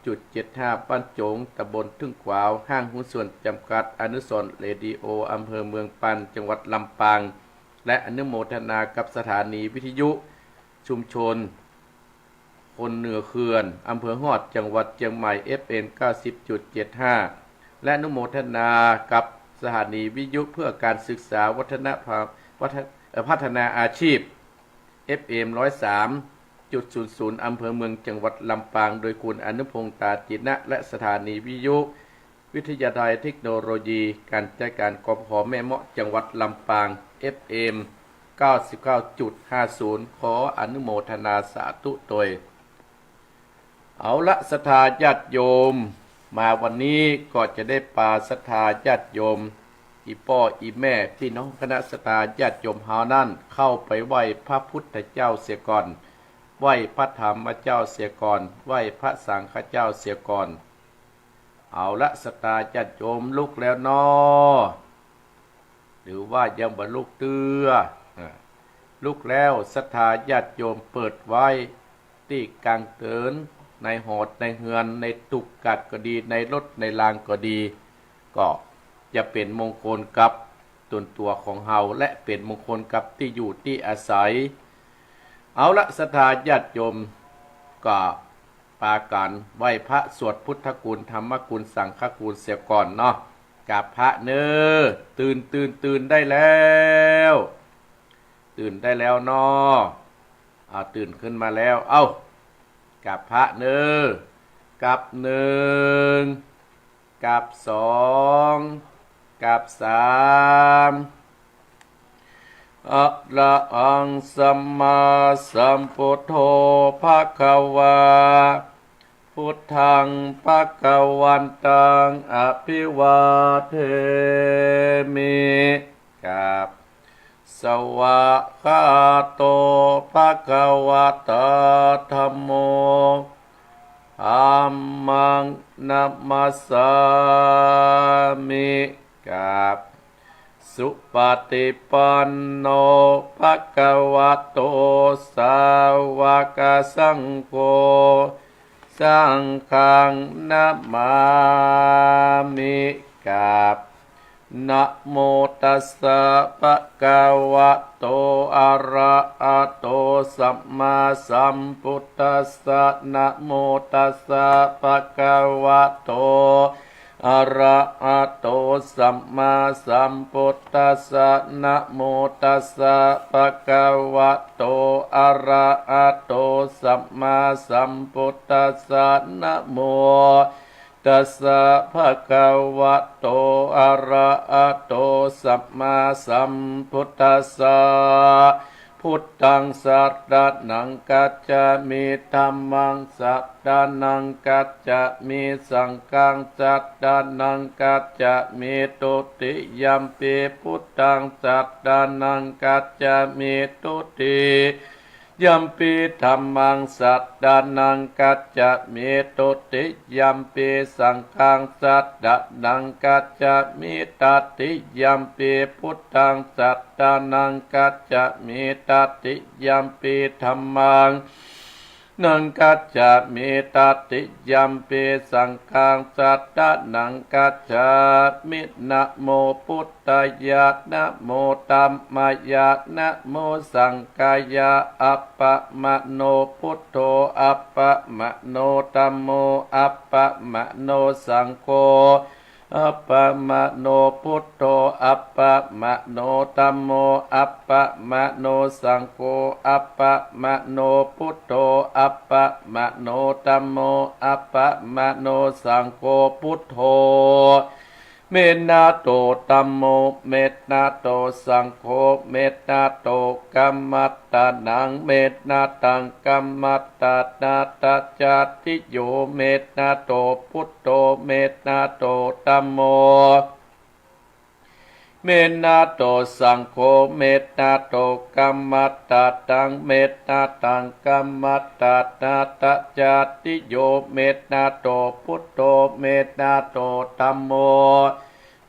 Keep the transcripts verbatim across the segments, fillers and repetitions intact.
จุดเจ็ดห้า บ้านโจ๋ง ตำบลทุ่งขวาว ห้างหุ้นส่วนจำกัด อนุสรณ์เรดิโอ อำเภอเมืองปาน จังหวัดลำปาง และอนุโมทนากับสถานีวิทยุชุมชน คนเหนือเขื่อน อำเภอฮอด จังหวัดเจียงใหม่ เอฟเอ็ม เก้าสิบจุดเจ็ดห้า และอนุโมทนากับสถานีวิทยุเพื่อการศึกษาวัฒนธรรม วัฒน- เอ่อ พัฒนาอาชีพ เอฟเอ็ม ร้อยสามจุดศูนย์ศูนย์ อำเภอเมือง จังหวัดลำปาง โดยคุณอนุพงษ์ ตาจินะ และสถานีวิทยุ วิทยาลัยเทคโนโลยีการจัดการ กพผ แม่เมาะ จังหวัดลำปาง เอฟเอ็ม เก้าสิบเก้าจุดห้าศูนย์ ขออนุโมทนาสาธุตวย เอาละ ศรัทธาญาติโยม มาวันนี้ก็จะได้ปาศรัทธาญาติโยม อี่ป้ออี่แม่ ปี้น้องคณะศรัทธาญาติโยมเฮานั้น เข้าไปไหว้พระพุทธเจ้าเสียก่อน ไหว้พระธรรมเจ้าเสียก่อน ไหว้พระสังฆเจ้าเสียก่อน เอาละ ศรัทธาญาติโยม ลุกแล้วน้อ หรือว่ายังบ่ลุกเตื้อ อ่ะ ลุกแล้ว ศรัทธาญาติโยม เปิดไว้ตี้ก๋างเติน ในหอในเฮือน ในตุ๊กกัดก็ดี ในรถในรางก็ดี ก็จะเป๋นมงคลกับตนตั๋วของเฮา และเป๋นมงคลกับตี้อยู่ตี้อาศัย เอาละ ศรัทธาญาติโยม ก็ปากั๋นไหว้พระ สวดพุทธคุณ ธรรมคุณ สังฆคุณเสียก่อนเนาะ กราบพระเน้อ ตื่น ตื่น ตื่นได้แล้ว ตื่นได้แล้วเนาะ อ่า ตื่นขึ้นมาแล้ว เอ้า กราบพระเน้อ กราบหนึ่ง กราบสอง กราบสาม อะระหังสัมมาสัมพุทโธภะคะวา พุทธังภะคะวันตังอะภิวาเทมิ กราบ สวากขาโตภะคะวะตาธัมโม ธัมมังนะมัสสามิ กราบ สุปฏิปันโนภะคะวะโต สาวกสังโฆ สังฆังนะมามิ กราบ นะโมตัสสะภะคะวะโต อะระหะโต สัมมาสัมพุทธัสสะ นะโมตัสสะภะคะวะโต อะระหะโต สัมมาสัมพุทธัสสะ นะโมตัสสะภะคะวะโต อะระหะโต สัมมาสัมพุทธัสสะ นะโมตัสสะภะคะวะโต อะระหะโต สัมมาสัมพุทธัสสะ พุทธังสะระณังคัจฉามิ ธัมมังสะระณังคัจฉามิ สังฆังสะระณังคัจฉามิ ทุติยัมปิพุทธังสะระณังคัจฉามิ ทุติยัมปิธัมมังสะระณังคัจฉามิ ทุติยัมปิสังฆังสะระณังคัจฉามิ ตติยัมปิพุทธังสะระณังคัจฉามิ ตติยัมปิธัมมัง นังคัจฉามิ ตติยัมปิสังฆังสะระณังคัจฉามิ นะโมพุทธายะ นะโมธัมมายะ นะโมสังฆายะ อัปปะมะโนพุทโธ อัปปะมะโนธัมโม อัปปะมะโนสังโฆ อัปปะมะโนพุทโธ อัปปะมะโนธัมโม อัปปะมะโนสังโฆ อัปปะมะโนพุทโธ อัปปะมะโนธัมโม อัปปะมะโนสังโฆ พุทโธ เมตตาโต ธัมโม เมตตาโต สังโฆ เมตตาโต กัมมัตตานัง เมตตาตัง กัมมัตตานา ตะจาติโย เมตตาโต พุทโธ เมตตาโต ธัมโม เมตตาโต สังโฆ เมตตาโต กัมมัตตานัง เมตตาตัง กัมมัตตานา ตะจาติโย เมตตาโต พุทโธ เมตตาโต ธัมโม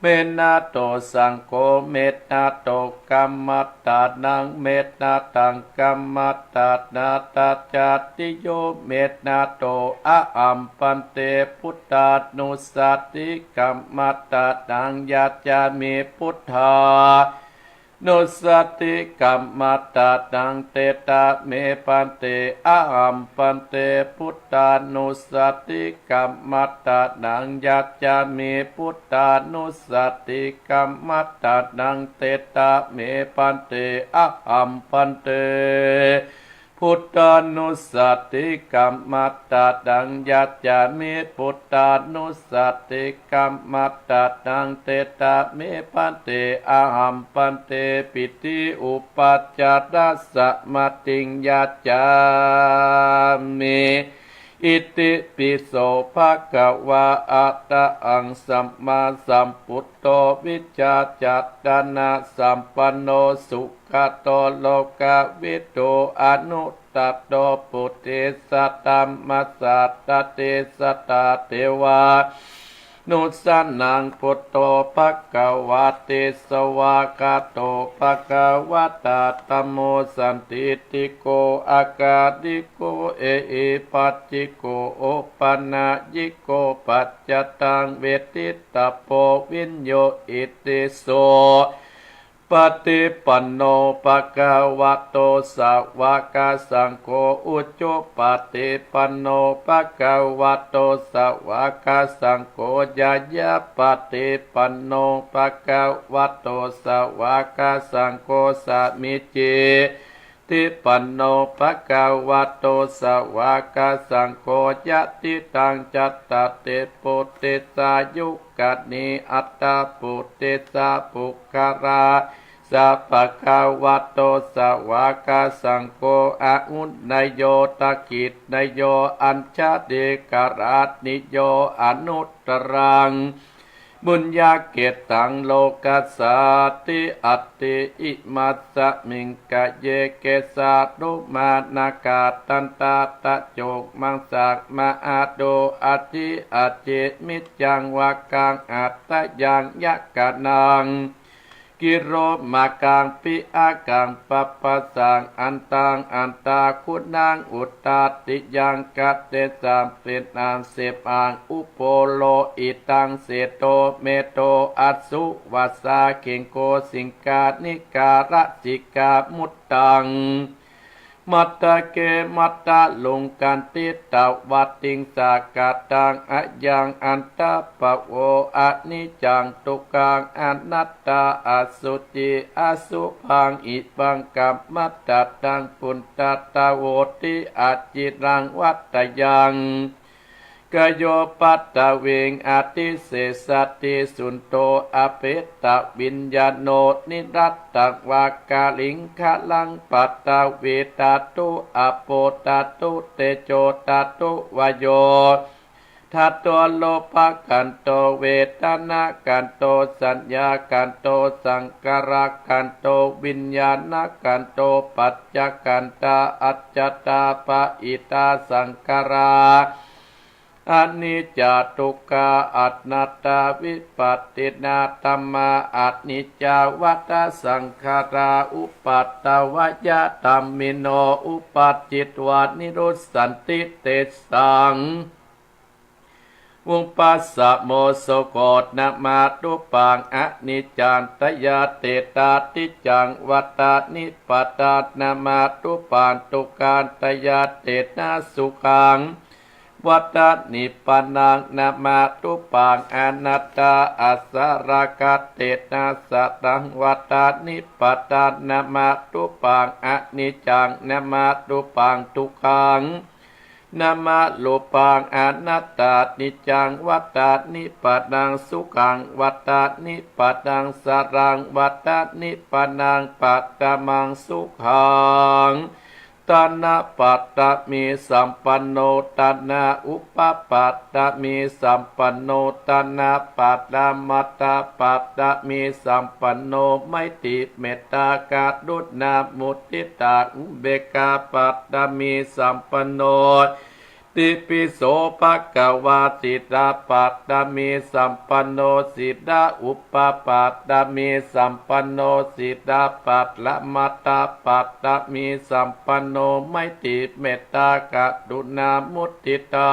เมนะโต สังโฆ เมนะโต กัมมัตตานัง เมนะตัง กัมมัตตานา ตะจาติโย เมนะโต อะหัง ภันเต พุทธานุสสติ กัมมัตตานัง ยัจฉามิ พุทธา นุสสติ กัมมัตตานัง เตถะเม ภันเต อะหัง ภันเต พุทธานุสสติ กัมมัตตานัง ยัจฉามิ พุทธานุสสติ กัมมัตตานัง เตถะเม ภันเต อะหัง ภันเต พุทธานุสสติ กัมมัตตานัง ยัจฉามิ พุทธานุสสติ กัมมัตตานัง เตถะเม ภันเต อะหัง ภันเต ปิณฑิอุปัจจารสมาธิง ยัจฉามิ อิติปิโส ภะคะวา อะระหัง สัมมาสัมพุทโธ วิชชาญาณสัมปันโน สุขโต โลกวิดู อนุตตโร ปุริสธัมมสสาระ เทสะตาเทวานุสสานัง พุทโธ ภะคะวาติ สวากขาโต ภะคะวะตา ธัมโม สันทิฏฐิโก อะกาลิโก เอหิปัสสิโก โอปะนัยยิโก ปัจจตัง เวทิตตะโพ วิญญูหิติ สุปะฏิปันโน ภะคะวะโต สาวกสังโฆ อุจุปะฏิปันโน ภะคะวะโต สาวกสังโฆ ญาณปะฏิปันโน ภะคะวะโต สาวกสังโฆ สามีจิ ฏิปันโน ภะคะวะโต สาวกสังโฆ ยะทิตัง จัตตาริ ปุริสายุคคานิ อัตถะปุริสะปุคคลา สะ ภะคะวะโต สาวกสังโฆ อาหุเนยโย ทักขิเนยโย อัญชลีกราณิโย อนุตตรัง ปุญญาเขตตัง โลกัสสาติ อัตถิ อิมัสสะมิง กะเย เกสา โลมา นาคา ดันตา ตะโจ มังสะ มะหาโด อัตถิ อัจฉิ มิจจัง วะกัง หัตถยัง ยะกะนัง กิโลมากัง ปิอะกัง ปัปปะสัง อันตัง อันตะกุณัง อุตตะติยัง กะเตสัม เปนอันเสพอัง อุโปโล อิตัง เสโท เมโท อัสสุ วัสสา เขงโค สิงคานิกา ละสิกา มุตตัง มัตตะเก มัตตะลุง ขันธิตะวัตถิง สะกะตัง อะยัง อันตะปะโว อะนิจจัง ทุกขัง อนัตตา อสุจิ อสุภัง อิมัง กัมมัตตะนัง ปุตตะโต โหติ อจิรัง วัตตะยัง กะโย ปัตตะวิง อติเสสะติ สุนโท อะเปตะวิญญาโณ นิรัตตัง วะกะลิงคะลัง ปัตตะวีตะตุ อะโปตะตุ เตโจตะตุ วะโยตะตุ รูปะขันโท เวทนาขันโท สัญญาขันโท สังขารขันโท วิญญาณขันโท ปัจจขันธา อัจจตา ปะหิตา สังขารา อนิจจา ทุกขา อนัตตา วิปัสสินาธัมมา อนิจจา วัฏฏะสังขารา อุปัตถวายะธัมมิโน อุปัจจิตวา นิรุสสันติ เตสัง วุปปะสะโม สุโข นะมะตุปัง อนิจจันตยะเตตา นิจจัง วัฏฏะนิปปะตัง นะมะตุปัง ทุกขันตยะเตตา สุขัง วัฏฏะนิปปะตัง นะมะตุปัง อนัตตา อัสสะระกะเตตา สะตัง วัฏฏะนิปปะตัง นะมะตุปัง อนิจจัง นะมะตุปัง ทุกขัง นะมะรูปัง อนัตตา นิจจัง วัฏฏะนิปปะตัง สุขัง วัฏฏะนิปปะตัง สะรัง วัฏฏะนิปปะตัง ปะทะมัง สุขัง ฐานะปะทะมีสัมปันโน ฐานะอุปปะทะมีสัมปันโน ฐานะปะทะมะทะปะทะมีสัมปันโน ไมตรีเมตตากรุณามุทิตาอุเบกขาปะทะมีสัมปันโน ติปิโสภะคะวา ศีลปารมีสัมปันโน ศีลอุปปารมีสัมปันโน ศีลปรมัตถปารมีสัมปันโน ไมตรีเมตตากรุณามุทิตา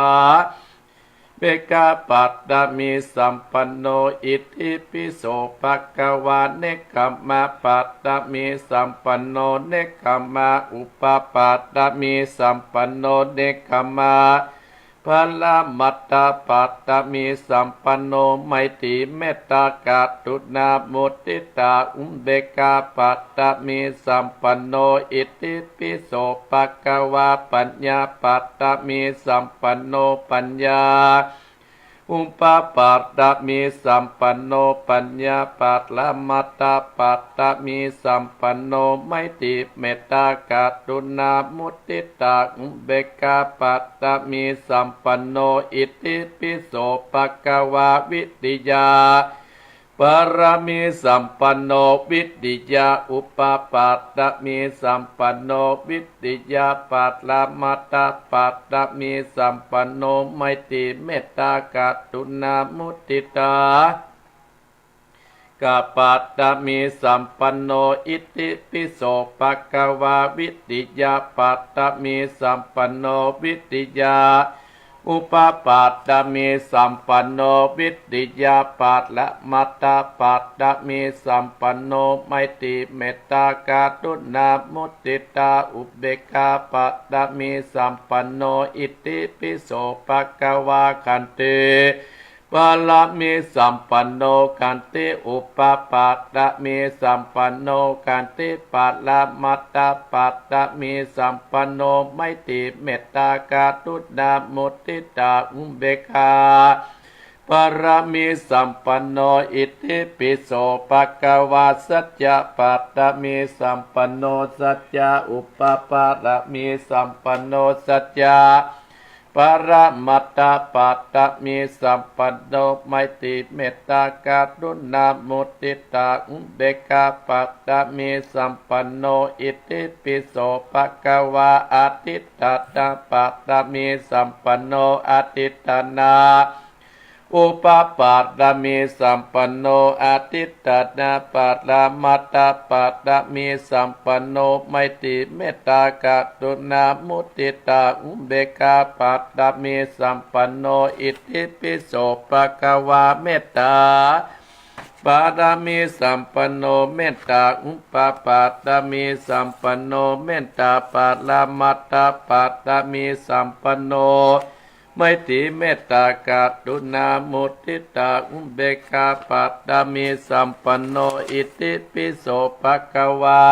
อุเบกขาปารมีสัมปันโน อิติปิโสภะคะวา เนกขัมมปารมีสัมปันโน เนกขัมมาอุปปารมีสัมปันโน เนกขัมมา ปรมัตถปารมีสัมปันโน ไมตรีเมตตากรุณามุทิตาอุเบกขาปารมีสัมปันโน อิติปิโสภะคะวา ปัญญาปารมีสัมปันโน ปัญญาอุปปารมีสัมปันโน ปัญญาปรมัตถปารมีสัมปันโน ไมตรีเมตตากรุณามุทิตาอุเบกขาปารมีสัมปันโน อิติปิโสภะคะวา วิริยะปารมีสัมปันโน วิริยะอุปปารมีสัมปันโน วิริยะปรมัตถปารมีสัมปันโน ไมตรีเมตตากรุณามุทิตาอุเบกขาปารมีสัมปันโน อิติปิโสภะคะวา วิริยะปารมีสัมปันโน วิริยะอุปปารมีสัมปันโน วิริยะปรมัตถปารมีสัมปันโน ไมตรีเมตตากรุณามุทิตาอุเบกขาปารมีสัมปันโน อิติปิโสภะคะวา ขันติ ปารมีสัมปันโน ขันติอุปปารมีสัมปันโน ขันติปรมัตถปารมีสัมปันโน ไมตรีเมตตากรุณามุทิตาอุเบกขาปารมีสัมปันโน อิติปิโสภะคะวา สัจจะปารมีสัมปันโน สัจจะอุปปารมีสัมปันโน สัจจะ ปรมัตถปารมีสัมปันโน ไมตรีเมตตากรุณามุทิตาอุเบกขาปารมีสัมปันโน อิติปิโสภะคะวา อธิฏฐานปารมีสัมปันโน อธิฏฐานาอุปปารมีสัมปันโน อธิฏฐานาปรมัตถปารมีสัมปันโน ไมตรีเมตตากรุณามุทิตาอุเบกขาปารมีสัมปันโน อิติปิโสภะคะวา เมตตาปารมีสัมปันโน เมตตาอุปปารมีสัมปันโน เมตตาปรมัตถปารมีสัมปันโน ไมตรีเมตตากรุณามุทิตาอุเบกขาปารมีสัมปันโน อิติปิโสภะคะวา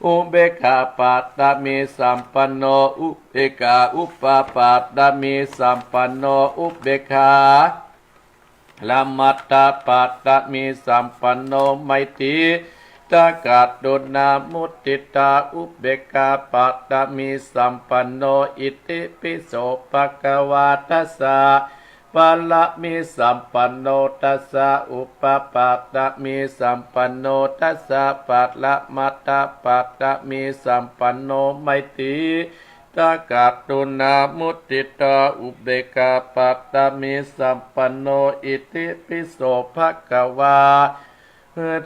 อุเบกขาปารมีสัมปันโน อุเบกขาอุปปารมีสัมปันโน อุเบกขาปรมัตถปารมีสัมปันโน ไมตรี ตากรุณามุทิตาอุเบกขาปารมีสัมปันโน อิติปิโสภะคะวา ทัสสะปารมีสัมปันโน ทัสสะอุปปารมีสัมปันโน ทัสสะปรมัตถปารมีสัมปันโน ไมตรี ตากรุณามุทิตาอุเบกขาปารมีสัมปันโน อิติปิโสภะคะวา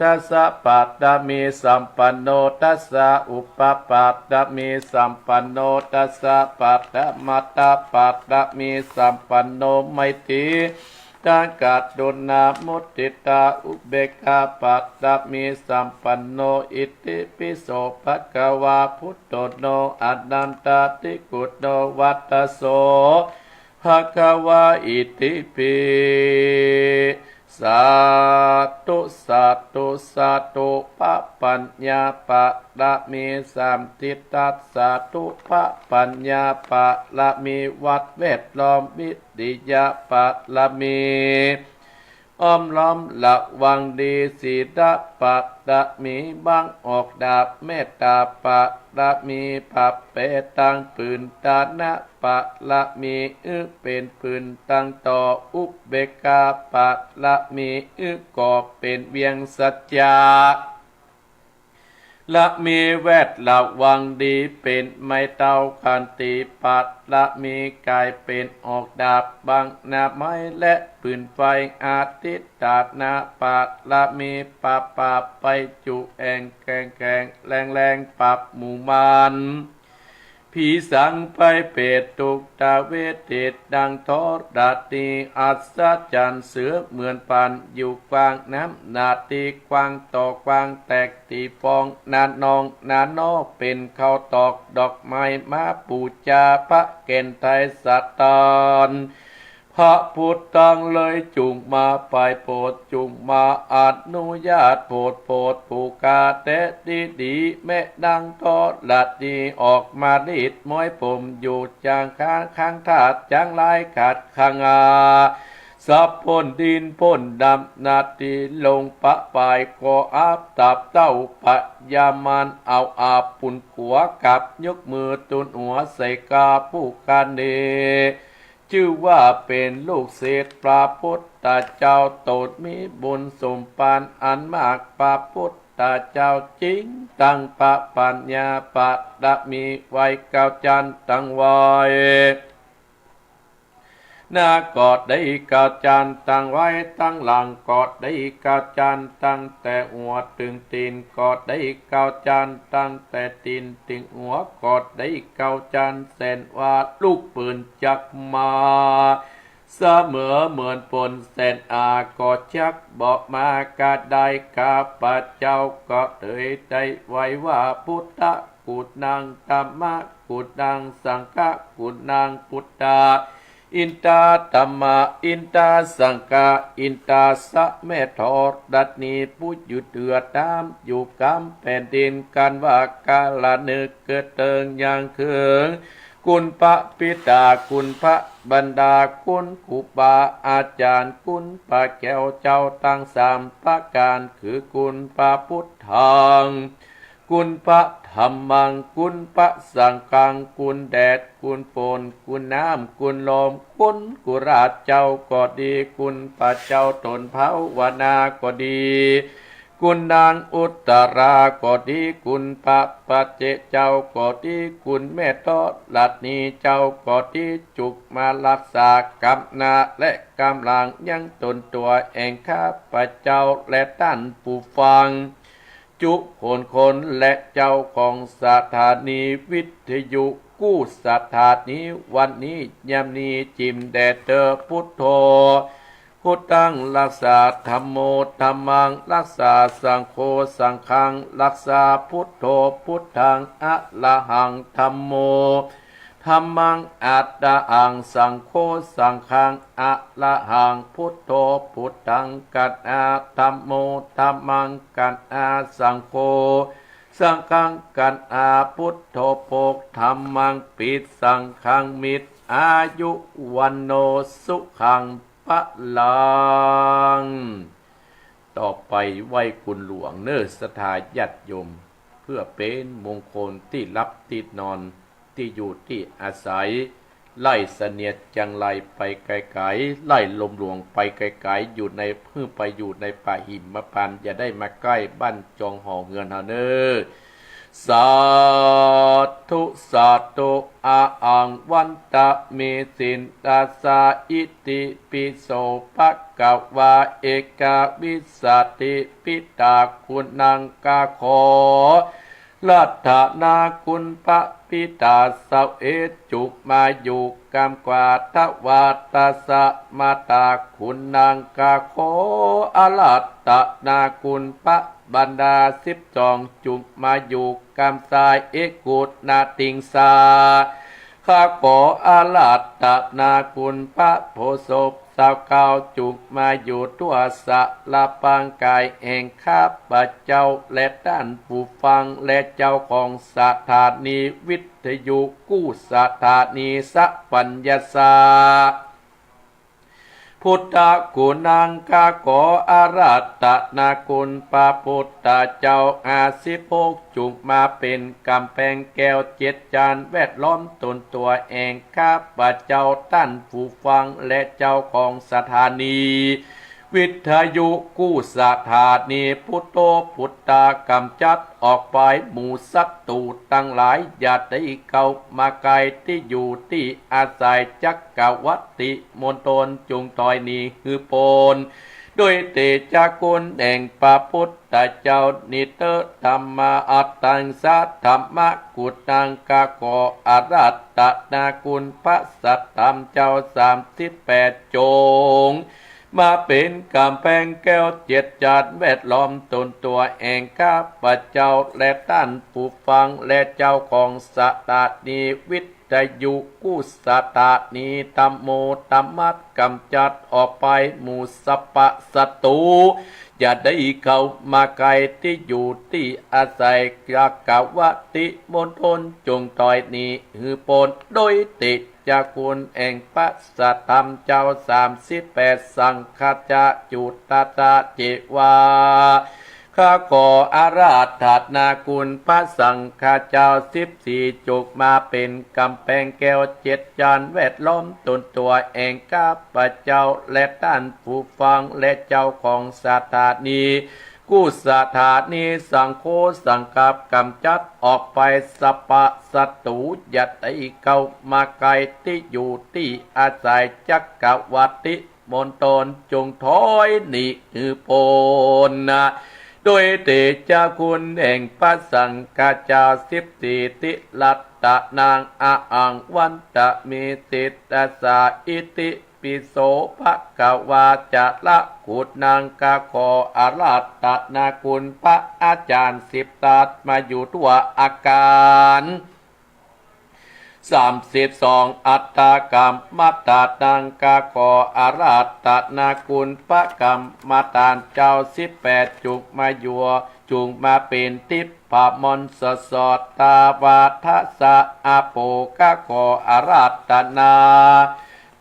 ทัสสะปารมีสัมปันโน ทัสสะอุปปารมีสัมปันโน ทัสสะปรมัตถปารมีสัมปันโน ไมตรี ตากรุณามุทิตาอุเบกขาปารมีสัมปันโน อิติปิโสภะคะวา พุทโธโน อนันตาติกุโน วัตโส ภะคะวา อิติปิ สาธุ สาธุ สาธุ ปะปัญญาปารมีสามทิฏฐัสสาธุ ปะปัญญาปารมีวัดแวดล้อม วิริยะปารมี อ้อมล้อมระวังดี ศีลปารมี บังออกดาบ เมตตาปารมี ปรับแปรตังปืน ทานะปารมี อื้อเป๋นปืนตังต่อ อุเบกขาปารมี อื้อก่อเป๋นเวียงสัจจะ ละมีแวดระวังดี เป๋นไม้เต้าขันติ ปะละมีก๋ายเป๋นออกดาบบังหน้าไม้และปืนไฟ อธิตานาปะละมี ปะปะไปจุแอ่งแกงแกงแรงแรง ปรับหมู่มาร ผีสางไปเปรต ทุกตะเวทิต ดังธรณีอัศจรรย์ เสือเหมือนปานอยู่กว้าง น้ำหน้าตี้กว้างต่อกว้าง แตกตี้ฟอง หน้านองหน้านอ เป๋นข้าวตอกดอกไม้ มาปู๋จาพระแก่นไทยสถาน พระพุทธังเลยจุ่งมาไปโผด จุ่งมาอนุญาตโผด โผดผู้ข้าแต๊ดีดี แม้ดังธรณีออกมาลีดม้อยผมอยู่จางข้าง ข้างธาตุจังหลายขัดขังอา สัพพ้นดินพ้นดำ หน้าตี้ลงประปาย ก็อับตับเต้าพญามาร เอาอาบปุนขัว กับยกมือตูนหัวใส่ข้าผู้ข้านี้ จื้อว่าเป๋นลูกศิษย์พระพุทธเจ้า ตนมีบุญสมภารอันมาก พระพุทธเจ้าจิ๋งตังพระปัญญาปะละมี ไหว้เก้าจันตังไหว้ หน้าก็ได้เก้าจันตังไหว้ ตังหลังก็ได้เก้าจัน ตั้งแต่หัวเถิงตี๋นก็ได้เก้าจัน ตั้งแต่ตี๋นเถิงหัวก็ได้เก้าจัน แสนว่าลูกปืนจักมา เสมอเหมือนปนแสนอา ก็จักบ่มากระได้ ข้าพเจ้าก็เลยได้ไหว้ว่า พุทธกุณัง ธัมมกุณัง สังฆกุณัง พุทธา อินทา ธัมมา อินทา สังฆา อินทา สะแม่ธรณี ผู้อยู่เหนือน้ำอยู่กำแผ่นดิน กันว่าก๋าละนึกเกิดเถิงยังเถิง คุณพระปิดา คุณพระบรรดา คุณครูบาอาจ๋ารย์ คุณพระแก้วเจ้าตังสามประก๋าน คือคุณพระพุทธัง คุณพระธัมมัง คุณพระสังฆัง คุณแดด คุณฝน คุณน้ำ คุณลม คุณกุราชเจ้าก็ดี คุณพระเจ้าตนภาวนาก็ดี คุณนางอุตตราก็ดี คุณพระปัจเจกเจ้าก็ดี คุณแม่ธรณีเจ้าก็ดี จุกมารักษากำหน้าและกำหลังยังตนตั๋วแอ่งข้าพเจ้าและต้านผู้ฟัง จุคนคนและเจ้าของสถานีวิทยุกู้สถานี วันนี้ยามนี้จิ่มแด่เต๊อ พุทโธ พุทธัง รักษา ธัมโม ธัมมัง รักษา สังโฆ สังฆัง รักษา พุทโธ พุทธัง อะระหัง ธัมโม ธัมมัง อะระหัง สังโฆ สังฆัง อะระหัง พุทโธ พุทธัง กัณหา ธัมโม ธัมมัง กัณหา สังโฆ สังฆัง กัณหา พุทโธ ปก ธัมมัง ปิด สังฆัง มิด อายุ วัณโณ สุขัง พลัง ต่อไปไหว้คุณหลวงเน่อ ศรัทธาญาติโยม เพื่อเป๋นมงคลตี้หลับตี้นอน ตี้อยู่ตี้อาศัย ไล่เสนียดจังไรไปไกลๆ ไล่ลมหลวงไปไกลๆ อยู่ใน หื้อไปอยู่ในป่าหิมพานต์ อย่าได้มาใก้บ้านจองหอเฮือนเฮาเน่อ สาธุ สาธุ อะหัง วันตะ เม สินทัสสะ อิติปิโส ภะคะวา เอกวิสสัตถิ ปิตา คุณัง ข้าขอ รัตนาคุณพระปิตา เสาเอกจุกมาอยู่กำกว่า ทวาทัสสะ มาตา คุณัง ข้าขอ อารัตนาคุณพระบรรดาสิบสอง จุกมาอยู่กำซ้าย เอกุณาติงสา ข้าขออารัตนาคุณพระโพธิ์ศพ เศร้าเก้า จุกมาอยู่ทั่วสะพางก๋ายแห่งข้าพเจ้า และต้านผู้ฟัง และเจ้าของสถานีวิทยุกู้สถานีสัพพัญญาสา พุทธคุณัง ข้าขออารัตนาคุณพระพุทธเจ้าห้าสิบหก จุกมาเป๋นก๋ำแพงแก้วเจ็ดจาน แวดล้อมตนตั๋วแห่งข้าพเจ้า ต้านผู้ฟัง และเจ้าของสถานี วิทยุกู้สถานี พุทโธพุทธา ก๋ำจัดออกไปหมู่ศัตรูตังหลาย อย่าได้เข้ามาใก้ตี้อยู่ตี้อาศัย จักกัปวัตติมณฑลจุ่งถอยหนีหื้อป๊น โดยเตชะคุณแห่งพระพุทธเจ้านี้เต๊อะ ธัมมาอัตถังสะ ธัมมะกุณัง ข้าขออาราธนาคุณพระสัตธรรมเจ้าสามสิบแปด จงมาเป๋นก๋ำแพงแก้วเจ็ดจานแวดล้อมตนตั๋วแห่งข้าพเจ้าและต้านผู้ฟังและเจ้าของสถานีวิทยุกู้สถานี ธัมโม ธัมมะ ก๋ำจัดออกไปหมู่สัพพะศัตรู อย่าได้เข้ามาใก้ตี้อยู่ตี้อาศัย จักกัปวัตติมณฑลจุ่งถอยหนีหื้อป๊น โดยเตชะคุณแห่งพระสัตธรรมเจ้าสามสิบแปด สังฆาจาจุตตาจาเจวา ข้าขออาราธนาคุณพระสังฆาเจ้าสิบสี่ จงมาเป๋นก๋ำแพงแก้วเจ็ดจานแวดล้อมตนตั๋วแห่งข้าพเจ้าและต้านผู้ฟังและเจ้าของสถานีกู้สถานี สังโฆสังฆาก๋ำจัดออกไปสัพพะศัตรู อย่าได้เข้ามาใก้ตี้อยู่ตี้อาศัย จักกัปวัตติมณฑลจุ่งถอยหนีหื้อป๊น โดยเตชะคุณแห่งพระสังฆาเจ้าสิบสี่ ติรัตตะนัง อะหัง วันตะมิ สิทธัสสะ อิติปิโส ภะคะวา จะระกุณัง ข้าขออาราธนาคุณพระอาจารย์สิบทัศน์ มาอยู่ทั่วอาคาร สามสิบสอง อัฏฐกัมมะตานัง ข้าขออาราธนาคุณพระกัมมะตานเจ้าสิบแปด จุ่งมาอยู่ จุ่งมาเป๋นทิพย์มนต์สดสด ตาวาทะสะอาโป ข้าขออาราธนา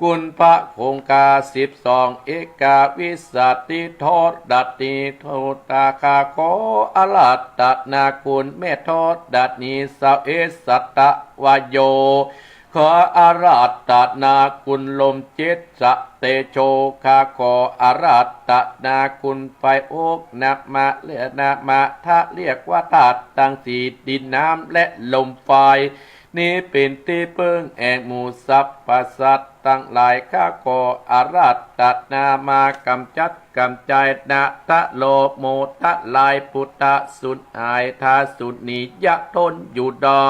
คุณพระคงคาสิบสอง เอกาวิสสติโทรณีโทตา ข้าขออาราธนาคุณแม่โทรณี สาวเอสตะวโย ขออาราธนาคุณลมเจสสะเตโช ข้าขออาราธนาคุณไฟอก นะมะ เรียก นะมะ ทะ เรียกว่าธาตุตังสี่ ดิน น้ำ และลม ไฟ นี้เป๋นตี้เปิ้งแห่งหมู่สัพพะสัตว์ตังหลาย ข้าขออาราธนามาก๋ำจัดก๋ำจาย นะทะโลโมทะลาย ปุทธะสูญหาย ทาสูญหนี ยะทนอยู่ได้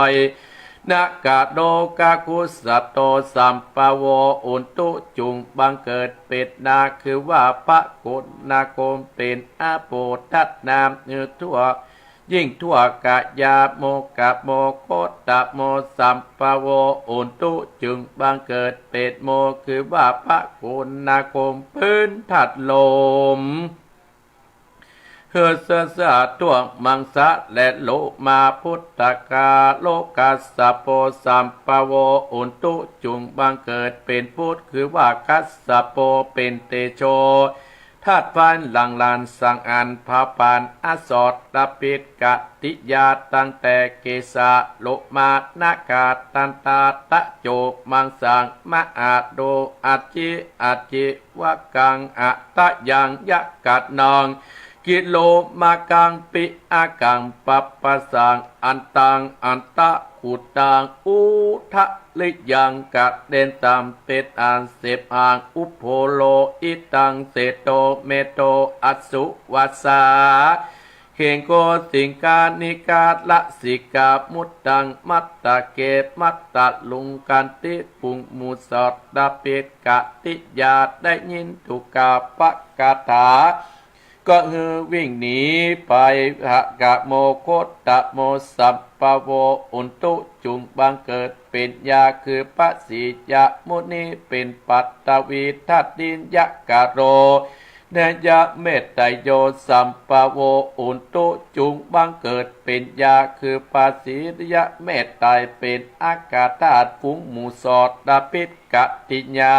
นะกะโดกะคุสะโต สัมปะโว อุนตุ จุ่งบังเกิดเป๋นนา คือว่าพระคุณนาคมเป๋นอาโปทะนาม หื้อทั่ว ยิ่งทั่วกะยา โมกะโม โคตะโม สัมปะโว อุนตุ จึงบังเกิดเป๋นโม คือว่าพระคุณนาคมพื้นธาตุลม หื้อสะสะทั่วมังสะ และโลมา พุทธะกาโลกัสสะโป สัมปะโว อุนตุ จุ่งบังเกิดเป๋นพุทธ คือว่ากัสสะโป เป๋นเตโช ธาตุไฟหลั่งหลั่นสังอันเผาผลาญอสรพิษ กติยาตั้งแต่เกสา โลมา นาคา ตันตา ตะโจ มังสัง มหาโด อัจฉิ อัจฉิวกัง อะตะยัง ยะกะนัง กิโลมากัง ปิอากัง ปัปปะสัง อันตัง อันตะกุตัง อุทะลิยัง กะเด็นต๋ามเป๋นอันเสพหัง อุโพโล อิตัง เสโต เมโต อสุวัสสา เขงโก สิงคานิกา ละสิกา มุตตัง มัตตะเก มัตตะลุงคันติ ปุงหมู่สรพิษ กติยา ได้ยินถูกกาปะกถา ก็หื้อวิ่งหนีภัย หะกะโม โคตะโม สัมปะโว อุนตุ จุ่งบังเกิดเป๋นยา คือพระสียะมุนี เป๋นปัตตวีธาตุดิน ยะกะโร นยะเมตตะโย สัมปะโว อุนตุ จุ่งบังเกิดเป๋นยา คือพระสียะเมตตา เป๋นอากาธาตุ ฝูงหมู่สรพิษ กติยา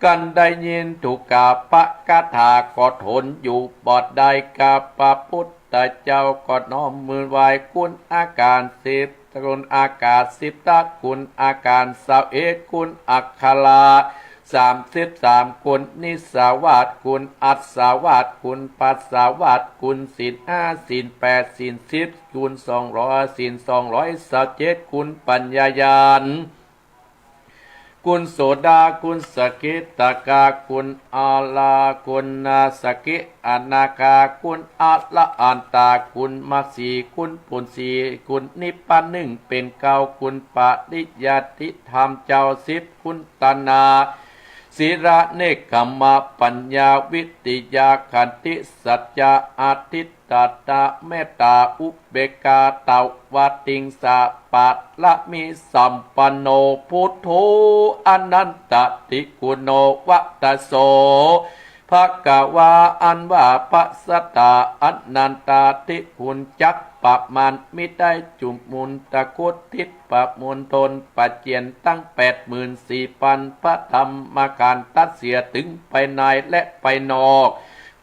กันได้ยินถูกกาปะกถา ก็ทนอยู่บ่ได้ กาปะพุทธเจ้า ก็น้อมมือไหว้คุณอาการสิบ คุณอาการสิบทัศน์ คุณอาการซาวเอ็ด คุณอักขระ สามสิบสาม คุณนิสสาวาส คุณอัศวาส คุณปัสสาวาส คุณศีลห้า ศีลแปด ศีลสิบ คุณสองร้อย ศีลสองร้อยซาวเจ็ด คุณปัญญาญาณ คุณโสดา คุณสกิทาคา คุณอาลา คุณนาสกิอนาคา คุณอรหันตา คุณมรรคสี่ คุณผลสี่ คุณนิพพานหนึ่งเป๋นเก้า คุณปริยัติธรรมเจ้าสิบ คุณตนา ศีล เนกขัมมะ ปัญญา วิริยะ ขันติ สัจจะ อธิษฐานะ เมตตา อุเบกขา ตวาติงสะ ปารมีสัมปันโน พุทโธ อนันตะติคุณโน วะตะโส ภะคะวา อันว่าพระสัตถาอนันตะติคุณจักประมาณมิได้ จุมมุนตะคุตติปะมณฑล ปะเจียนตั้งแปดหมื่นสี่ปัน พระธรรมขันธ์ตัดเสียถึงภายในและภายนอก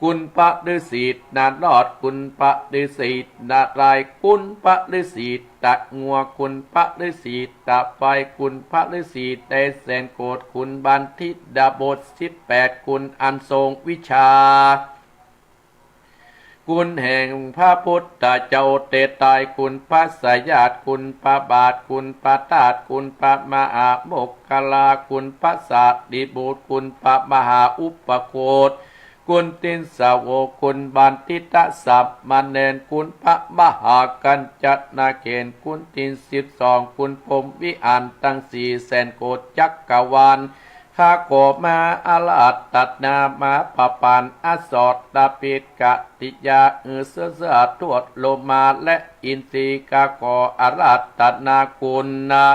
คุณพระฤๅษีนารอด คุณพระฤๅษีนารายณ์ คุณพระฤๅษีตะงัว คุณพระฤๅษีตะไฟ คุณพระฤๅษีในแสนโกฏ คุณบัณฑิตดาบทสิบแปด คุณอันทรงวิชา คุณแห่งพระพุทธเจ้าแต่ตาย คุณพระสยาด คุณพระบาท คุณพระธาตุ คุณพระมหาโมคคัลลา คุณพระสารีบุตร คุณพระมหาอุปโคฏ คุณตินสาวก คุณบัณฑิตสามเณร คุณพระมหากัญจนาเขน คุณตินสิบสอง คุณพรหมวิหารตังสี่แสนโกฏจักรวาล ข้าขอมาอาราธนามาประพันธ์อสรพิธกติยา อือเสริฐทั่วโลมาและอินทรีย์ ข้าขออาราธนาคุณนะ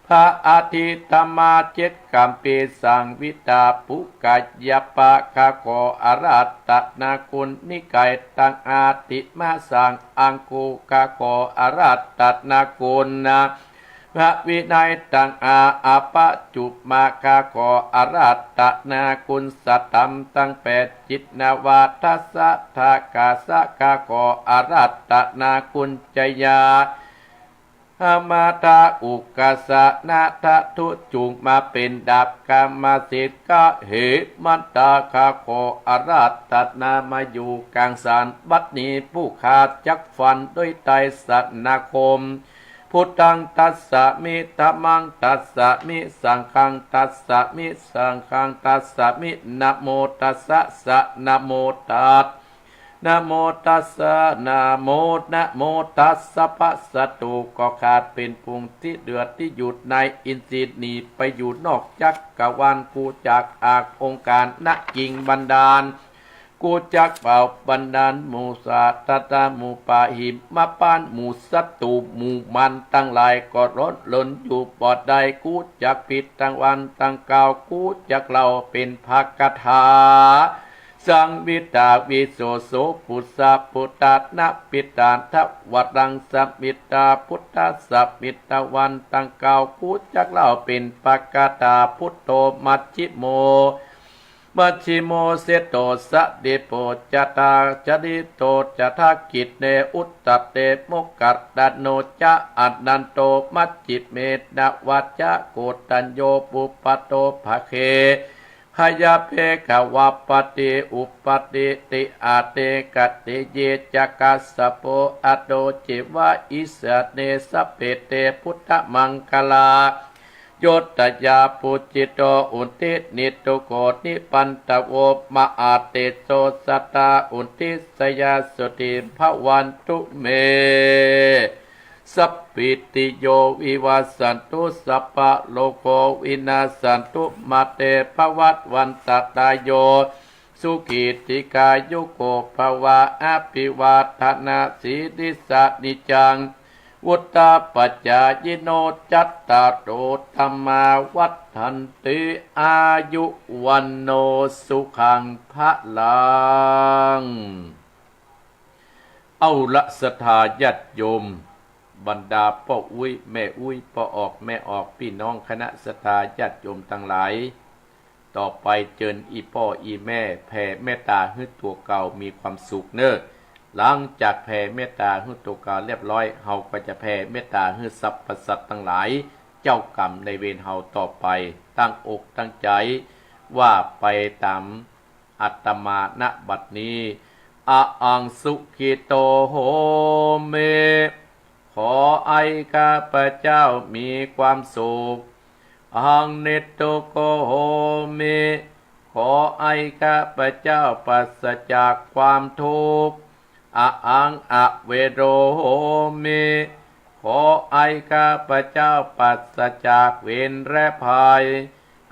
พระอธิธรรมาเจ็ดคำพี สังวิตาปุกยปะ ข้าขออาราธนาคุณ นิกายตังอธิมาสังอังคุ ข้าขออาราธนาคุณนะ พระวินัยตังอาอปจุมา ข้าขออาราธนาคุณ สัทธรรมตังแปด จิตนวาทสะทากาสะ ข้าขออาราธนาคุณ จยา หมาทะอุกสะนะทะทุจุงมาเป๋นดาบกามาสิทธิ์กะเหมันตา ข้าขออาราธนามาอยู่กลางศาลบัดนี้ ผู้ข้าจักฟันด้วยไตรสรณคม พุทธังตัสสะมิ ธัมมังตัสสะมิ สังฆังตัสสะมิ สังฆังตัสสะมิ นะโมตัสสะ สะ นะโมตัส นะโมตัสสะ นะโม นะโมตัสสะ พระศัตรูก็ขาดเป๋นฝูง ตี้เหลือตี้อยู่ในอินทรีย์หนีไปอยู่นอกจักรวาล กูจักอากองค์การนะจิงบันดาล กูจักเป่าบันดาลหมู่สัตว์ ตะตะหมู่ป่าหิมพานต์ หมู่ศัตรูหมู่มารตังหลายก็ร้อนรนอยู่บ่ได้ กูจักผิดตังวันตังคราว กูจักเล่าเป๋นพระคาถา สังวิตาวิโสโสปุสสะ พุทธานะปิตาทะวรังสมิตา พุทธสมิตาวันตังคราว กูจักเล่าเป๋นพระคาถา พุทโธมัชชิโม มัชชิโมเสโตสะ ดิโปจะทา จริโตจะทากิเน อุตตะเตโมคคัตตะโนจะ อนันโตมัชชิเม นวะจะโกตัญโญ ปุปปะโตภะเค ขยะเพขวัปปะติ อุปปะติติ อเตกะเต เยจะ กัสสะโป อโต เจวะ อิสะเน สัพเพ เต พุทธมังคะลา โย ตะยา ปูจิโต หุนติ นิทธุโข นิปันทโว มหาเตโส สัตตา หุนติ สะยา สุธี ภะวันตุ เม สัพพีติโย วิวัชชันตุ สัพพะโรโค วินัชชันตุ มา เต ภะวัตวันตะรายโย สุขี ทีฆายุโก ภะวะ อภิวาทะนะสีลิสสะ นิจจัง วุฑฒาปะจายิโน จัตตาโร ธัมมา วัฑฒันติ อายุ วัณโณ สุขัง พะลัง เอาละศรัทธาญาติโยม บรรดาป้ออุ๊ย แม่อุ๊ย ป้อออก แม่ออก ปี้น้องคณะศรัทธาญาติโยมตังหลาย ต่อไปเจิญอี่ป้ออี่แม่แผ่เมตตาหื้อตั๋วเก่ามีความสุขเน่อ หลังจากแผ่เมตตาหื้อตั๋วเก่าเรียบร้อย เฮาก็จะแผ่เมตตาหื้อสรรพสัตว์ตังหลาย เจ้ากรรมนายเวรเฮาต่อไป ตั้งอกตั้งใจ๋ ว่าไปต๋ามอาตมา ณ บัดนี้ อะหัง สุขิโต โหมิ ขอให้ข้าพเจ้ามีความสุข อะหัง นิสทุกโข โหมิ ขอให้ข้าพเจ้าปราศจากความทุกข์ อะหัง อะเวโส โหมิ ขอให้ข้าพเจ้าปราศจากเวรและภัย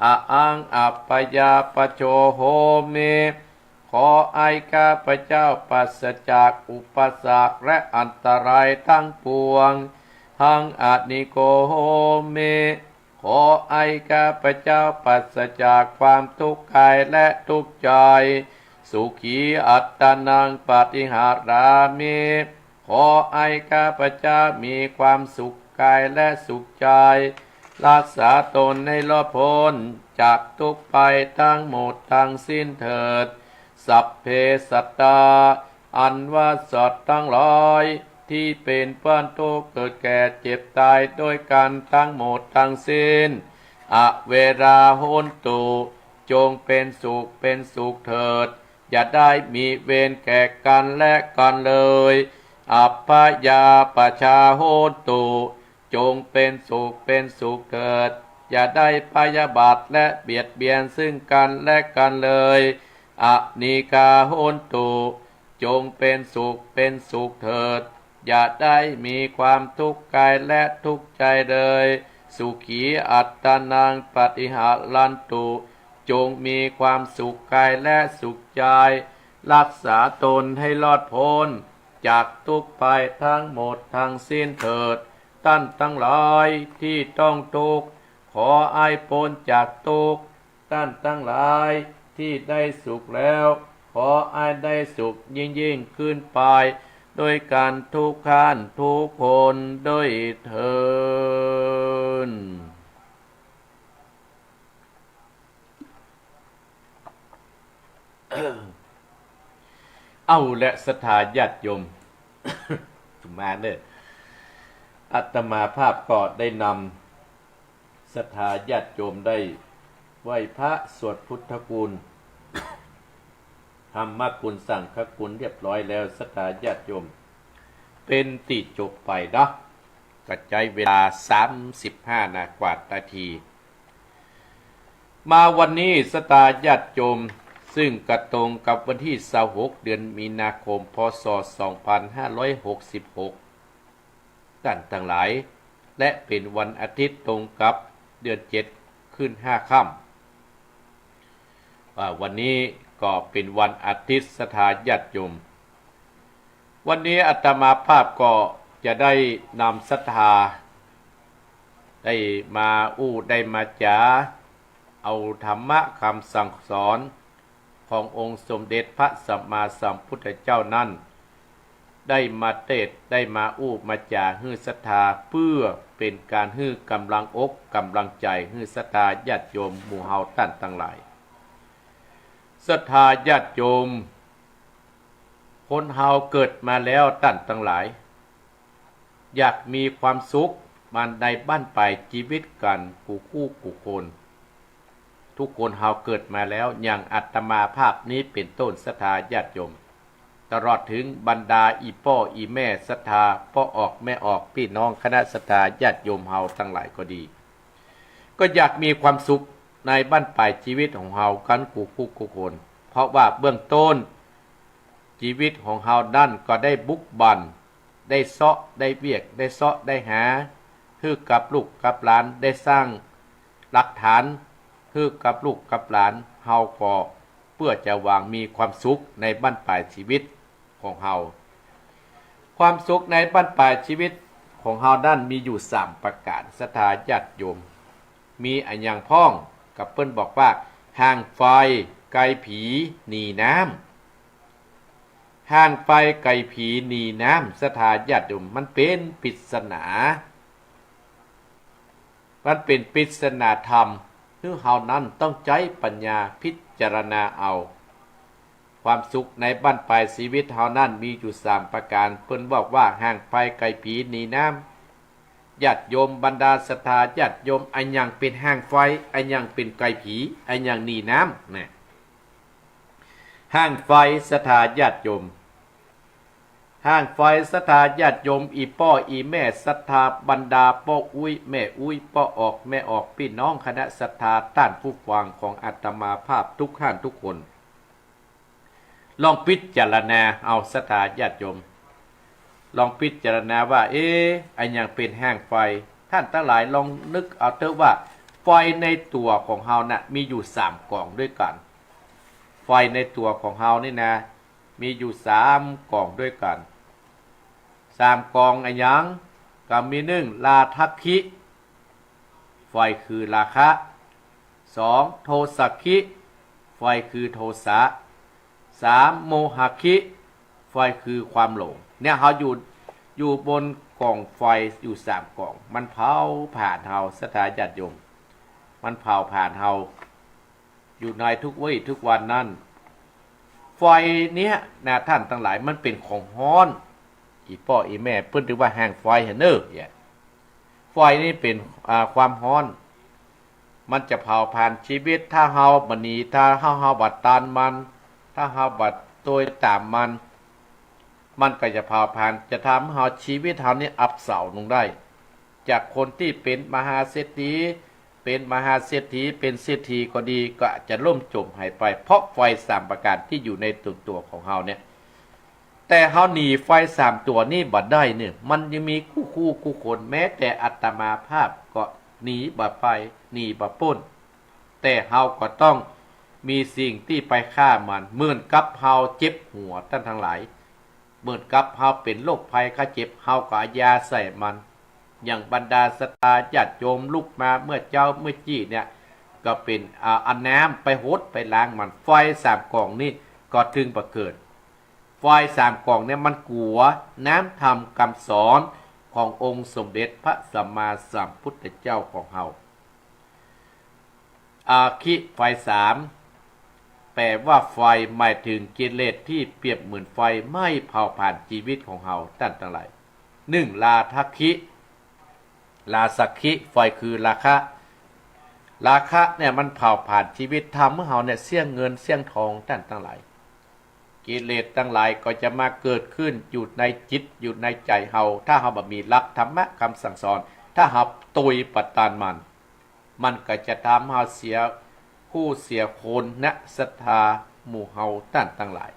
อะหัง อัพพยาปัชโช โหมิ ขอให้ข้าพเจ้าปราศจากอุปสรรคและอันตรายทั้งปวง อะหัง อะนิสโส โหมิ ขอให้ข้าพเจ้าปราศจากความทุกข์กายและทุกข์ใจ สุขี อัตตานัง ปะฏิหารามิ ขอให้ข้าพเจ้ามีความสุขกายและสุขใจ รักษาตนให้รอดพ้นจากทุกข์ภัยทั้งหมดทั้งสิ้นเถิด สัพเพ สัตตา อันว่าสัตว์ทั้งหลาย ตี้เป๋นเปื้อนทุกข์เกิดแก่เจ็บตายด้วยกั๋นทั้งหมดทั้งสิ้น อะเวรา โหนตุ จงเป๋นสุขเป๋นสุขเถิด อย่าได้มีเวรแก่กั๋นและกั๋นเลย อัพพยาปัชชา โหนตุ จงเป๋นสุขเป๋นสุขเถิด อย่าได้พยาบาทและเบียดเบียนซึ่งกั๋นและกั๋นเลย อะนิสสา โหนตุ จงเป๋นสุขเป๋นสุขเถิด อย่าได้มีความทุกข์กายและทุกข์ใจเลย สุขี อัตตานัง ปะฏิหารันตุ จงมีความสุขกายและสุขใจ รักษาตนให้รอดพ้นจากทุกข์ภัยทั้งหมดทั้งสิ้นเถิด ต้านตังหลายตี้ต้องทุกข์ ขอให้ป๊นจากทุกข์ ต้านตังหลายตี้ได้สุขแล้ว ขอให้ได้สุขยิ่งๆ ขึ้นไป ด้วยกั๋นทุกท่านทุกคนด้วยเทอญ เอาละ ศรัทธาญาติโยม มาเน่อ อาตมาภาพก็ได้นำศรัทธาญาติโยมได้ไหว้พระสวดพุทธคุณ ธรรมคุณ สังฆคุณเรียบร้อยแล้ว ศรัทธาญาติโยม เป๋นตี้จบไปเนาะ ก็ใจ๊เวลาสามสิบห้านา กว่านาที มาวันนี้ศรัทธาญาติโยม ซึ่งกระตรงกับวันตี้ซาวหก เดือนมีนาคม พ.ศ. สองพันห้าร้อยหกสิบหก ต้านตังหลาย และเป๋นวันอาทิตย์ตรงกับเดือนเจ็ดขึ้นห้าค่ำ อ่า วันนี้ก็เป๋นวันอาทิตย์ ศรัทธาญาติโยม วันนี้อาตมาภาพก็จะได้นำศรัทธา ได้มาอู้ได้มาจ๋า เอาธรรมะคำสั่งสอนขององค์สมเด็จพระสัมมาสัมพุทธเจ้านั้น ได้มาเตศน์ ได้มาอู้มาจ๋าหื้อศรัทธา เปื้อเป๋นก๋านหื้อกำลังอกกำลังใจ๋หื้อศรัทธาญาติโยมหมู่เฮาต้านตังหลาย ศรัทธาญาติโยม คนเฮาเกิดมาแล้วต้านตังหลาย อยากมีความสุขมาในบั้นปลายจีวิตกั๋นกู้คู่กู้คน ทุกคนเฮาเกิดมาแล้ว อย่างอาตมาภาพนี้เป๋นต้น ศรัทธาญาติโยม ตลอดเถิงบรรดาอี่ป้ออี่แม่ศรัทธา ป้อออกแม่ออก ปี้น้องคณะศรัทธาญาติโยมเฮาตังหลายก็ดี ก็อยากมีความสุขในบั้นปลายจีวิตของเฮากั๋นกู้คู่กู้คน เพราะว่าเบื้องต้น จีวิตของเฮานั้นก็ได้บุกบั่น ได้เซาะได้เวียก ได้เซาะได้หา หื้อกับลูกกับหลาน ได้สร้างหลักฐาน หื้อกับลูกกับหลาน เฮาก็เปื้อจะหวังมีความสุขในบั้นปลายจีวิตของเฮา ความสุขในบั้นปลายจีวิตของเฮานั้นมีอยู่สามประก๋าน ศรัทธาญาติโยม มีอะหยังพ่อง ก็เปิ้นบอกว่า ห่างไฟไกลผีหนีน้ำ ห่างไฟไกลผีหนีน้ำ ศรัทธาญาติโยม มันเป๋นปริศนา มันเป๋นปริศนาธรรม หื้อเฮานั้นต้องใจ๊ปัญญาพิจารณาเอา ความสุขในบั้นปลายจีวิตเฮานั้นมีอยู่สามประก๋าน เปิ้นบอกว่า ห่างไฟไกลผีหนีน้ำ ญาติโยม บรรดาศรัทธาญาติโยม อะหยังเป๋นฮ้างไฟ อะหยังเป๋นไก่ผี อะหยังหนีน้ำนะ ฮ้างไฟ ศรัทธาญาติโยม ฮ้างไฟ ศรัทธาญาติโยม อี่ป้ออี่แม่ศรัทธา บรรดาป้ออุ๊ยแม่อุ๊ย ป้อออกแม่ออก ปี้น้องคณะศรัทธา ต้านผู้ฟังของอาตมาภาพทุกท่านทุกคน ลองพิจารณาเอาศรัทธาญาติโยม ลองพิจารณาว่า เอ๊ะ อะหยังเป๋นฮ้างไฟ ท่านตังหลายลองนึกเอาเต๊อะว่า ไฟในตั๋วของเฮาน่ะ มีอยู่สามก๋องด้วยกั๋น ไฟในตั๋วของเฮานี่นะ มีอยู่สามก๋องด้วยกั๋น สามก๋องอะหยัง ก็มีนึ่ง ราคะคิ ไฟคือราคะ สอง โทสะคิ ไฟคือโทสะ สาม โมหะคิ ไฟคือความหลง เนี่ย เฮาอยู่ อยู่บนก๋องไฟอยู่สามก๋อง มันเผาผลาญเฮา ศรัทธาญาติโยม มันเผาผลาญเฮา อยู่ในทุกวี้ทุกวันนั้น ไฟเนี้ยนะ ท่านตังหลาย มันเป๋นของฮ้อน อี่ป้ออี่แม่เปิ้นจึงว่าฮ้างไฟหั้นเน่อ เนี่ย ไฟนี่เป๋น อ่า ความฮ้อน มันจะเผาผลาญจีวิต ถ้าเฮาบ่หนี ถ้าเฮา เฮาบ่ต้านมัน ถ้าเฮาบ่ตวยต๋ามมัน มันก็จะเผาผลาญ จะทำหื้อเฮา จีวิตเฮานี่อับเสาลงได้ จากคนตี้เป๋นมหาเศรษฐี เป๋นมหาเศรษฐี เป๋นเศรษฐีก็ดี ก็อาจจะล่มจ๋มหายไป เพราะไฟสามประก๋านตี้อยู่ในตั๋ว ตั๋วของเฮาเนี่ย แต่เฮาหนีไฟสามตั๋วนี้บ่ได้เนี่ย มันยังมีกู้คู่กู้คน แม้แต่อาตมาภาพก็หนีบ่ไป หนีบ่ป๊น แต่เฮาก็ต้องมีสิ่งตี้ไปฆ่ามัน เหมือนกับเฮาเจ็บหัว ท่านตังหลาย เหมือนกับเฮาเป๋นโรคภัยไข้เจ็บ เฮาก็เอายาใส่มัน อย่างบรรดาศรัทธาญาติโยมลุกมาเมื่อเจ๊าเมื่อกี้เนี่ย ก็เป๋น อ่า เอาน้ำไปหดไปล้างมัน ไฟสามก๋องนี้ก็จึงบ่เกิด ไฟสามก๋องเนี่ยมันกั๋วน้ำธรรมกำสอนขององค์สมเด็จพระสัมมาสัมพุทธเจ้าของเฮา ราคะคิไฟสาม แป๋ว่าไฟหมายถึงกิเลสตี้เปรียบเหมือนไฟไหม้เผาผลาญจีวิตของเฮา ท่านตังหลาย นึ่ง ราคะคิ ราคะคิ ไฟคือราคะ ราคะเนี่ยมันเผาผลาญจีวิต ทำหื้อเฮาเนี่ยเสี้ยเงินเสี้ยทอง ท่านตังหลาย กิเลสตังหลายก็จะมาเกิดขึ้นอยู่ในจิตอยู่ในใจ๋เฮา ถ้าเฮาบ่มีหลักธรรมะกำสั่งสอน ถ้าเฮาตวยบ่ต้านมัน มันก็จะทำเฮาเสียคู่เสียคนนะ ศรัทธาหมู่เฮาท่านตังหลาย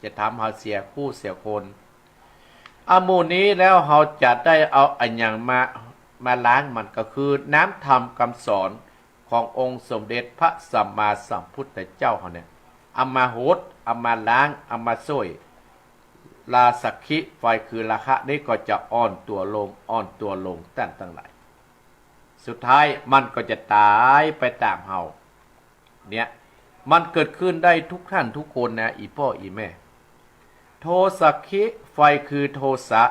จะทำเฮาเสียคู่เสียคน อะหมู่นี้แล้วเฮาจะได้เอาอะหยังมา มาล้างมัน ก็คือน้ำธรรมกำสอนขององค์สมเด็จพระสัมมาสัมพุทธเจ้าเฮาเนี่ย เอามาหด เอามาล้าง เอามาส้วย ราคะคิไฟคือราคะนี้ก็จะอ่อนตั๋วลง อ่อนตั๋วลง ท่านตังหลาย สุดท้ายมันก็จะต๋ายไปต๋ามเฮา เนี่ย มันเกิดขึ้นได้ทุกท่านทุกคนนะ อี่ป้ออี่แม่ โทสะคิไฟคือโทสะ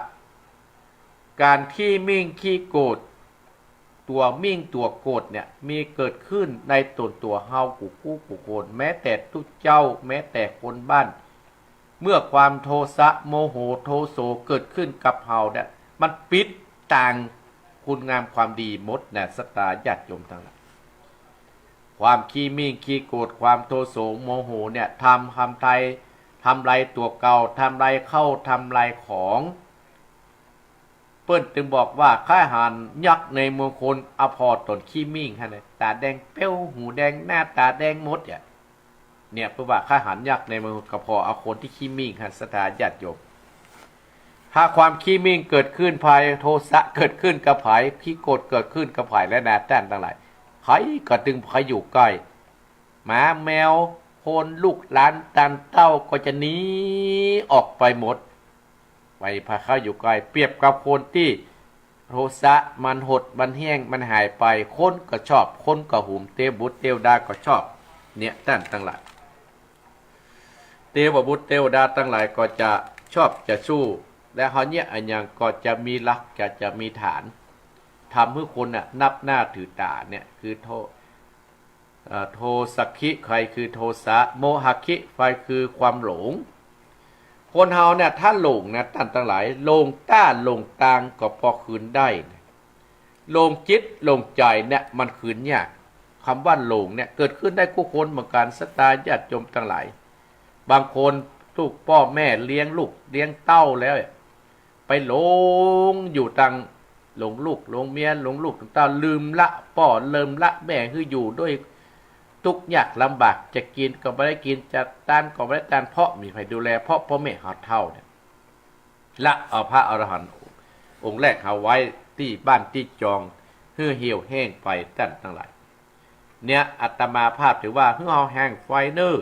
ก๋านขี้หมิ่งขี้โกรธ ตั๋วหมิ่งตั๋วโกรธเนี่ย มีเกิดขึ้นในต๋นตั๋วเฮากู้คู่กู้คน แม้แต่ตุ๊เจ้า แม้แต่คนบ้าน เมื่อความโทสะโมโหโทโสเกิดขึ้นกับเฮาเนี่ย มันปิดตางคุณงามความดีหมดนะ ศรัทธาญาติโยมตังหลาย ความขี้หมิ่งขี้โกรธ ความโทโสโมโหเนี่ย ทำ ทำลาย ทำลายตั๋วเก่า ทำลายข้าว ทำลายของ เปิ้นจึงบอกว่า ใค่หันยักษ์ในเมืองคน อะผ่อต๋นขี้หมิ่งหั้นนะ ต๋าแดงแป๊ว หูแดง หน้าต๋าแดงหมดอะ เนี่ย เปิ้นว่าใค่หันยักษ์ในเมืองคน ก็ผ่อเอาคนตี้ขี้หมิ่งหั้น ศรัทธาญาติโยม ถ้าความขี้หมิ่งเกิดขึ้นใผ โทสะเกิดขึ้นกับใผ ขี้โกรธเกิดขึ้นกับใผแล้วนะ ท่านตังหลาย ใผก็ตึงบ่ใค่อยู่ใก้ หมาแมว คนลูกหลานตานเต้าก็จะหนีออกไปหมด ไปบ่ใค่อยู่ใก้ เปรียบกับคนตี้โทสะมันหด มันแห้ง มันหายไป คนก็ชอบ คนก็หุม เตวบุตรเตวดาก็ชอบ เนี่ย ท่านตังหลาย เตวบุตรเตวดาตังหลายก็จะชอบจะสู้ และเฮาเนี่ยอะหยังก็จะมีหลัก จะ จะมีฐาน ทำหื้อคนน่ะนับหน้าถือต๋า เนี่ย คือโท เอ่อ โทสะคิไฟคือโทสะ โมหะคิไฟคือความหลง คนเฮาเนี่ยถ้าหลงนะ ท่านตังหลาย หลงต้าหลงตางก็ปอคืนได้นะ หลงจิตหลงใจ๋เนี่ยมันคืนยาก กำว่าหลงเนี่ยเกิดขึ้นได้กู้คนเหมือนกั๋น ศรัทธาญาติโยมตังหลาย บางคนถูกป้อแม่เลี้ยงลูกเลี้ยงเต้าแล้ว ไปหลงอยู่ตัง หลงลูกหลงเมีย หลงลูกหลงเต้า ลืมละป้อลืมละแม่ หื้ออยู่ด้วยตุ๊กข์ยากลำบาก จะกิ๋นก็บ่ได้กิ๋น จะตานก็บ่ได้ตาน เพราะบ่มีใผดูแล เพราะป้อแม่เฮาเฒ่าเนี่ย ละเอาพระอรหันต์องค์แรกเฮาไว้ตี้บ้านตี้จอง หื้อเหี่ยวแห้งไป ต้านตังหลาย เนี่ยอาตมาภาพถือว่าหื้อเฮาแฮงไฟเน่อ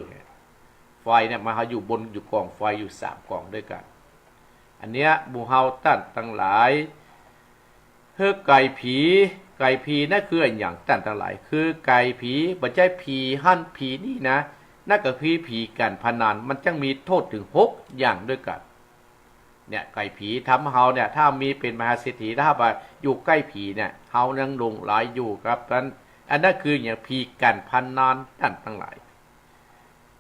ไฟเนี่ยมันเฮาอยู่บนอยู่ก๋องไฟอยู่สามก๋องด้วยกั๋น อันเนี้ยหมู่เฮาต้านตังหลาย หื้อไก่ผี ไก่ผีนั่นคืออะหยังต้านตังหลาย คือไก่ผี บ่ใจ้ผีหั้นผีนี่นะ นั่นก็คือผีก๋านพนัน มันจั้งมีโต้ษเถิงหกอย่างด้วยกั๋น เนี่ยไก่ผีทำเฮาเนี่ย ถ้ามีเป๋นมหาเศรษฐี ถ้าว่าอยู่ใก้ผีเนี่ย เฮายังหลงไหลอยู่ครับ อันนั้น อันนั้นคืออะหยัง ผีก๋านพนันต้านตังหลาย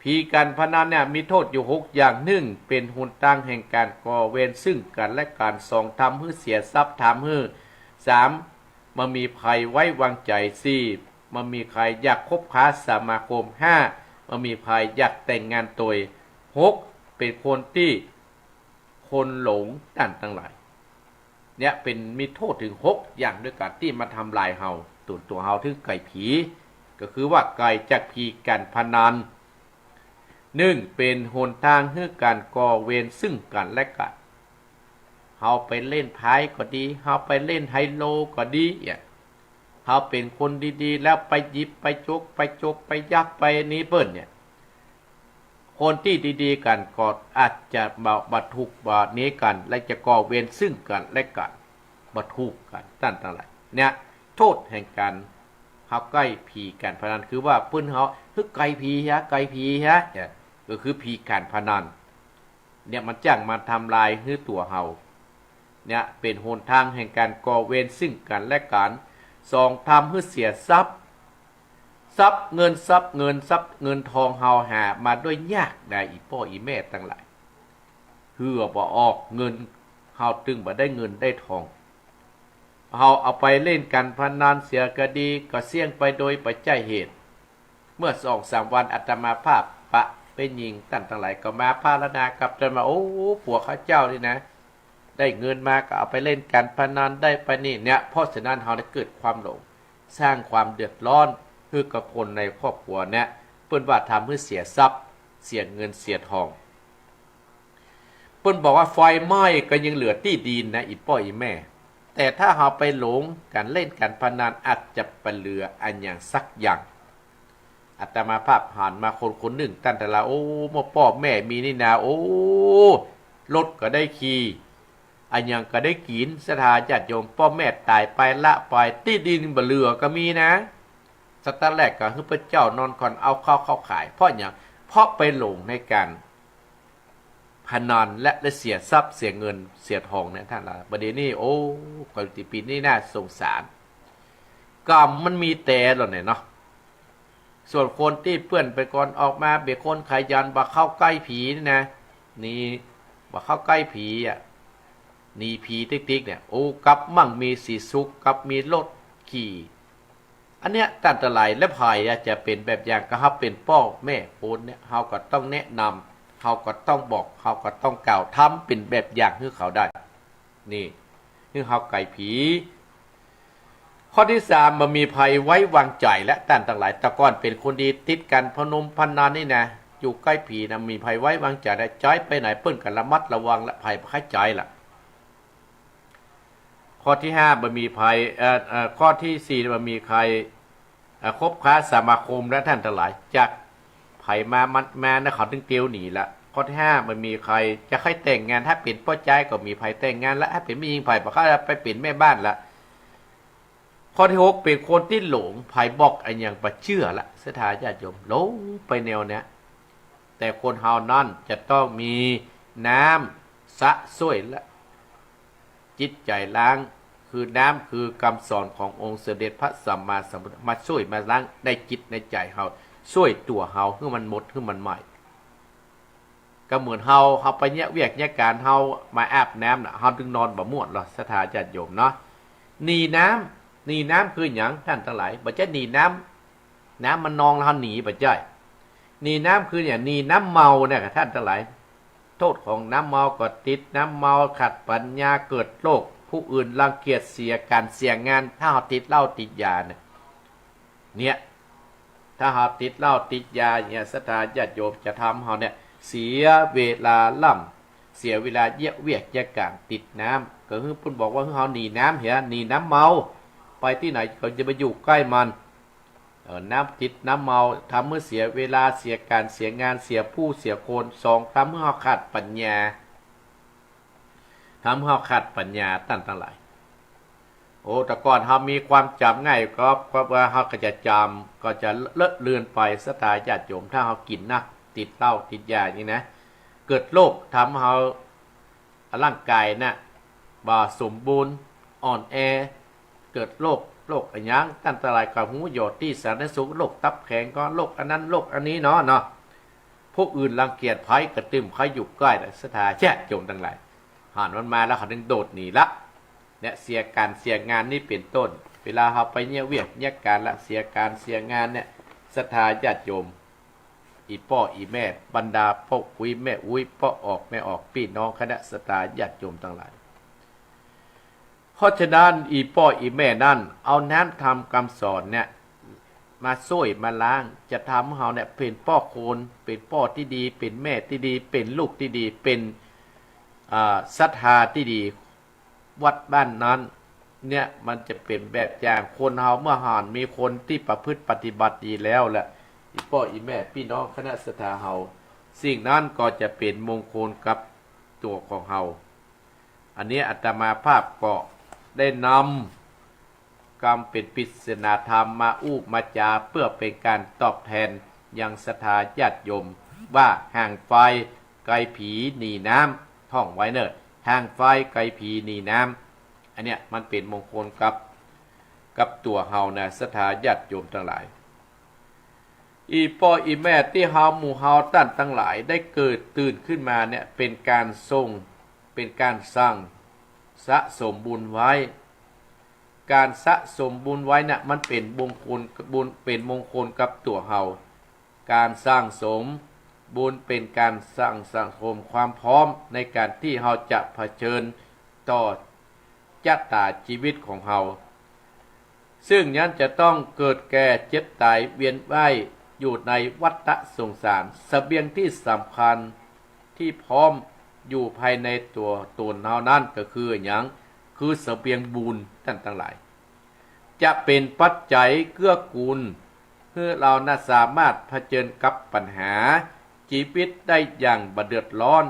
ผีก๋านพนันเนี่ยมีโต้ษอยู่หกอย่าง นึ่ง เป๋นหนตางแห่งก๋านก่อเวรซึ่งกั๋นและกั๋น สอง ทำหื้อเสียทรัพย์ ทำหื้อ สาม บ่มีใผไว้วางใจ๋ สี่ บ่มีใผอยากคบค้าสมาคม ห้า บ่มีใผอยากแต่งงานตวย หก เป๋นคนตี้ คนหลงต้านตังหลาย เนี่ยเป๋นมีโต้ษเถิงหกอย่างด้วยกั๋นตี้มาทำลายเฮา ตั๋ว ตั๋วเฮาเถิงไก่ผี ก็คือว่าไก่จากผีก๋านพนัน นึ่ง เป๋นหนตางหื้อก๋านก่อเวรซึ่งกั๋นและกั๋น เฮาไปเล่นไพ่ก็ดี เฮาไปเล่นไฮโลก็ดีเนี่ย เฮาเป๋นคนดีๆ แล้วไปหยิบไปจก ไปจกไปยักไปนี้เปิ้นเนี่ย คนตี้ดีๆ กั๋นก็อาจจะบ่ บ่ถูกบ่นี้กั๋น และจะก่อเวรซึ่งกั๋นและกั๋น บ่ถูกกั๋น ต้านตังหลาย เนี่ยโต้ษแห่งก๋านเฮาใก้ผีก๋านพนัน คือว่าเปิ้นเฮา หื้อไก่ผีเหีย ไก่ผีเหีย เนี่ย ก็คือผีก๋านพนัน เนี่ยมันจั้งมาทำลายหื้อตั๋วเฮา เนี่ยเป๋นหนตางแห่งก๋านก่อเวรซึ่งกั๋นและกั๋น สอง ทำหื้อเสียทรัพย์ ทรัพย์เงิน ทรัพย์เงิน ทรัพย์เงินทองเฮาหามาด้วยยากนา อี่ป้ออี่แม่ตังหลาย หื้อบ่ออกเงิน เฮาตึงบ่ได้เงินได้ทอง เฮาเอาไปเล่นก๋านพนันเสียก็ดี ก็เสี้ยงไปโดยบ่ใจ้เหตุ เมื่อสองสามวันอาตมาภาพปะแม่ญิงต้านตังหลายก็มาพรรณนากับอาตมา โอ้ ผัวข้าเจ้านี่นะ ได้เงินมาก็เอาไปเล่นก๋านพนัน ได้ไปนี่เนี่ย เพราะฉะนั้นเฮาได้เกิดความหลง สร้างความเดือดร้อนหื้อกับคนในครอบครัวเนี่ย เปิ้นว่าทำหื้อเสียทรัพย์ เสียเงินเสียทอง เปิ้นบอกว่าไฟไหม้ก็ยังเหลือตี้ดินนะ อี่ป้ออี่แม่ แต่ถ้าเฮาไปหลงก๋านเล่นก๋านพนัน อาจจะบ่เหลืออะหยังสักอย่าง อาตมาภาพหันมาคนคนนึ่งต้านตังหลาย โอ้ เมื่อป้อแม่มีนี่นา โอ้ รถก็ได้ขี่ อะหยังก็ได้กิ๋น ศรัทธาญาติโยม ป้อแม่ต๋ายไปละไป ตี้ดินบ่เหลือก็มีนะ สต๊อกแรกก็หื้อพระเจ้านอนก่อน เอาเข้า เข้าขาย เพราะหยัง เพราะไปหลงในก๋านพนันและได้เสียทรัพย์เสียเงินเสียทองเนี่ยต้านตังหลาย บ่าเดี่ยวนี้ โอ้ ก๋อยตี้ปี๋นี่น่าสงสาร กรรมมันมีแต๊หละเนี่ยเนาะ ส่วนคนตี้เปื้อนไปก่อนออกมาเป๋นคนขยัน บ่เข้าใก้ผีนี่นะ นี่ บ่เข้าใก้ผีอะ หนีผีติ๊กๆ เนี่ย โอ้ กลับมั่งมีสีสุข กลับมีรถขี่ อันเนี้ยต้านตังหลาย และใผอะจะเป๋นแบบอย่าง ก็เฮาเป๋นป้อแม่คนเนี่ย เฮาก็ต้องแนะนำ เฮาก็ต้องบอก เฮาก็ต้องกล่าว ทำเป๋นแบบอย่างหื้อเขาได้ นี่ หื้อเฮาไก่ผี ข้อตี้สาม บ่มีใผไว้วางใจ๋และ ต้านตังหลาย แต่ก่อนเป๋นคนดี ติดก๋านพนมพนันนี่นะ อยู่ใก้ผีนะ บ่มีใผไว้วางใจ๋และ ใจ๊ไปไหนเปิ้นก็ระมัดระวังและ ใผบ่ใค่ใจ๊ละ ข้อตี้ห้า บ่มีใผ เอ่อ เอ่อ ข้อตี้สี่ บ่มีใผ เอ่อ คบค้าสมาคมและ ต้านตังหลาย จักใผมา มันมานะ เขาตึงเตียวหนีละ ข้อตี้ห้า บ่มีใผจะใค่แต่งงาน ถ้าเป๋นป้อจายก็บ่มีใผแต่งงานละ ถ้าเป๋นแม่ญิงใผบ่ใค่ไปเป๋นแม่บ้านละ ข้อตี้หก เป๋นคนตี้หลง ใผบอกอะหยังบ่เจื้อละ ศรัทธาญาติโยม หลงไปแนวเนี้ย แต่คนเฮานั้นจะต้องมีน้ำสะส้วยและจิตใจ๋ล้าง คือน้ำคือกำสอนขององค์สมเด็จพระสัมมาสัมพุทธ มาส้วยมาล้างในจิตในใจ๋เฮา ส้วยตั๋วเฮาหื้อมันหมด หื้อมันใหม่ ก็เหมือนเฮา เฮาไปเยียะเวียกเยียะก๋าน เฮามาอาบน้ำน่ะ เฮาตึงนอนบ่ม่วนหรอ ศรัทธาญาติโยมเนาะ หนีน้ หนีน้ำคือหยังต้านตังหลาย บ่ใจ้หนีน้ำ น้ำมันนองแล้วเฮาหนี บ่ใจ้ หนีน้ำคือหยัง หนีน้ำเมาเนี่ย ต้านตังหลาย โต้ษของน้ำเมาก็ติดน้ำเมา ขาดปัญญา เกิดโรค ผู้อื่นรังเกียจ เสียก๋านเสียงาน ถ้าเฮาติดเหล้าติดยาเนี่ย เนี่ย ถ้าเฮาติดเหล้าติดยาเนี่ย ศรัทธาญาติโยม จะทำเฮาเนี่ย เสียเวลาล่ำ เสียเวลาเยียะเวียกเยียะก๋าน ติดน้ำ ก็คือเปิ้นบอกว่า หื้อเฮาหนีน้ำเหีย หนีน้ำเมา ไปตี้ไหนก็จะไปอยู่ใก้มัน เออ น้ำติดน้ำเมา ทำหื้อเสียเวลา เสียก๋านเสียงาน เสียผู้เสียคน สอง ทำหื้อเฮาขาดปัญญา ทำหื้อเฮาขาดปัญญา ต้านตังหลาย โอ้ แต่ก่อนเฮามีความจ๋ำง่าย ก็ ก็ว่าเฮาก็จะจ๋ำ ก็จะเลอะเลือนไป ศรัทธาญาติโยม ถ้าเฮากิ๋นนัก ติดเหล้าติดยานี่นะ เกิดโรค ทำเฮา ร่างก๋ายน่ะ บ่สมบูรณ์ อ่อนแอ เกิดโรค โรคอะหยัง ต้านตังหลายก็ฮู้อยู่ ตี้สาธารณสุข โรคตับแข็งก็ โรคอันนั้น โรคอันนี้เนาะ เนาะ ผู้อื่นรังเกียจ ใผก็ตึงใค่อยู่ใก้ ศรัทธาญาติโยมตังหลาย หันมันมาแล้วเขาตึงโดดหนีละ เนี่ย เสียก๋านเสียงานนี่เป๋นต้น เวลาเฮาไปเยียะเวียกเยียะก๋านละ เสียก๋านเสียงานเนี่ย ศรัทธาญาติโยม อี่ป้ออี่แม่ บรรดาป้ออุ๊ยแม่อุ๊ย ป้อออกแม่ออก ปี้น้องคณะศรัทธาญาติโยมตังหลาย เพราะฉะนั้น อี่ป้ออี่แม่นั้น เอาน้ำธรรมกำสอนเนี่ย มาซ่วยมาล้าง จะทำหื้อเฮาเนี่ย เป๋นป้อคน เป๋นป้อตี้ดี เป๋นแม่ตี้ดี เป๋นลูกตี้ดี เป๋น อ่า ศรัทธาตี้ดี วัดบ้านนั้น เนี่ย มันจะเป๋นแบบอย่าง คนเฮาเมื่อหันมีคนตี้ประพฤติปฏิบัติดีแล้วแหละ อี่ป้ออี่แม่ ปี้น้องคณะศรัทธาเฮา สิ่งนั้นก็จะเป๋นมงคลกับตั๋วของเฮา อันนี้อาตมาภาพก็ได้นำกำเป๋นปริศนาธรรมมาอู้มาจ๋า เปื้อเป๋นก๋านตอบแตนยังศรัทธาญาติโยม ว่าห่างไฟไกลผีหนีน้ำ ท่องไว้เน่อ ห่างไฟไกลผีหนีน้ำ อันเนี้ยมันเป๋นมงคลกับ กับตั๋วเฮานะ ศรัทธาญาติโยมตังหลาย อี่ป้ออี่แม่ตี้เฮา หมู่เฮาต้านตังหลายได้เกิดตื่นขึ้นมาเนี่ย เป๋นก๋านส่ง เป๋นก๋านสั่งสะสมบุญไว้ ก๋านสะสมบุญไว้น่ะ มันเป๋นมงคลบุญ เป๋นมงคลกับตั๋วเฮา ก๋านสั่งสมบุญเป๋นก๋านสั่ง สั่งสมความพร้อมในก๋านตี้เฮาจะเผชิญต่อ ชะต๋าจีวิตของเฮา ซึ่งนั้นจะต้องเกิดแก่เจ็บต๋ายเวียนว่ายอยู่ในวัฏฏะสงสาร เสบียงตี้สำคัญตี้พร้อมอยู่ภายในตั๋วตนเฮานั้นก็คืออะหยัง คือเสบียงบุญต้านตังหลาย จะเป๋นปัจจัยเกื้อกูล หื้อเฮาน่ะสามารถเผชิญกับปัญหาจีวิตได้อย่างบ่เดือดร้อน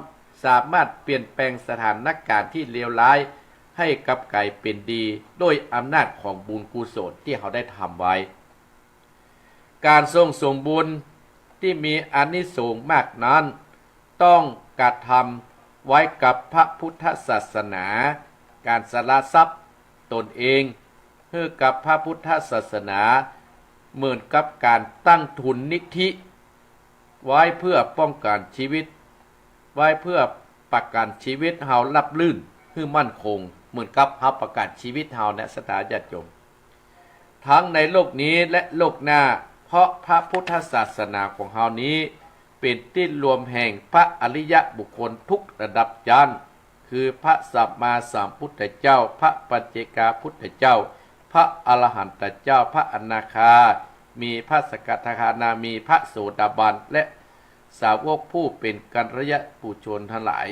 สามารถเปลี่ยนแปลงสถานก๋ารณ์ตี้เลวร้าย หื้อกลับก๋ายเป๋นดี โดยอำนาจของบุญกุศลตี้เฮาได้ทำไว้ ก๋านส่งสมบุญตี้มีอานิสงส์มากนั้น ต้องกระทำไว้กับพระพุทธศาสนา ก๋านสละทรัพย์ตนเองหื้อกับพระพุทธศาสนา เหมือนกับก๋านตั้งทุนนิธิไว้เพื่อป้องกั๋นจีวิต ไว้เพื่อประกั๋นจีวิตเฮาราบรื่นหื้อมั่นคง เหมือนกับเฮาประกั๋นจีวิตเฮาเนี่ย ศรัทธาญาติโยม ทั้งในโลกนี้และโลกหน้า เพราะพระพุทธศาสนาของเฮานี้ เป๋นตี้รวมแห่งพระอริยบุคคลทุกระดับชั้น คือพระสัมมาสัมพุทธเจ้า พระปัจเจกพุทธเจ้า พระอรหันตเจ้า พระอนาคามี พระสกทาคานามี พระโสดาบัน และสาวกผู้เป๋นกัลยาณปุถุชนทั้งหลาย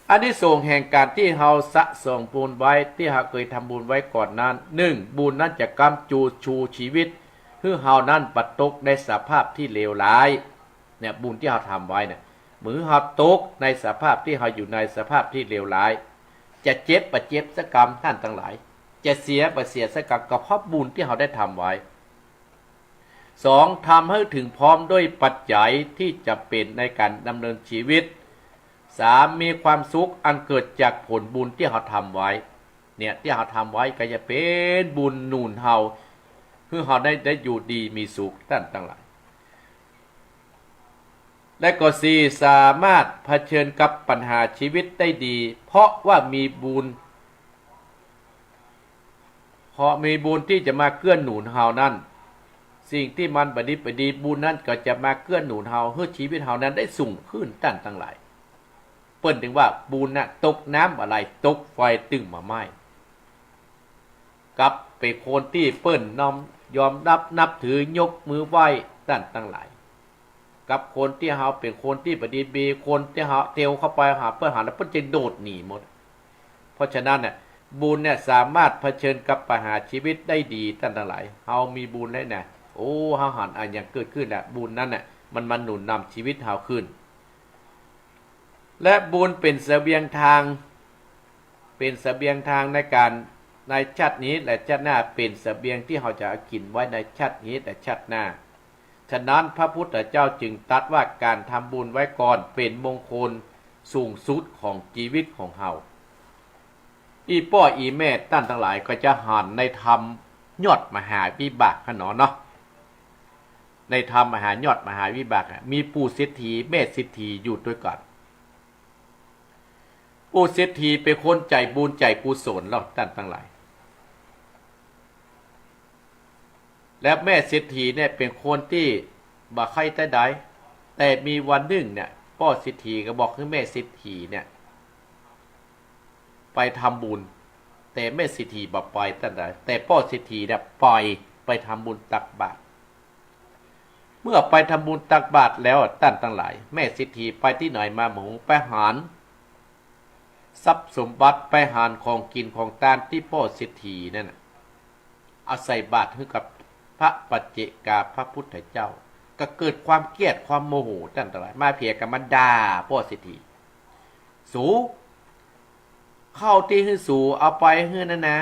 อานิสงส์แห่งก๋านตี้เฮาสะสมบุญไว้ ตี้เฮาเกยทำบุญไว้ก่อนนั้น นึ่ง บุญนั้นจะก๊ำจูชูจีวิต หื้อเฮานั้นบ่ตกในสภาพตี้เลวร้าย เนี่ย บุญตี้เฮาทำไว้เนี่ย บ่หื้อเฮาตกในสภาพตี้เฮาอยู่ในสภาพตี้เลวร้าย จะเจ็บบ่เจ็บสักกำต้านตังหลาย จะเสียบ่เสียสักกำ ก็เพราะบุญตี้เฮาได้ทำไว้ สอง ทำหื้อเถิงพร้อมด้วยปัจจัยตี้จ๋ำเป๋นในก๋านดำเนินจีวิต สาม มีความสุขอันเกิดจากผลบุญตี้เฮาทำไว้ เนี่ย ตี้เฮาทำไว้ก็จะเป๋นบุญหนุนเฮา หื้อเฮาได้ ได้อยู่ดีมีสุขต้านตังหลาย และก็สี่ สามารถเผชิญกับปัญหาจีวิตได้ดี เพราะว่ามีบุญ เพราะมีบุญตี้จะมาเกื้อหนุนเฮานั้น สิ่งตี้มันบ่ดีบ่ดี บุญนั้นก็จะมาเกื้อหนุนเฮา หื้อจีวิตเฮานั้นได้สูงขึ้น ต้านตังหลาย เปิ้นจึงว่าบุญน่ะ ตกน้ำบ่ไหล ตกไฟตึงบ่ไหม้ กับเป๋นคนตี้เปิ้นน้อม ยอมรับนับถือ ยกมือไหว้ ต้านตังหลาย กับคนตี้เฮาเป๋นคนตี้บ่ดี มีคนตี้เฮาเตียวเข้าไปหาเปิ้น หาแล้วเปิ้นจะโดดหนีหมด เพราะฉะนั้นน่ะ บุญเนี่ยสามารถเผชิญกับปัญหาจีวิตได้ดี ต้านตังหลาย เฮามีบุญแล้วน่ะ โอ้ เฮาหันอะหยังเกิดขึ้นน่ะ บุญนั้นน่ะ มันมาหนุนนำจีวิตเฮาขึ้น และบุญเป๋นเสบียงทาง เป๋นเสบียงทางในก๋าน ในชาตินี้และชาติหน้า เป๋นเสบียงตี้เฮาจะเอากิ๋นไว้ในชาตินี้และชาติหน้า ฉะนั้นพระพุทธเจ้าจึงตรัสว่าก๋านทำบุญไว้ก่อนเป๋นมงคลสูงสุดของจีวิตของเฮา อี่ป้ออี่แม่ต้านตังหลายก็จะหันในธรรมยอดมหาวิบากหั้นหนอเนาะ ในธรรมมหายอดมหาวิบากอะ มีปู่เศรษฐีแม่เศรษฐีอยู่ตวยกั๋น ปู่เศรษฐีเป๋นคนใจ๋บุญใจ๋กุศลเล่าต้านตังหลาย และแม่เศรษฐีเนี่ยเป๋นคนตี้บ่ใค่ใต้ใด แต่มีวันนึ่งเนี่ย ป้อเศรษฐีก็บอกหื้อแม่เศรษฐีเนี่ย ไปทำบุญ แต่แม่เศรษฐีบ่ไปต้านตังหลาย แต่ป้อเศรษฐีเนี่ยไป ไปทำบุญตักบาตร เมื่อไปทำบุญตักบาตรแล้วต้านตังหลาย แม่เศรษฐีไปตี้ไหนมาบ่ฮู้ ไปหัน ทรัพย์สมบัติ ไปหันของกิ๋นของตานตี้ป้อเศรษฐีนั่นน่ะ เอาใส่บาตรหื้อกับพระปัจเจกาพระพุทธเจ้า ก็เกิดความเกลียดความโมโหต้านตังหลาย มาเผียก็มาด่าป้อเศรษฐี สู ข้าวตี้หื้อสูเอาไปหื้อนั่นนะ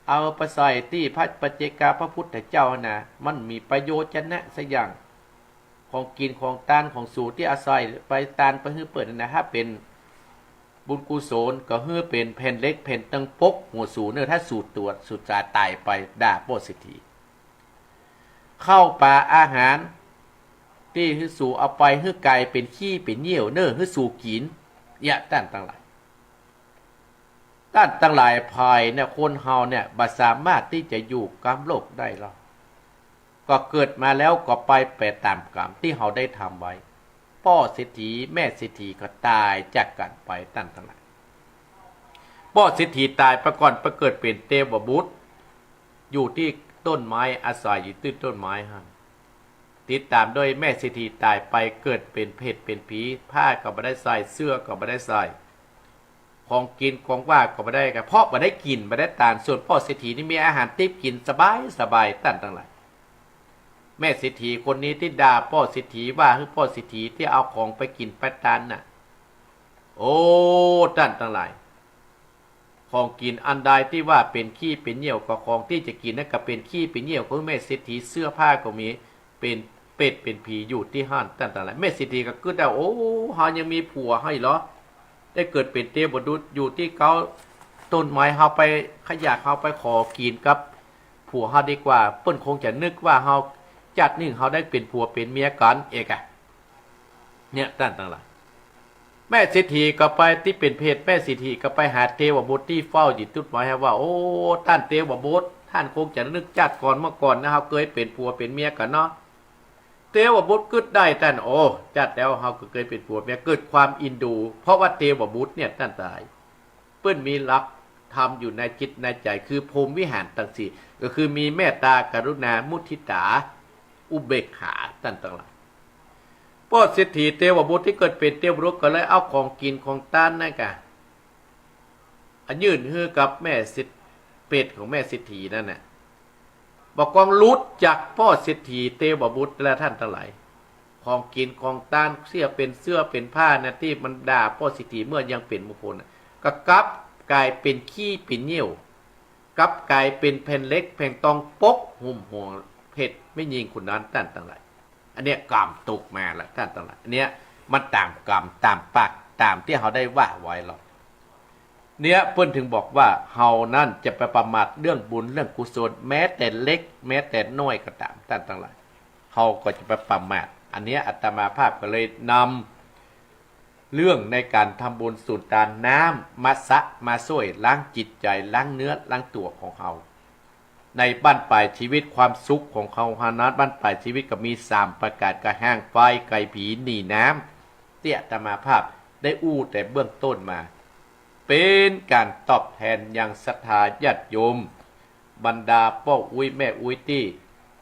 เอาไปใส่ตี้พระปัจเจกาพระพุทธเจ้านะ มันมีประโยชน์จะนะสักอย่าง ของกิ๋นของตานของสูตี้เอาใส่ไปตานไปหื้อเปิ้นนะ ถ้าเป๋นบุญกุศลก็หื้อเป๋นแผ่นเหล็กแผ่นตึงปกหัวสูเน่อ ถ้าสูตวยสูสาต๋ายไป ด่าป้อเศรษฐี ข้าวป๋าอาหารตี้หื้อสูเอาไปหื้อก๋ายเป๋นขี้เป๋นเยี่ยวเน่อ หื้อสูกิ๋น เนี่ยต้านตังหลาย ต้านตังหลาย ภายเนี่ยคนเฮาเนี่ยบ่สามารถตี้จะอยู่กำโลกได้หรอก ก็เกิดมาแล้วก็ไป ไปต๋ามกรรมตี้เฮาได้ทำไว้ ป้อเศรษฐีแม่เศรษฐีก็ต๋ายจากกั๋นไปต้านตังหลาย ป้อเศรษฐีต๋ายไปก่อน ไปเกิดเป๋นเตวบุตร อยู่ตี้ต้นไม้ อาศัยอยู่ตี้ต้นไม้หั้น ติดต๋ามโดยแม่เศรษฐีต๋ายไปเกิดเป๋นเปรตเป๋นผี ผ้าก็บ่ได้ใส่ เสื้อก็บ่ได้ใส่ ของกิ๋นของว่าก็บ่ได้ ก็เพราะบ่ได้กิ๋นบ่ได้ตาน ส่วนป้อเศรษฐีนี่มีอาหารติ๊บกิ๋นสบายสบายต้านตังหลาย แม่เศรษฐีคนนี้ตี้ด่าป้อเศรษฐี ว่าหื้อป้อเศรษฐีตี้เอาของไปกิ๋นไปตานน่ะ โอ้ ต้านตังหลาย ของกิ๋นอันใดตี้ว่าเป๋นขี้เป๋นเยี่ยว ก็ของตี้จะกิ๋นนั้นก็เป๋นขี้เป๋นเยี่ยวของแม่เศรษฐี เสื้อผ้าก็มี เป๋นเปรตเป๋นผีอยู่ตี้หั้นต้านตังหลาย แม่เศรษฐีก็กึ๊ดว่า โอ้ เฮายังมีผัวเฮาอีกเหรอ ได้เกิดเป๋นเตวบุตรอยู่ตี้เก๊าต้นไม้ เฮาไป ใค่อยากเฮาไปขอกิ๋นกับผัวเฮาดีกว่า เปิ้นคงจะนึกว่าเฮา จาตินึ่งเฮาได้เป๋นผัวเป๋นเมียกั๋นเอกอะ เนี่ยต้านตังหลาย แม่เศรษฐีก็ไปตี้เป๋นเปรต แม่เศรษฐีก็ไปหาเตวบุตรตี้เฝ้าอยู่ตี้ต้นไม้ว่า โอ้ ต้านเตวบุตร ต้านคงจะนึกจาติก่อนเมื่อก่อนนะ เฮาเกยเป๋นผัวเป๋นเมียกั๋นเนาะ เตวบุตรกึ๊ดได้ต้าน โอ้ จาติแล้วเฮาก็เกยเป๋นผัวเมีย เกิดความเอ็นดู เพราะว่าเตวบุตรเนี่ยต้านตังหลาย เปิ้นมีหลักธรรมอยู่ในจิตในใจ๋ คือพรหมวิหารตังสี่ ก็คือมีเมตตา กรุณา มุทิตา อุเบกขา ต้านตังหลาย ป้อเศรษฐีเตวบุตรตี้เกิดเป๋นเตวบุตรก็เลยเอาของกิ๋นของตานนั่นกะ อันยื่นหื้อกับแม่เศรษฐ เปรตของแม่เศรษฐีนั่นน่ะ บ่ากองหลุดจากป้อเศรษฐีเตวบุตรแล้วต้านตังหลาย ของกิ๋นของตาน เสื้อเป๋นเสื้อเป๋นผ้านะ ตี้มันด่าป้อเศรษฐีเมื่อยังเป๋นบุคคลน่ะ ก็กลับก๋ายเป๋นขี้เป๋นเยี่ยว กลับก๋ายเป๋นแผ่นเหล็กแผ่นตึงปกหุ้มหัวเปรตแม่ญิงคนนั้นต้านตังหลาย อันเนี้ยกรรมตกมาละต้านตังหลาย อันเนี้ยมันต๋ามกรรมต๋ามปากต๋ามตี้เฮาได้ว่าไว้หรอก เนี่ยเปิ้นถึงบอกว่าเฮานั้นจะไปประมาทเรื่องบุญเรื่องกุศล แม้แต่เล็กแม้แต่น้อยก็ต๋ามต้านตังหลาย เฮาก็จะไปประมาท อันเนี้ยอาตมาภาพก็เลยนำ เรื่องในก๋านทำบุญสุนตานน้ำมาสระมาซ่วยล้างจิตใจ๋ ล้างเนื้อล้างตั๋วของเฮา ในบั้นปลายจีวิตความสุขของเฮานั้น บั้นปลายจีวิตก็มีสามประก๋าน ก็ฮ้าง ไฟ ไก๋ ผี หนีน้ำ ตี้อาตมาภาพได้อู้แต่เบื้องต้นมา เป๋นก๋านตอบแตนยังศรัทธาญาติโยม บรรดาป้ออุ๊ยแม่อุ๊ยตี้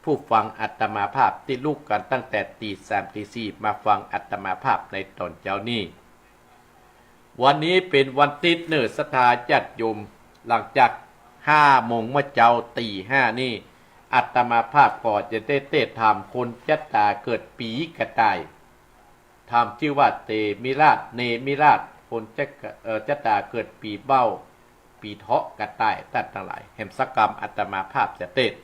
ผู้ฟังอาตมาภาพตี้ลุกกั๋นตั้งแต่ตี๋สามตี๋สี่มาฟังอาตมาภาพในต๋อนเจ๊านี้ วันนี้เป๋นวันติ๊ดเน่อศรัทธาญาติโยม หลังจากห้าโมงเมื่อเจ๊า ตี๋ห้านี่ อาตมาภาพก็จะได้เตศน์ถามคนจะต๋าเกิดปี๋กระต่าย ถามจื้อว่าเตมิราช เนมิราช คนจะ เอ่อ จะต๋าเกิดปี๋เบ้า ปี๋เถาะกระต่าย ต้านตังหลาย แหมสักกำอาตมาภาพจะเตศน์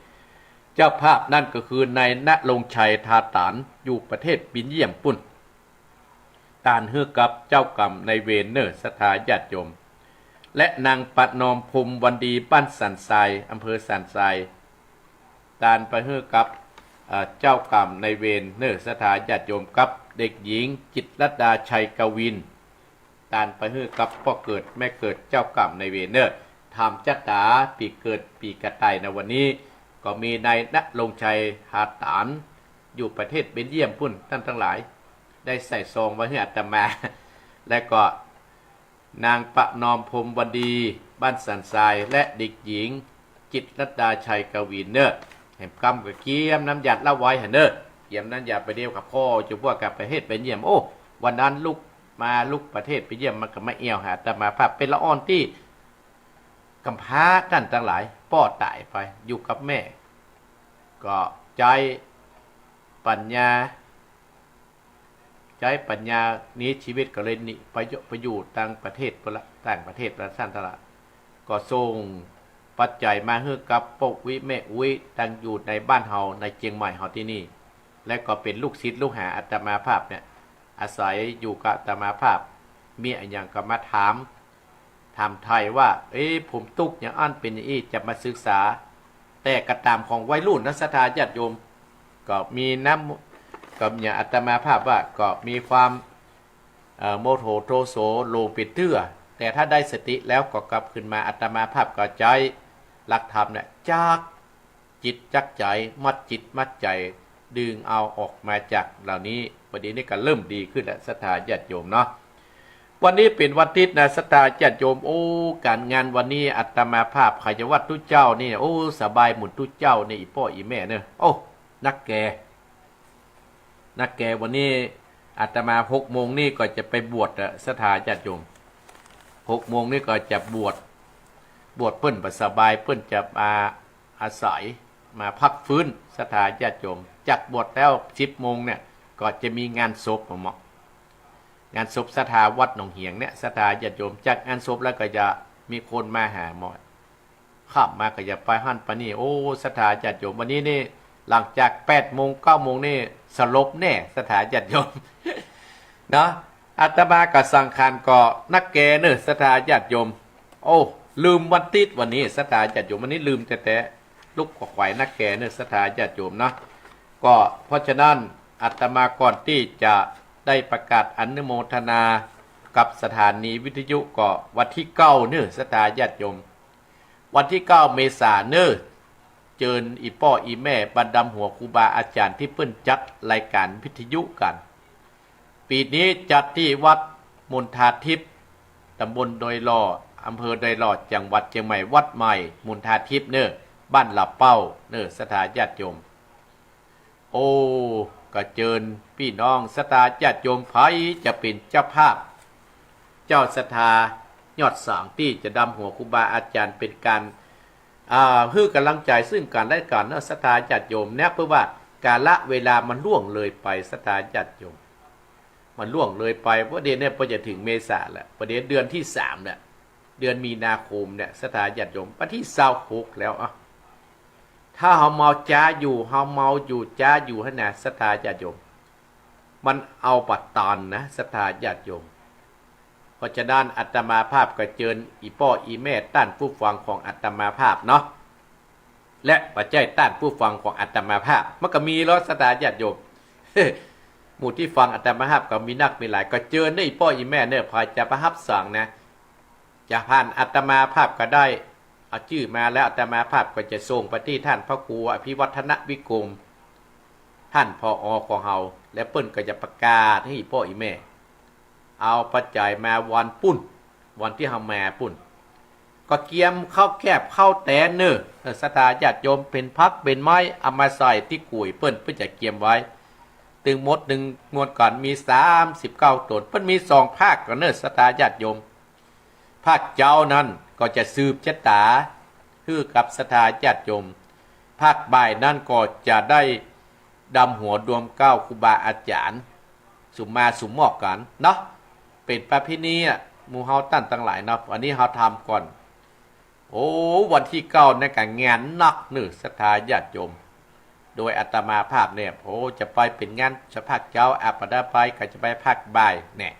เจ้าภาพนั้นก็คือนายณรงค์ชัย ทาต๋าน อยู่ประเทศเบลเยียมปู๊น ตานหื้อกับเจ้ากรรมนายเวรเน่อศรัทธาญาติโยม และนางประนอมพรหมวันดี บ้านสันทราย อำเภอสันทราย ตานไปหื้อกับ เอ่อ เจ้ากรรมนายเวรเน่อศรัทธาญาติโยม กับเด็กหญิงจิตรลดา ชัยกวิน ตานไปหื้อกับป้อเกิดแม่เกิด เจ้ากรรมนายเวรเน่อ ถามจะต๋าปี๋เกิดปี๋กระต่ายในวันนี้ ก็มีนายณรงค์ชัย ทาต๋าน อยู่ประเทศเบลเยียมปู๊น ต้านตังหลาย ได้ใส่ซองไว้หื้ออาตมา และก็นางประนอมพรหมวันดี บ้านสันทราย และเด็กหญิงจิตรลดา ชัยกวินเน่อ แหมกำก็เกียมน้ำยาละไว้หั้นเน่อ เกียมน้ำยาไปเดียวกับป้อ จะพวกกับประเทศเบลเยียม โอ้ วันนั้นลุกมาลุกประเทศเบลเยียม มันก็มาแอ่วหาอาตมาภาพ เป๋นละอ่อนตี้กำพร้า ต้านตังหลาย ป้อต๋ายไป อยู่กับแม่ ก็ใจ๊ปัญญา ใจ๊ปัญญาหนีจีวิตก็เลยหนีไปอยู่ ไปอยู่ต่างประเทศปู๊นละ ต่างประเทศละต้านตังหลาย ก็ส่งปัจจัยมาหื้อกับป้ออุ๊ยแม่อุ๊ย ตังอยู่ในบ้านเฮาในเจียงใหม่เฮาตี้นี่ และก็เป๋นลูกศิษย์ลูกหาอาตมาภาพเนี่ย อาศัยอยู่กับอาตมาภาพ มีอะหยังก็มาถาม ถามไถ่ว่า เอ๊ะ ผมตุ๊กอย่างอั้นเป๋นอย่างอี้ จะมาศึกษา แต่ก็ต๋ามของวัยรุ่นเน่อศรัทธาญาติโยม ก็มีน้ำ ก็อย่างอาตมาภาพว่าก็มีความ เอ่อ โมโหโทโสลงไปเตื้อ แต่ถ้าได้สติแล้วก็กลับคืนมา อาตมาภาพก็ใจ๊หลักธรรมเนี่ยจับจิตจับใจ๋ มัดจิตมัดใจ๋ ดึงเอาออกมาจากเหล่านี้ วันนี้นี่ก็เริ่มดีขึ้นแล้วศรัทธาญาติโยมเนาะ วันนี้เป๋นวันติ๊ดนะศรัทธาญาติโยม โอ้ ก๋านงานวันนี้อาตมาภาพใค่จะว่าตุ๊เจ้านี่ โอ้ สบายหมุนตุ๊เจ้านี่ อี่ป้ออี่แม่เน่อ โอ้ นักแก่ นักแก่ วันนี้อาตมาหกโมงนี่ก็จะไปบวชอะศรัทธาญาติโยม หกโมงนี่ก็จะบวช บวชเปิ้นบ่สบาย เปิ้นจะมาอาศัย มาพักฟื้นศรัทธาญาติโยม จากบวชแล้วสิบโมงเนี่ย ก็จะมีงานศพเนาะ งานศพศรัทธาวัดหนองเหียงเนี่ย ศรัทธาญาติโยม จากงานศพแล้วก็จะมีคนมาหาหมอ ค่ำมาก็จะไปหั้นไปนี่ โอ้ ศรัทธาญาติโยม วันนี้นี่ หลังจากแปดโมงเก้าโมงนี่สลบแน่ศรัทธาญาติโยม เนาะ อาตมากับสังฆานก็นักแก่เน่อศรัทธาญาติโยม โอ้ ลืมวันติ๊ดวันนี้ศรัทธาญาติโยม วันนี้ลืมแต๊ๆ ลุกขวักไขว่นักแก่เน่อศรัทธาญาติโยมเนาะ ก็เพราะฉะนั้นอาตมาก่อนตี้จะได้ประกาศอนุโมทนากับสถานีวิทยุก็วันตี้เก้าเน่อศรัทธาญาติโยม วันตี้เก้าเมษาเน่อ เจิญอี่ป้ออี่แม่บรรดาหัวครูบาอาจ๋ารย์ตี้เปิ้นจัดรายก๋านวิทยุกั๋น ปี๋นี้จัดตี้วัดมณฑาทิพย์ ต๋ำบลดอยหล่อ อำเภอดอยหล่อ จังหวัดเจียงใหม่ วัดใหม่มณฑาทิพย์เน่อ บ้านหล่าเป้าเน่อศรัทธาญาติโยม โอ้ ก็เจิญปี้น้องศรัทธาญาติโยม ใผจะเป๋นเจ้าภาพ เจ้าศรัทธายอดสางตี้จะดำหัวครูบาอาจ๋ารย์เป๋นก๋าน อ่า หื้อก๋ำลังใจ๋ซึ่งกั๋นและกั๋นเนาะศรัทธาญาติโยม เนื่องเปื้อว่ากาละเวลามันล่วงเลยไปศรัทธาญาติโยม มันล่วงเลยไป เพราะเดี๋ยวเนี่ยพอจะเถิงเมษาแล้ว พอเดี๋ยวเดือนตี้สามเนี่ย เดือนมีนาคมเนี่ยศรัทธาญาติโยม วันตี้ซาวหกแล้วอะ ถ้าเฮาเมาจ๊าอยู่ เฮาเมาอยู่จ๊าอยู่หั้นนะศรัทธาญาติโยม มันเอาบ่ตันนะศรัทธาญาติโยม เพราะฉะนั้นอาตมาภาพก็เจิญอี่ป้ออี่แม่ต้านผู้ฟังของอาตมาภาพเนาะ และบ่ใจ้ต้านผู้ฟังของอาตมาภาพ มันก็มีลอศรัทธาญาติโยม หมู่ตี้ฟังอาตมาภาพก็มีนักมีหลาย ก็เจิญเน่อ อี่ป้ออี่แม่เน่อ ใผจะมาฮับสั่งนะ จะผ่านอาตมาภาพก็ได้ เอาจื้อมาแล้วอาตมาภาพก็จะส่งไปตี้ต้านพระครูอภิวัฒนวิกรม ต้าน ผอ ของเฮา และเปิ้นก็จะประกาศหื้ออี่ป้ออี่แม่ เอาปัจจัยมาวันปุ้น วันตี้เฮามาปุ้น ก็เกียมข้าวแคบข้าวแตนเน่อ เออ ศรัทธาญาติโยม เป๋นผักเป๋นไม้ เอามาใส่ตี้กุยเปิ้น เปิ้นจะเกียมไว้ ตึงหมดตึงมวลกั๋นมีสามสิบเก้าต๋น เปิ้นมีสองภาคก่อเน่อ ศรัทธาญาติโยม ภาคเจ๊านั้นก็จะสืบจะต๋าหื้อกับศรัทธาญาติโยม ภาคบ่ายนั้นก็จะได้ดำหัวดวมเกล้าครูบาอาจ๋ารย์ สุมมาสุมมอบกั๋นเนาะ เป๋นประเพณีอะ หมู่เฮาต้านตังหลายเนาะ อันนี้เฮาทำก่อน โอ้ วันตี้เก้านั้นก็งานนักเน่อ ศรัทธาญาติโยม โดยอาตมาภาพเนี่ย โอ้ จะไปเป๋นงานสะภาคเจ๊า อาปะดาไป ก็จะไปภาคบ่ายแน่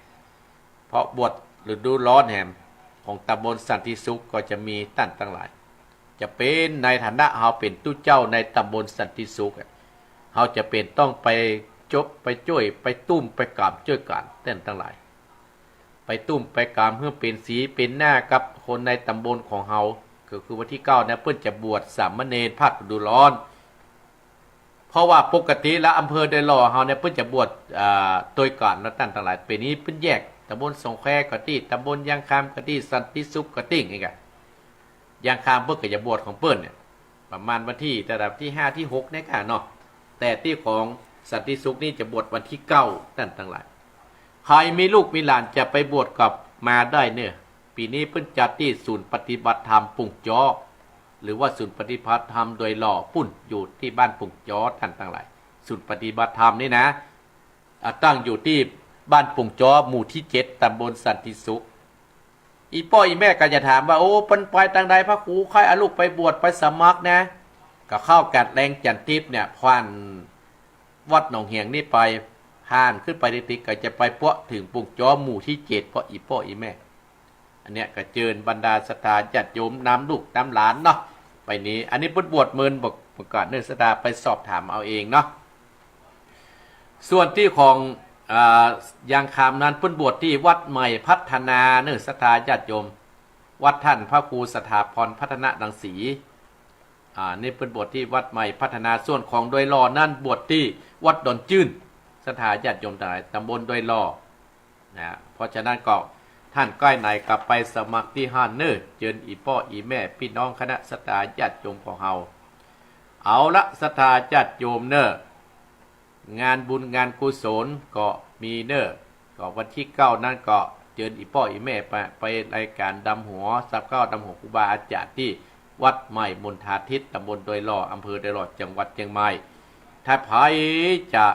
เพราะบวชฤดูร้อนแหม ของตำบลสันติสุขก็จะมีต้านตังหลาย จะเป๋นในฐานะเฮาเป๋นตุ๊เจ้าในตำบลสันติสุขอะ เฮาจะเป๋นต้องไปจบ ไปจ้วย ไปตุ้ม ไปก๋ามจ้วยกั๋น ต้านตังหลาย ไปตุ้มไปก๋ามหื้อเป๋นสีเป๋นหน้ากับคนในตำบลของเฮา ก็คือวันตี้เก้าเนี่ย เปิ้นจะบวชสามเณรภาคฤดูร้อน เพราะว่าปกติแล้วอำเภอดอยหล่อเฮาเนี่ย เปิ้นจะบวช อ่า ตวยกั๋นเนาะ ต้านตังหลาย เป๋นนี้เปิ้นแยก ตำบลสองแควก็ตี้ ตำบลยางคำก็ตี้ สันติสุขก็ตี้ อย่างเงี้ย ยางคำเปิ้นก็จะบวชของเปิ้นเนี่ย ประมาณวันตี้ ตั้งแต่วันตี้ห้าตี้หกเนี่ยก่ะเนาะ แต่ตี้ของสันติสุขนี่จะบวชวันตี้เก้า ต้านตังหลาย ใผมีลูกมีหลานจะไปบวชก็มาได้เน่อ ปี๋นี้เปิ้นจัดตี้ศูนย์ปฏิบัติธรรมปุ่งจ๊อ หรือว่าศูนย์ปฏิบัติธรรมดอยหล่อปุ้น อยู่ตี้บ้านปุ่งจ๊อ ต้านตังหลาย ศูนย์ปฏิบัติธรรมนี่นะ อ่า ตั้งอยู่ตี้บ้านปุ่งจ๊อ หมู่ตี้เจ็ด ตำบลสันติสุข อี่ป้ออี่แม่ก็จะถามว่า โอ้ เปิ้นไปตางใดพระครู ใค่เอาลูกไปบวชไปสมัครนะ ก็เข้ากัดแรงจันทร์ทิพย์เนี่ย ผ่านวัดหนองเหียงนี่ไป ผ่านขึ้นไปติ๊กๆ ก็จะไปเป๋าะเถิงปุ่งจ๊อ หมู่ตี้เจ็ด เป๋าะอี่ป้ออี่แม่ อันเนี้ยก็เจิญบรรดาศรัทธาญาติโยมนำลูกนำหลานเนาะ ไปนี้ อันนี้เปิ้นบวชเมินบอกประกาศเน่อ ศรัทธาไปสอบถามเอาเองเนาะ ส่วนตี้ของ อ่า ยางคำนั้นเปิ้นบวชตี้วัดใหม่พัฒนาเน่อ ศรัทธาญาติโยม วัดต้านพระครูสถาพรพัฒนรังสี อ่า นี่เปิ้นบวชตี้วัดใหม่พัฒนา ส่วนของดอยหล่อนั้นบวชตี้วัดดอนจื้น ศรัทธาญาติโยมตังหลาย ตำบลดอยหล่อ นะ เพราะฉะนั้นก็ต้านใก้ไหนก็ไปสมัครตี้หั้นเน่อ เจิญอี่ป้ออี่แม่ปี้น้องคณะศรัทธาญาติโยมของเฮา เอาละ ศรัทธาญาติโยมเน่อ งานบุญงานกุศลก็มีเน่อ ก็วันตี้เก้านั้นก็เจิญอี่ป้ออี่แม่ไป ไปรายก๋านดำหัว สาบเกล้าดำหัวครูบาอาจ๋ารย์ตี้วัดใหม่มณฑาทิพย์ ตำบลดอยหล่อ อำเภอดอยหล่อ จังหวัดเจียงใหม่ ถ้าใผจะ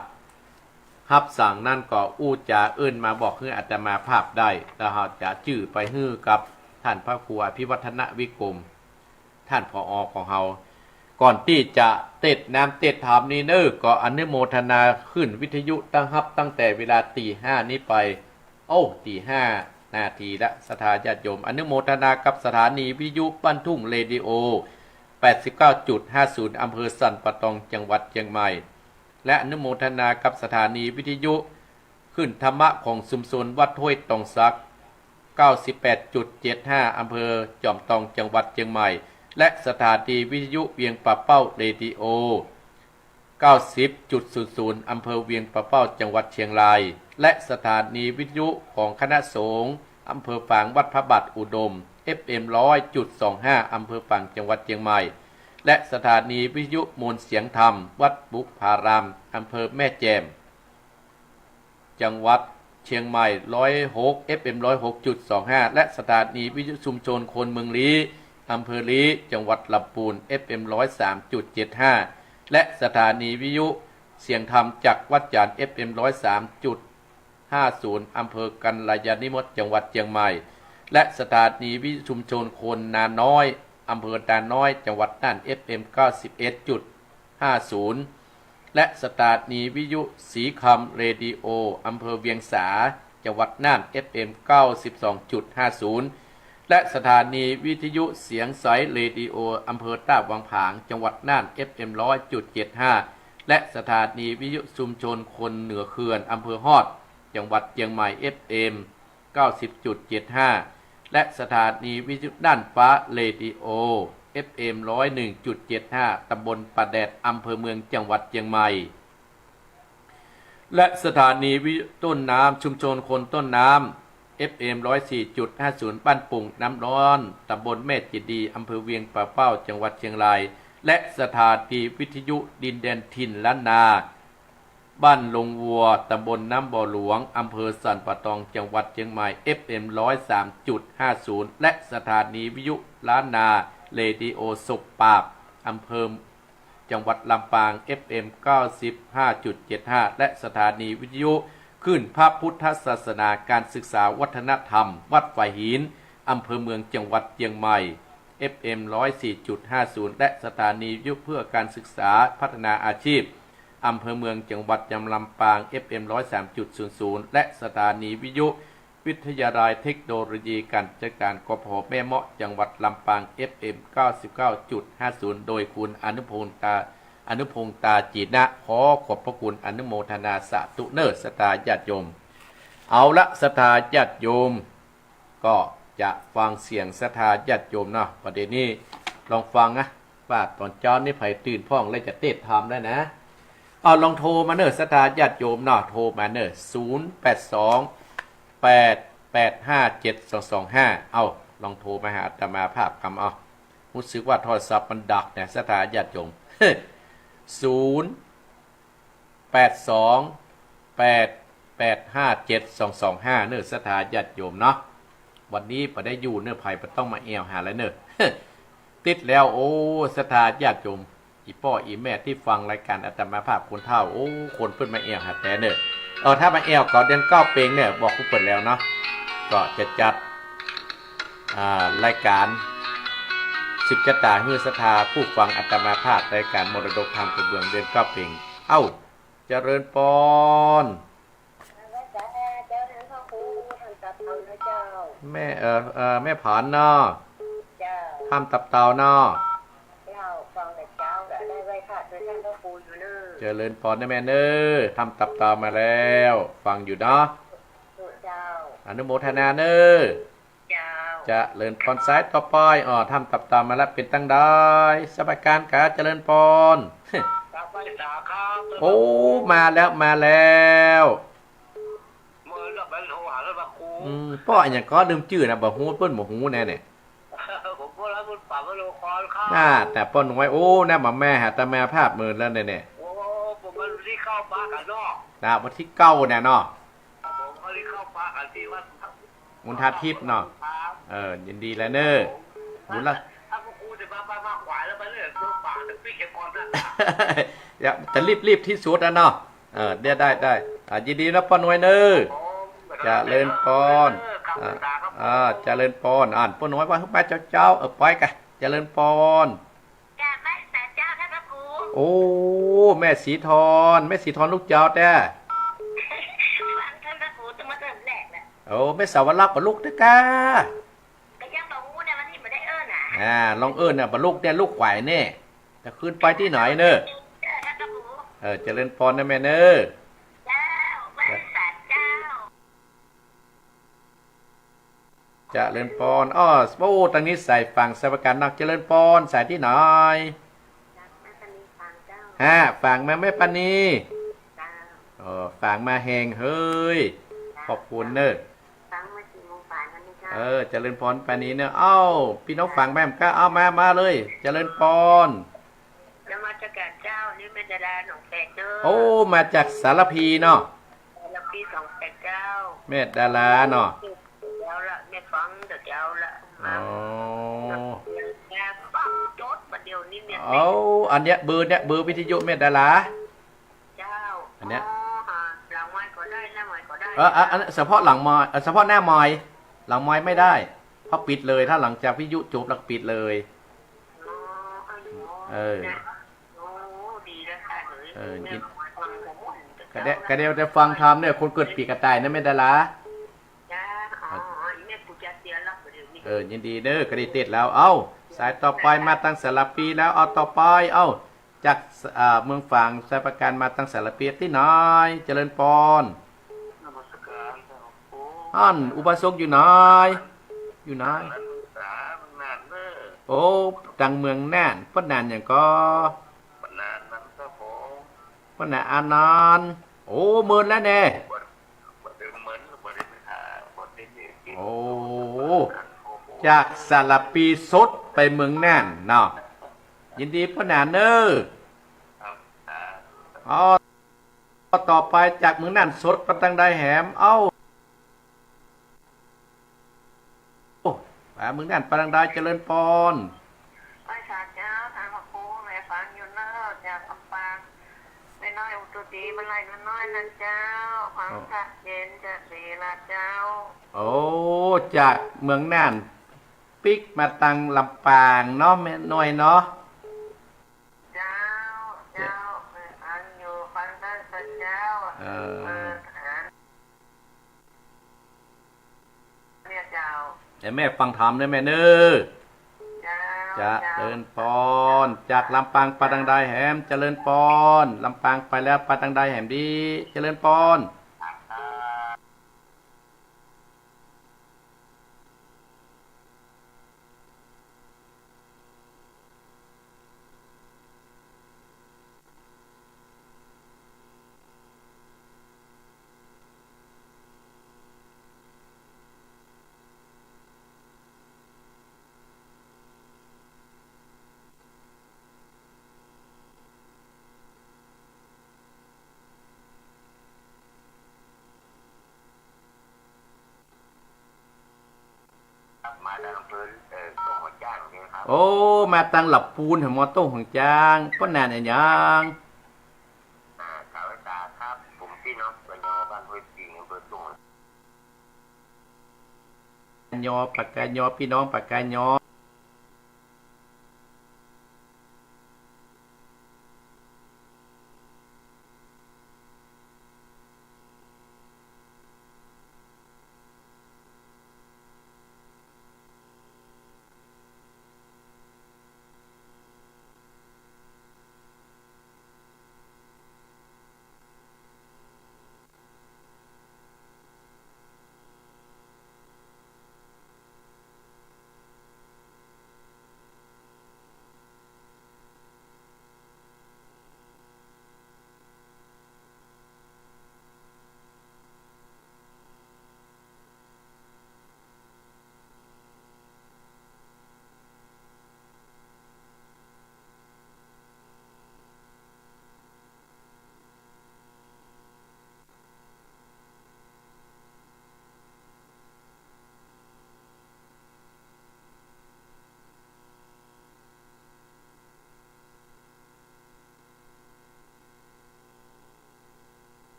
ฮับสั่งนั้นก็อู้จ๋าเอิ้นมาบอกหื้ออาตมาภาพได้ แล้วเฮาจะจื้อไปหื้อกับต้านพระครูอภิวัฒนวิกรม ต้าน ผอ ของเฮา ก่อนตี้จะเตศน์นามเตศน์ธรรมนี้เน่อ ก็อนุโมทนาขึ้นวิทยุตั้งฮับตั้งแต่เวลาตีห้านี้ไป โอ้ ตีห้านาทีละ ศรัทธาญาติโยม อนุโมทนากับสถานีวิทยุบ้านทุ่งเรดิโอ แปดสิบเก้าจุดห้าศูนย์ อำเภอสันป่าตอง จังหวัดเจียงใหม่ และอนุโมทนากับสถานีวิทยุคลื่นธรรมะของชุมชนวัดห้วยตองสัก เก้าสิบแปดจุดเจ็ดห้า อำเภอจอมตอง จังหวัดเจียงใหม่ และสถานีวิทยุเวียงป่าเป้าเรดิโอ เก้าสิบจุดศูนย์ศูนย์ อำเภอเวียงป่าเป้า จังหวัดเชียงราย และสถานีวิทยุของคณะสงฆ์อำเภอฝางวัดพระบาทอุดม เอฟเอ็ม ร้อยจุดสองห้า อำเภอฝาง จังหวัดเชียงใหม่ และสถานีวิทยุมวลเสียงธรรมวัดบุพาราม อำเภอแม่แจ่ม จังหวัดเชียงใหม่ ร้อยหก เอฟเอ็ม ร้อยหกจุดสองห้า และสถานีวิทยุชุมชนคนเมืองลี้ อำเภอลี้ จังหวัดลำปูน เอฟเอ็ม ร้อยสามจุดเจ็ดห้า และสถานีวิทยุเสียงธรรมจากวัดจันทร์ เอฟเอ็ม ร้อยสามจุดห้าศูนย์ อำเภอกัลยาณิมิตร จังหวัดเชียงใหม่ และสถานีวิทยุชุมชนคนนาน้อย อำเภอนาน้อย จังหวัดน่าน เอฟเอ็ม เก้าสิบเอ็ดจุดห้าศูนย์ และสถานีวิทยุสีคำเรดิโอ อำเภอเวียงสา จังหวัดน่าน เอฟเอ็ม เก้าสิบสองจุดห้าศูนย์ และสถานีวิทยุเสียงใสเรดิโอ อำเภอต้าวังผาง จังหวัดน่าน เอฟเอ็ม ร้อยจุดเจ็ดห้า และสถานีวิทยุชุมชนคนเหนือเขื่อน อำเภอฮอด จังหวัดเจียงใหม่ เอฟเอ็ม เก้าสิบจุดเจ็ดห้า และสถานีวิทยุน่านฟ้าเรดิโอ เอฟเอ็ม ร้อยหนึ่งจุดเจ็ดห้า ตำบลป่าแดด อำเภอเมือง จังหวัดเจียงใหม่ และสถานีวิทยุต้นน้ำ ชุมชนคนต้นน้ำ เอฟเอ็ม ร้อยสี่จุดห้าศูนย์ บ้านโป่งน้ำร้อน ตำบลแม่เจดีย์ อำเภอเวียงป่าเป้า จังหวัดเชียงราย และสถานีวิทยุดินแดนถิ่นล้านนา บ้านลงวัว ตำบลน้ำบ่อหลวง อำเภอสันป่าตอง จังหวัดเชียงใหม่ เอฟเอ็ม ร้อยสามจุดห้าศูนย์ และสถานีวิทยุล้านนาเรดิโอศพปราบ อำเภอ จังหวัดลำปาง เอฟเอ็ม เก้าสิบห้าจุดเจ็ดห้า และสถานีวิทยุคลื่นพระพุทธศาสนา การศึกษาวัฒนธรรม วัดฝายหิน อำเภอเมือง จังหวัดเชียงใหม่ เอฟเอ็ม ร้อยสี่จุดห้าศูนย์ และสถานีวิทยุเพื่อการศึกษาพัฒนาอาชีพ อำเภอเมือง จังหวัดลำปาง เอฟเอ็ม ร้อยสามจุดศูนย์ศูนย์ และสถานีวิทยุวิทยาลัยเทคโนโลยีการจัดการ กพ แม่เมาะ จังหวัดลำปาง เอฟเอ็ม เก้าสิบเก้าจุดห้าศูนย์ โดยคุณอนุพงษ์ตา อนุพงษ์ตาจีนะ ขอขอบพระคุณ อนุโมทนาสาธุเน่อ ศรัทธาญาติโยม เอาละ ศรัทธาญาติโยม ก็จะฟังเสียงศรัทธาญาติโยมเนาะ ประเด็นนี้ลองฟังนะ ว่าต๋อนเจ๊านี้ใผตื่นพ่องและจะเตสน์ธรรมได้นะ เอา ลองโทรมาเน่อ ศรัทธาญาติโยมเนาะ โทรมาเน่อ ศูนย์แปดสอง แปดแปดห้าเจ็ดสองสองห้า เอา ลองโทรมาหาอาตมาภาพกำ เอา ฮู้สึกว่าโทรศัพท์มันดักเนี่ย ศรัทธาญาติโยม ศูนย์แปดสอง แปดแปดห้าเจ็ดสองสองห้า เน่อ ศรัทธาญาติโยมเนาะ วันนี้บ่ได้อยู่เน่อ ใผบ่ต้องมาแอ่วหาแล้วเน่อ ติดแล้ว โอ้ ศรัทธาญาติโยม อี่ป้ออี่แม่ตี้ฟังรายก๋านอาตมาภาพคนเฒ่า โอ้ คนเปิ้นมาแอ่วหาแต๊เน่อ เออ ถ้ามาแอ่วก่อนเดือนเก้าเป๋งเนี่ย บอกผู้เปิ้นแล้วเนาะ ก็จะจัด อ่า รายก๋านสืบจะต๋าหื้อศรัทธาผู้ฟังอาตมาภาพ รายก๋านมรดกธรรมกระเบื้องเดือนเก้าเป๋ง เอ้า เจริญปอน เจ้าพระครู ธรรมตับเตานะเจ้า แม่ เอ่อ เอ่อ แม่ผานเนาะ เจ้า ธรรมตับเตาเนาะ เจ้า ฟังแต่เจ๊าก็ได้ไหว้พระโดยท่านพระครูอยู่เน่อ เจริญปอนนะแม่เน่อ ธรรมตับเตามาแล้ว ฟังอยู่เนาะ เจ้า อนุโมทนาเน่อ เจ้า เจริญปอน สายต่อไป อ้อ ธรรมตับเตามาแล้ว เป๋นตังใด สบายก๋านกา เจริญปอน ครับ ไหว้สาครับ โอ้ มาแล้ว มาแล้ว เมื่อเลือกไปโทรหาแล้วมาครู อืม ป้ออะหยังก็ลืมจื้อนะ บ่ฮู้ เปิ้นบ่ฮู้แน่เนี่ย ผมก็รับบุญปากไว้ลงคอครับ น่า แต่ป้อน้อย โอ้ น่ามาแม่หาอาตมาภาพเมินแล้วเนี่ยเนี่ย โอ้ ผมวันที่เก้าปะกั๋นเนาะ น่า วันที่เก้าเนี่ยเนาะ ครับผม วันที่เก้าปะกั๋นที่วัด มณฑาทิพย์เนาะ ครับ เออ ยินดีแล้วเน่อ ผม บุญละ ถ้าพระครูจะมา มา มาขวายแล้วไปเรื่อย เมืองป่าจะปิดแค่ก่อนนะ อย่า จะรีบๆ ตี้สุดอะเนาะ เออ ได้ ได้ ได้ อ่ะ ยินดีนะป้อน้อยเน่อ ผม เจริญปอน ครับ อ่ะ ครับ อ่า เจริญปอน อ่านป้อน้อยว่า มาเจ๊าๆ เออ ไปกะ เจริญปอน กราบไหว้สาเจ้าท่านพระครู โอ้ แม่สีทอน แม่สีทอนลูกเจ้าแต๊ ฟังท่านพระครูตั้งแต่เริ่มแรกแล้ว โอ้ แม่สาวรักษ์บ่ลูกเต๊อะก้า ก็ยังบ่ฮู้นะ วันนี้บ่ได้เอิ้นนะ อ่า ลองเอิ้นนะ บ่ลูกเนี่ย ลูกขวายเนี่ย จะขึ้นไปตี้ไหนเน่อ เออ ท่านพระครู เออ เจริญปอนนะแม่เน่อ เจ้า ไหว้สาเจ้า เจริญปอน อ้อ โอ้ ตังนี้สายฝางสวัสดิการนัก เจริญปอน สายตี้ไหน จากแม่ปานีฝางเจ้า ฮะ ฝางมาแม่ปานี เจ้า เออ ฝางมาแฮงเฮ้ย เจ้า ขอบคุณเน่อ ฝางมาสี่โมงบ่ายวันนี้เจ้า เออ เจริญปอนปานีเน่อ เอ้า ปี้น้องฝางมาแม่ก็เอามา มาเลย เจริญปอน นมัสการเจ้า นี่แม่ดาราหนองแขกเด้อ โอ้ มาจากสารภีเนาะ สารภีหนองแขกเจ้า แม่ดาราเนาะ เดี๋ยวละ แม่ฟังเดี๋ยวเจ้าละ อ๋อ มา แม่ฟังจดประเดี๋ยวนี้เนี่ย เอา อันเนี้ยเบอร์เนี้ย เบอร์วิทยุแม่ดารา เจ้า อันเนี้ย อ๋อ หลังไมค์ก็ได้ หน้าไมค์ก็ได้ เออ อ่ะ อันนั้นเฉพาะหลังไมค์ เออ เฉพาะหน้าไมค์ หลังไมค์ไม่ได้ เพราะปิดเลย ถ้าหลังจากวิทยุจบแล้วปิดเลย อ๋อ เออ นะ โอ้ ดีแล้วค่ะ เออ เออ แม่ ยิน ฟังผม ก็ได้ ก็ได้แต่ฟังธรรมเนี่ย คนเกิดปีกระต่ายนะแม่ดารา จ้า อ๋อ อีแม่กูจะเสียหลักไปเดี๋ยวนี้ เออ ยินดีเด้อ ก็ได้เตสน์แล้ว เอ้า สายต่อไปมาตังสารภีแล้ว เอาต่อไป เอ้า จาก อ่า เมืองฝาง สมุทรปราการ มาตังสารพีตี้น้อย เจริญปอน นมัสการครับผม อั้น อุบาสกอยู่ไหน อยู่ไหน อันนั้นสามันนานเนอะ โอ้ ตังเมืองน่าน ป้อน่านหยังก่อ ป้อน่านนั้นครับผม ป้อน่านอานนท์ โอ้ เมินแล้วแน่ บ่ได้เมิน บ่ได้ไปหา บ่ได้ไปกิน โอ้ จากสารพีสดไปเมืองน่านเนาะ ยินดีป้อน่านเนอะ ครับ อ๋อ ต่อไปจากเมืองน่านสดไปตังใดแหม เอ้า โอ้ ไปเมืองน่านไปตังใด เจริญปอน ไหว้สาเจ้า ท่านพระครู แม่ฟังอยู่เนอะ จากลำปาง แม่น้อยอุตตรี มาลัยน้อยๆ นะเจ้า ฟัง อ๋อ พระเย็นจะดีละเจ้า โอ้ จากเมืองน่านปิ๊กมาตังลำปางเนาะ แม่น้อยเนาะ เจ้า เจ้า เจ้า เออ อันอยู่ฟังธรรมเจ้า เออ เออ อัน เนี่ยเจ้า ให้แม่ฟังธรรมเนอะแม่เนอะ เจ้า เจริญปอน เจ้า จากลำปางไปตังใดแหม เจริญปอน ลำปางไปแล้วไปตังใดแหมดี เจริญปอน ครับ มาจากอำเภอ เอ่อ โต้งหัวจ้างนี่ครับ โอ้ มาตังหลับปูน แหม มาโต้งหัวจ้าง ป้อน่านอะหยัง อ่า ข่าวสารครับ ผมพี่น้องปะกะยอ บ้านห้วยปิง อำเภอโต้ง ยอ ปะกะยอ พี่น้องปะกะยอ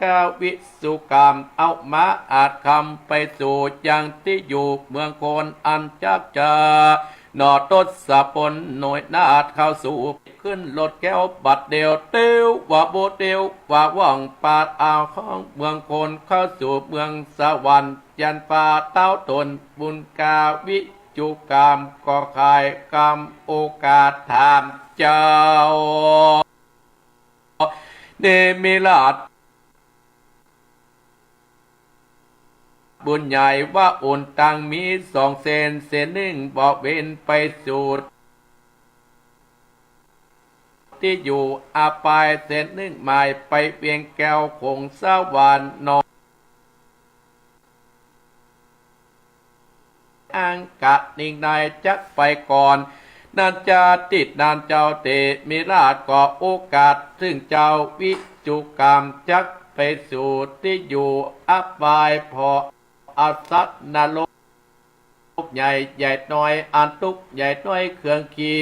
กวิสุกรรม เอามาอาจคำไปสู่ยังตี้อยู่เมืองคนอันจักจะ หน่อทศพลหน่วยนาฏเข้าสู่ ขึ้นรถแก้วบัดเดียว เตียวว่าบุเตียวว่าว่อง ปาดเอาของเมืองคนเข้าสู่เมืองสวรรค์ ยันฟ้าเต้าตน บุญกวิจุกรรม ก็ขายกำโอกาสถามเจ้า เนมิราช บุญใหญ่ว่าอุ่นตังมีสองเส้น เส้นนึ่งบ่เว้นไปสู่ตี้อยู่อบาย เส้นนึ่งหมายไปเวียงแก้วของสวรรค์หนอ อังกะนิ่งในจักไปก่อน นั้นจะติดนั้นเจ้าเตมิราชก็โอกาส ซึ่งเจ้าวิจุกรรมจักไปสู่ตี้อยู่อบาย เพราะอสัตว์นรกใหญ่ ใหญ่น้อย อันตุ๊กข์ใหญ่น้อยเครื่องขี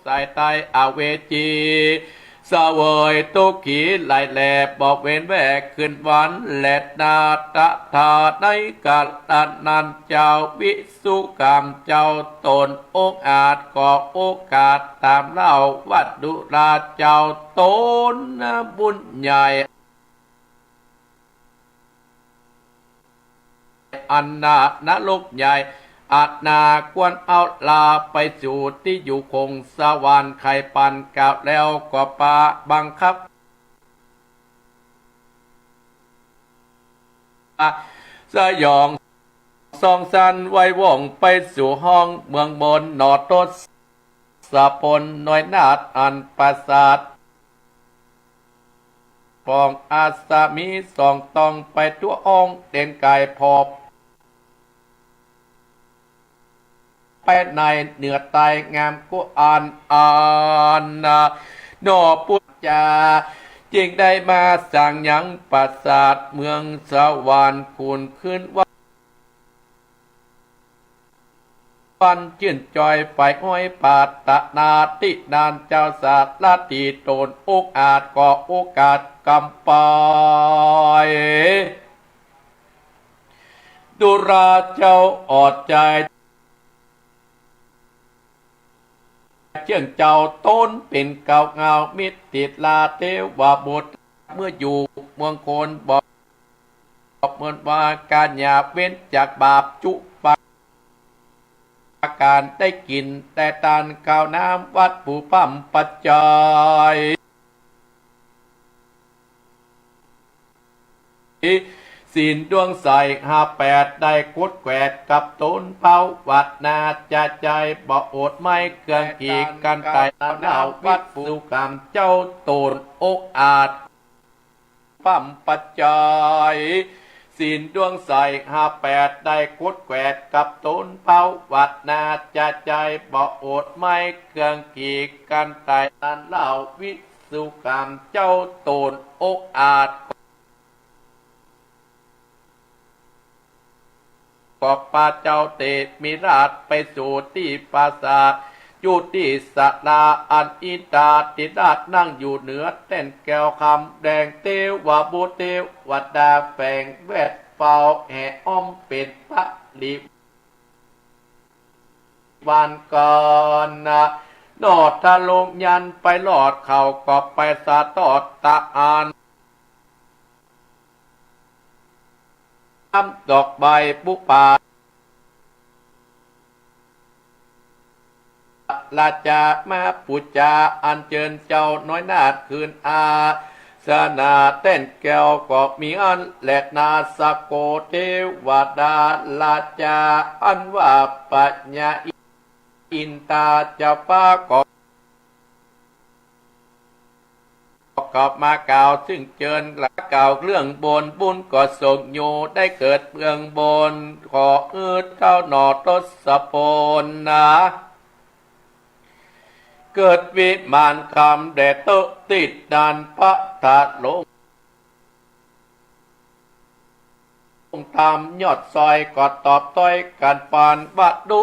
สายใต้อเวจี เสวยตุ๊กขีหลายแล บ่เว้นแวกคืนวันแลนา ตถาในกาลนั้นเจ้าวิสุกรรมเจ้าตนองอาจ ก็โอกาสตามเล่าว่าดุราชเจ้าตนบุญใหญ่ อันนานรกใหญ่ อันนาควรเอาลาไปสู่ตี้อยู่ของสวรรค์ ไขปันกล่าวแล้วก็ปาบังคับ สยองสองสันไว้ว่องไปสู่ห้องเมืองบน หน่อทศพลหน่วยนาฏอันประสาท ปองอาสามีสองตองไปทั่วห้องเต็นไก่พบ ไปในเหนือใต้งามกุอันอันนา หน่อปุจจา จึงได้มาสร้างยังปราสาทเมืองสวรรค์ คุณคืนวัน วันจื่นจ่อยไปอ้อยปาตนา ตี้นั้นเจ้าสาระตีตนองอาจ ก็โอกาสกำไป ดุราชเจ้าออดใจ เจื้องเจ้าตนเป๋นเกล้าเหง้ามิตรติดลาเตวบุตร เมื่ออยู่เมืองคนบอกเหมือนว่าก๋านหยาบเว้นจากบาปจุปา ก๋านได้กิ๋นแต่ตานข้าวน้ำวัตถุพร่ำปัจจัย ศีลดวงใสห้าแปดได้ขดแขวดกับตนภาวนาจะใจบ่อดไม้เครื่องขีดกันไต เล่าวิสุกรรมเจ้าตนองอาจ พร่ำปัจจัย ศีลดวงใสห้าแปดได้ขดแขวดกับตนภาวนาจะใจบ่อดไม้เครื่องขีดกันไต นั้นเล่าวิสุกรรมเจ้าตนองอาจ ก็ปาเจ้าเตมิราชไปสู่ตี้ปราสาท อยู่ตี้ศาลาอันอินทาธิราชนั่งอยู่เหนือแต้นแก้วคำแดง เตวบุตรเตวดาแฝงแวดเฝ้าแห่อ้อมเป๋นปริวารกันนา หน่อทะลุยันไปรอดเขาก็ไปสะตอดตะอาน น้ำดอกใบปุปา ราชามาปู๋จาอัญเจิญเจ้าน้อยนาฏคืนอาสนะแต้นแก้วก็มีอันแลนา สะโกเตวดาราชาอันว่าปัญญา อินทาเจ้าฟ้าก็ ก็มากล่าวซึ่งเจิญ กล่าวเรื่องบนบุญก็ส่งอยู่ได้เกิดเมืองบน ขออืดเต้าหน่อทศพลนา เกิดวิมานคำแด่เต๊อะติดดานพระทะลง ตามยอดซอยก็ตอบต้อยกันปานว่า ดู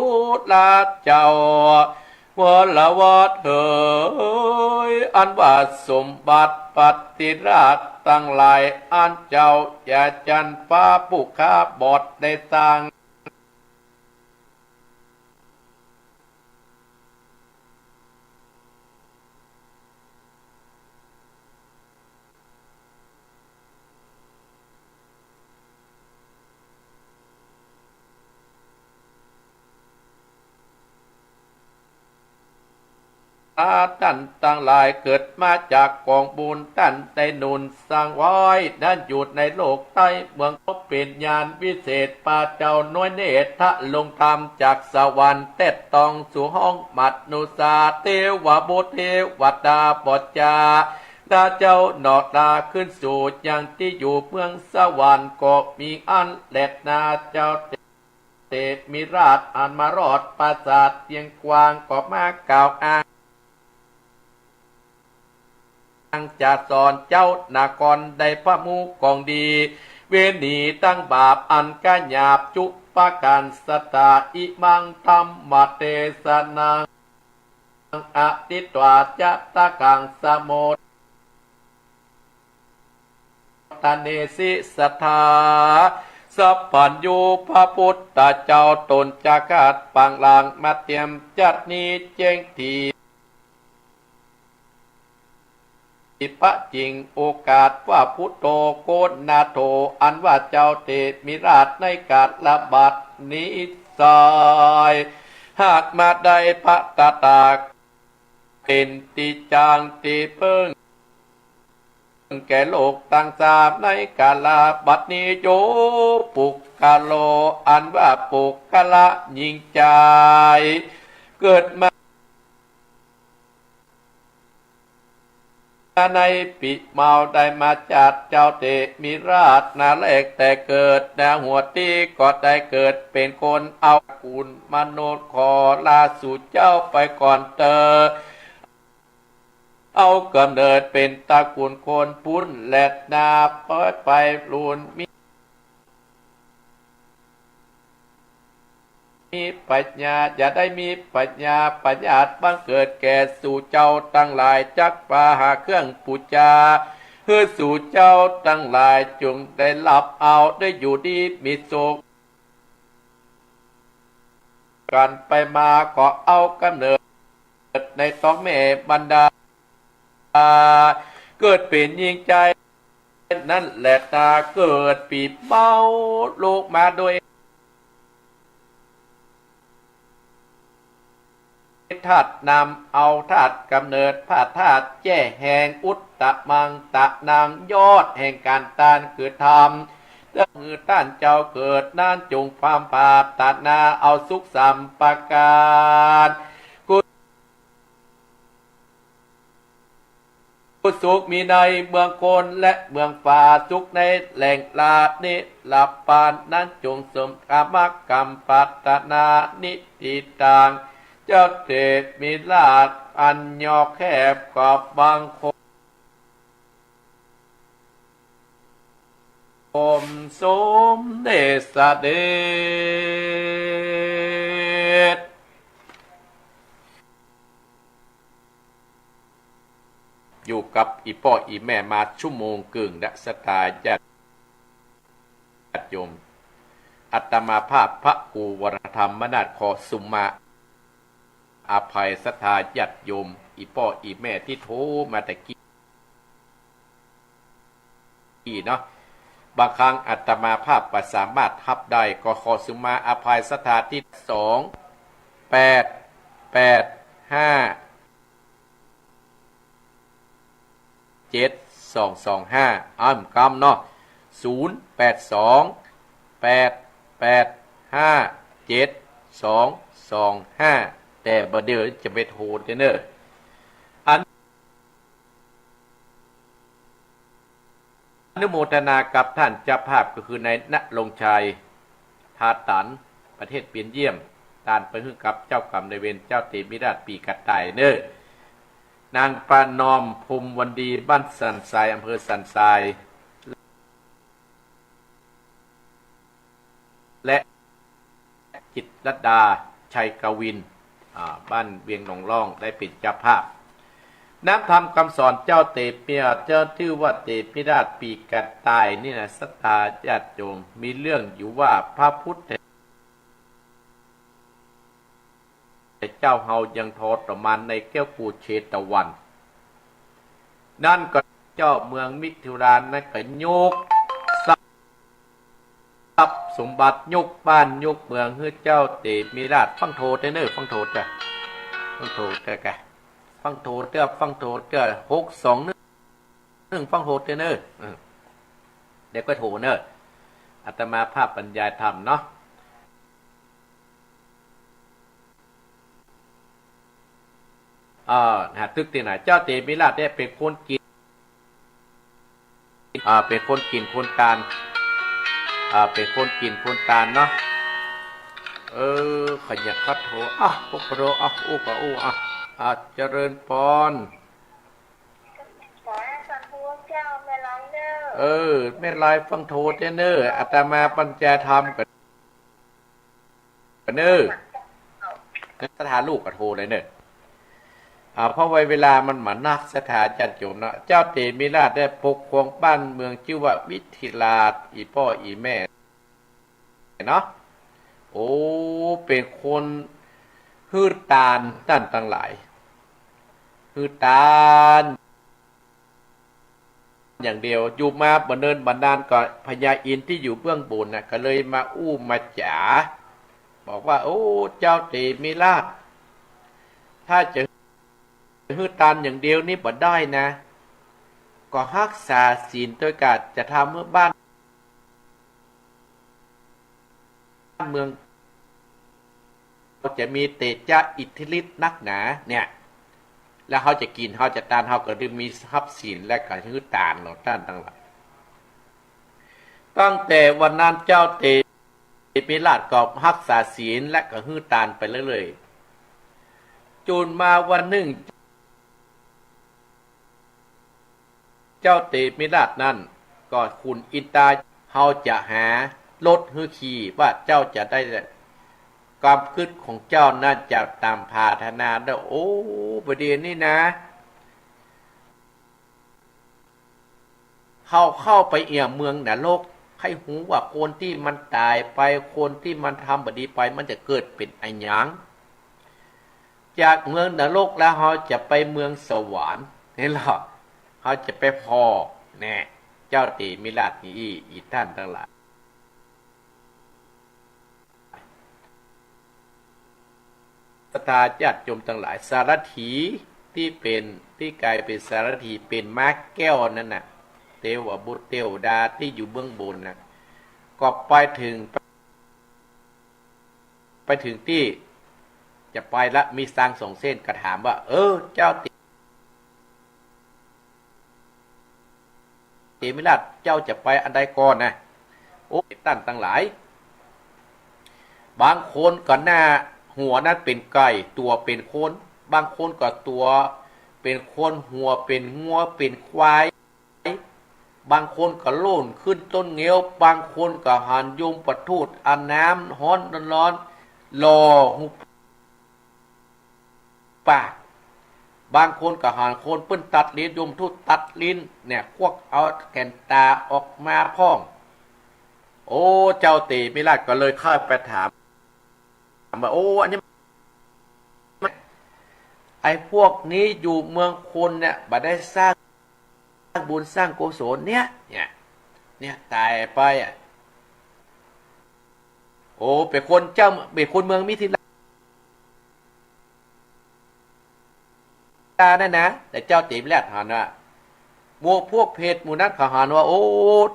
ราเจ้า วรวาทเหย อันว่าสมบัติปฏิราชตังหลาย อันเจ้าอย่าจันฟ้าผู้ข้าบอดได้สร้าง อาต้านตังหลายเกิดมาจากก๋องบุญต้านได้หนุนสร้างไว้ นั้นอยู่ในโลกใต้เมืองเขาเป๋นญาณวิเศษ ปาเจ้าน้อยเนตรทะลงธรรมจากสวรรค์ แต๊ดต้องสู่ห้องมนุษย์เตวบุตรเทวดาปอจจา ดาเจ้าหนอตาขึ้นสู่ยังตี้อยู่เมืองสวรรค์ ก็มีอั้นแลนา เจ้าเตมีราชอันมารอดปราสาทเตียงกว้าง ก็มากล่าวอ้าง จะสอนเจ้านครได้พระหมู่ของดี เว้นหนีตั้งบาปอันกล้าหยาบจุประก๋านสัตตา อิมังธัมมเตสนัง อทิตวาจะตะกังสมุตตะเนสิสัทธา สัพพัญญูพระพุทธเจ้าต๋นจะขัดปางหลังมาเตียมจัดนี้แจ้งดี พระจิ่งโอกาสว่าพุทโธโกณาโถ อันว่าเจ้าเตมีราชในกาลบัดนี้สาย หากมาได้พระตถาคตเป๋นตี้จั้งตี้เปิ้งแก่โลกตังสามในกาลบัดนี้ โยปุคคโล อันว่าปุคคละหญิงจาย เกิดมา ในปี๋เมาได้มาจัดเจ้าเตมีราชนาแรกแต่เกิด นาหัวตี้ก็ได้เกิดเป๋นคน เอาตระกู๋นมนุษย์ขอลาสู่เจ้าไปก่อนเตอ เอาก๋ำเนิดเป๋นตระกู๋นคนปู้นแลนา ปอยไปลูนมี มีปัญญา อย่าได้มีปัญญา ปัญญาบังเกิดแก่สู่เจ้าตังหลาย จักปาหาเครื่องปู๋จา หื้อสู่เจ้าตังหลายจุ่งได้ฮับเอา ได้อยู่ดีมีสุข กั๋นไปมา ก็เอาก๋ำเนิดในต๊องแม่มารดา เกิดเป๋นหญิงจาย นั้นแลนา เกิดปี๋เมาลูกมาโดยธาตุน้ำ เอาธาตุก๋ำเนิดพระธาตุแจ้แห่งอุตตมังตะนัง ยอดแห่งก๋านตานคือธรรม หื้อต้านเจ้าเกิดนั้นจุ่งความปรารถนาเอาสุขสามประก๋าน สุขมีในเมืองคนและเมืองฟ้า สุขในแหล่งลานิรพาน นั้นจุ่งสมกามกรรมปรารถนานิติตัง เจ้าเตมีราชอันยอแคบขอบบังคม สมเด็จเสด็จ อยู่กับอี่ป้ออี่แม่มาชั่วโมงเกิ่งละ ศรัทธาญาติโยม อาตมาภาพพระครูวรธรรมนาถขอสุมาอภัยศรัทธาญาติโยม อี่ป้ออี่แม่ตี้โทรมาแต่กี้ เนาะ บางครั้งอาตมาภาพบ่สามารถฮับได้ ก็ขอสุมาอภัยศรัทธาตี้ สองแปดแปดห้าเจ็ดสองสองห้า อ้ำกำเนาะ ศูนย์แปดสองแปดแปดห้าเจ็ดสองสองห้า แต่บ่าเดี่ยวจะไปโทรเด้อเนาะ อัน อนุโมทนากับต้านเจ้าภาพก็คือนายณรงค์ชัย ทาตัน ประเทศเบลเยียม ต้านไปหื้อกับเจ้ากรรมนายเวรเจ้าเตมีราชปี๋กระต่ายเน่อ นางประนอม พรหมวันดี บ้านสันทราย อำเภอสันทราย และจิตรลดา ชัยกวิน อ่า บ้านเวียงหนองล่องได้เป๋นเจ้าภาพ น้ำธรรมกำสอนเจ้าเตมีราช เจ้าจื้อว่าเตมีราชปีกระต่ายนี่นะ ศรัทธาญาติโยม มีเรื่องอยู่ว่าพระพุทธเจ้าเฮายังทรมานในแก้วกูเชตวัน นั้นก็เจ้าเมืองมิถิลานั้นก็ยกทรัพย์ ทรัพย์สมบัติ ยกบ้านยกเมืองหื้อเจ้าเตมีราช ฟังโทเต๊อะเน่อ ฟังโทเต๊อะ ฟังโทเต๊อะกะ ฟังโทเต๊อะ ฟังโทเต๊อะ หกสองหนึ่ง ฟังโทเต๊อะเน่อ เออ เดี๋ยวก็โทเน่อ อาตมาภาพบรรยายธรรมเนาะ เอ่อ หาตึกตี้ไหน เจ้าเตมีราชเนี่ยเป๋นคนกิ๋น อ่า เป๋นคนกิ๋นคนตาน อ่า เป๋นคนกิ๋นคนตานเนาะ เออ ขยันขัดโท อ่ะ พวกโปร อ่ะ อู้ก็อู้ อ่ะ อ่ะ เจริญปอน เออ แม่ลายฟังโทเต๊อะเน่อ อาตมาบรรยายธรรมก่อน เน่อ ศรัทธาลูกก็โทเลยเน่อ อ่า เพราะว่าเวลามันบ่นัก ศรัทธาญาติโยมเนาะ เจ้าเตมีราชได้ปกครองบ้านเมืองจื้อว่ามิถิลาช อี่ป้ออี่แม่เนาะ โอ้ เป๋นคนหื้อตานต้านตังหลาย หื้อตาน อย่างเดียว อยู่มาบ่เนินบ่นานก็พญาอินทร์ตี้อยู่เบื้องบนน่ะ ก็เลยมาอู้มาจ๋า บอกว่า โอ้ เจ้าเตมีราช ถ้าจะหื้อตานอย่างเดียวนี่บ่ได้นะ ก็ฮักษาศีลตวยกา จะทำหื้อบ้าน บ้านเมือง เฮาจะมีเตจะอิทธิฤทธิ์นักหนาเนี่ย แล้วเฮาจะกิ๋น เฮาจะตาน เฮาก็ได้มีทรัพย์สิน และก็หื้อตานเนาะ ต้านตังหลาย ตั้งแต่วันนั้นเจ้าเตมีราชก็ฮักษาศีล และก็หื้อตานไปเรื่อยๆ จ๋นมาวันนึ่ง เจ้าเตมีราชนั้นก็ขุนอินตา เฮาจะหารถหื้อขี่ ว่าเจ้าจะได้ ความกึ๊ดของเจ้านั้นจะต๋ามผาถนาได้ โอ้ บ่ดีนี่นะ เฮาเข้าไปเอี่ยมเมืองนรก ใค่ฮู้ว่าคนตี้มันต๋ายไป คนตี้มันทำบ่ดีไป มันจะเกิดเป๋นอะหยัง จากเมืองนรกแล้วเฮาจะไปเมืองสวรรค์ หันก่อ เฮาจะไปผ่อ แน่ เจ้าเตมีราชนี่อี้ อี่ต้านตังหลาย ศรัทธาญาติโยมตังหลาย สารถีตี้เป๋น ตี้ก๋ายเป๋นสารถี เป๋นม้าแก้วนั้นน่ะ เตวบุตรเตวดาตี้อยู่เบื้องบนน่ะ ก็ไปเถิง ไปเถิงตี้จะไปละ มีซางสองเส้น ก็ถามว่า เออ เจ้าเต เตมีราช เจ้าจะไปอันใดก่อนนะ โอ้ ต้านตังหลาย บางคนก็หน้าหัวนั้นเป๋นไก่ ตั๋วเป๋นคน บางคนก็ตั๋วเป๋นคน หัวเป๋นงัว เป๋นควาย บางคนก็โล่นขึ้นต้นเงี้ยว บางคนก็หันยมทูตเอาน้ำฮ้อนร้อนๆ หล่อหุบปาก บางคนก็หันคนเปิ้นตัดลิ้น ยมทูตตัดลิ้นเนี่ย ควักเอาแก่นต๋าออกมาพ่อง โอ้ เจ้าเตมีราชก็เลยเข้าไปถาม ถามว่า โอ้ อันนี้ ไอ้พวกนี้อยู่เมืองคนเนี่ย บ่ได้สร้างบุญสร้างกุศลเนี่ย เนี่ย เนี่ย ต๋ายไปอะ โอ้ เป๋นคนเจ้า เป๋นคนเมืองมิถิลา นั่นนะ แต่เจ้าเตมีราชหันว่า หมู่พวกเปรตหมู่นั้นเขาหันว่า โอ้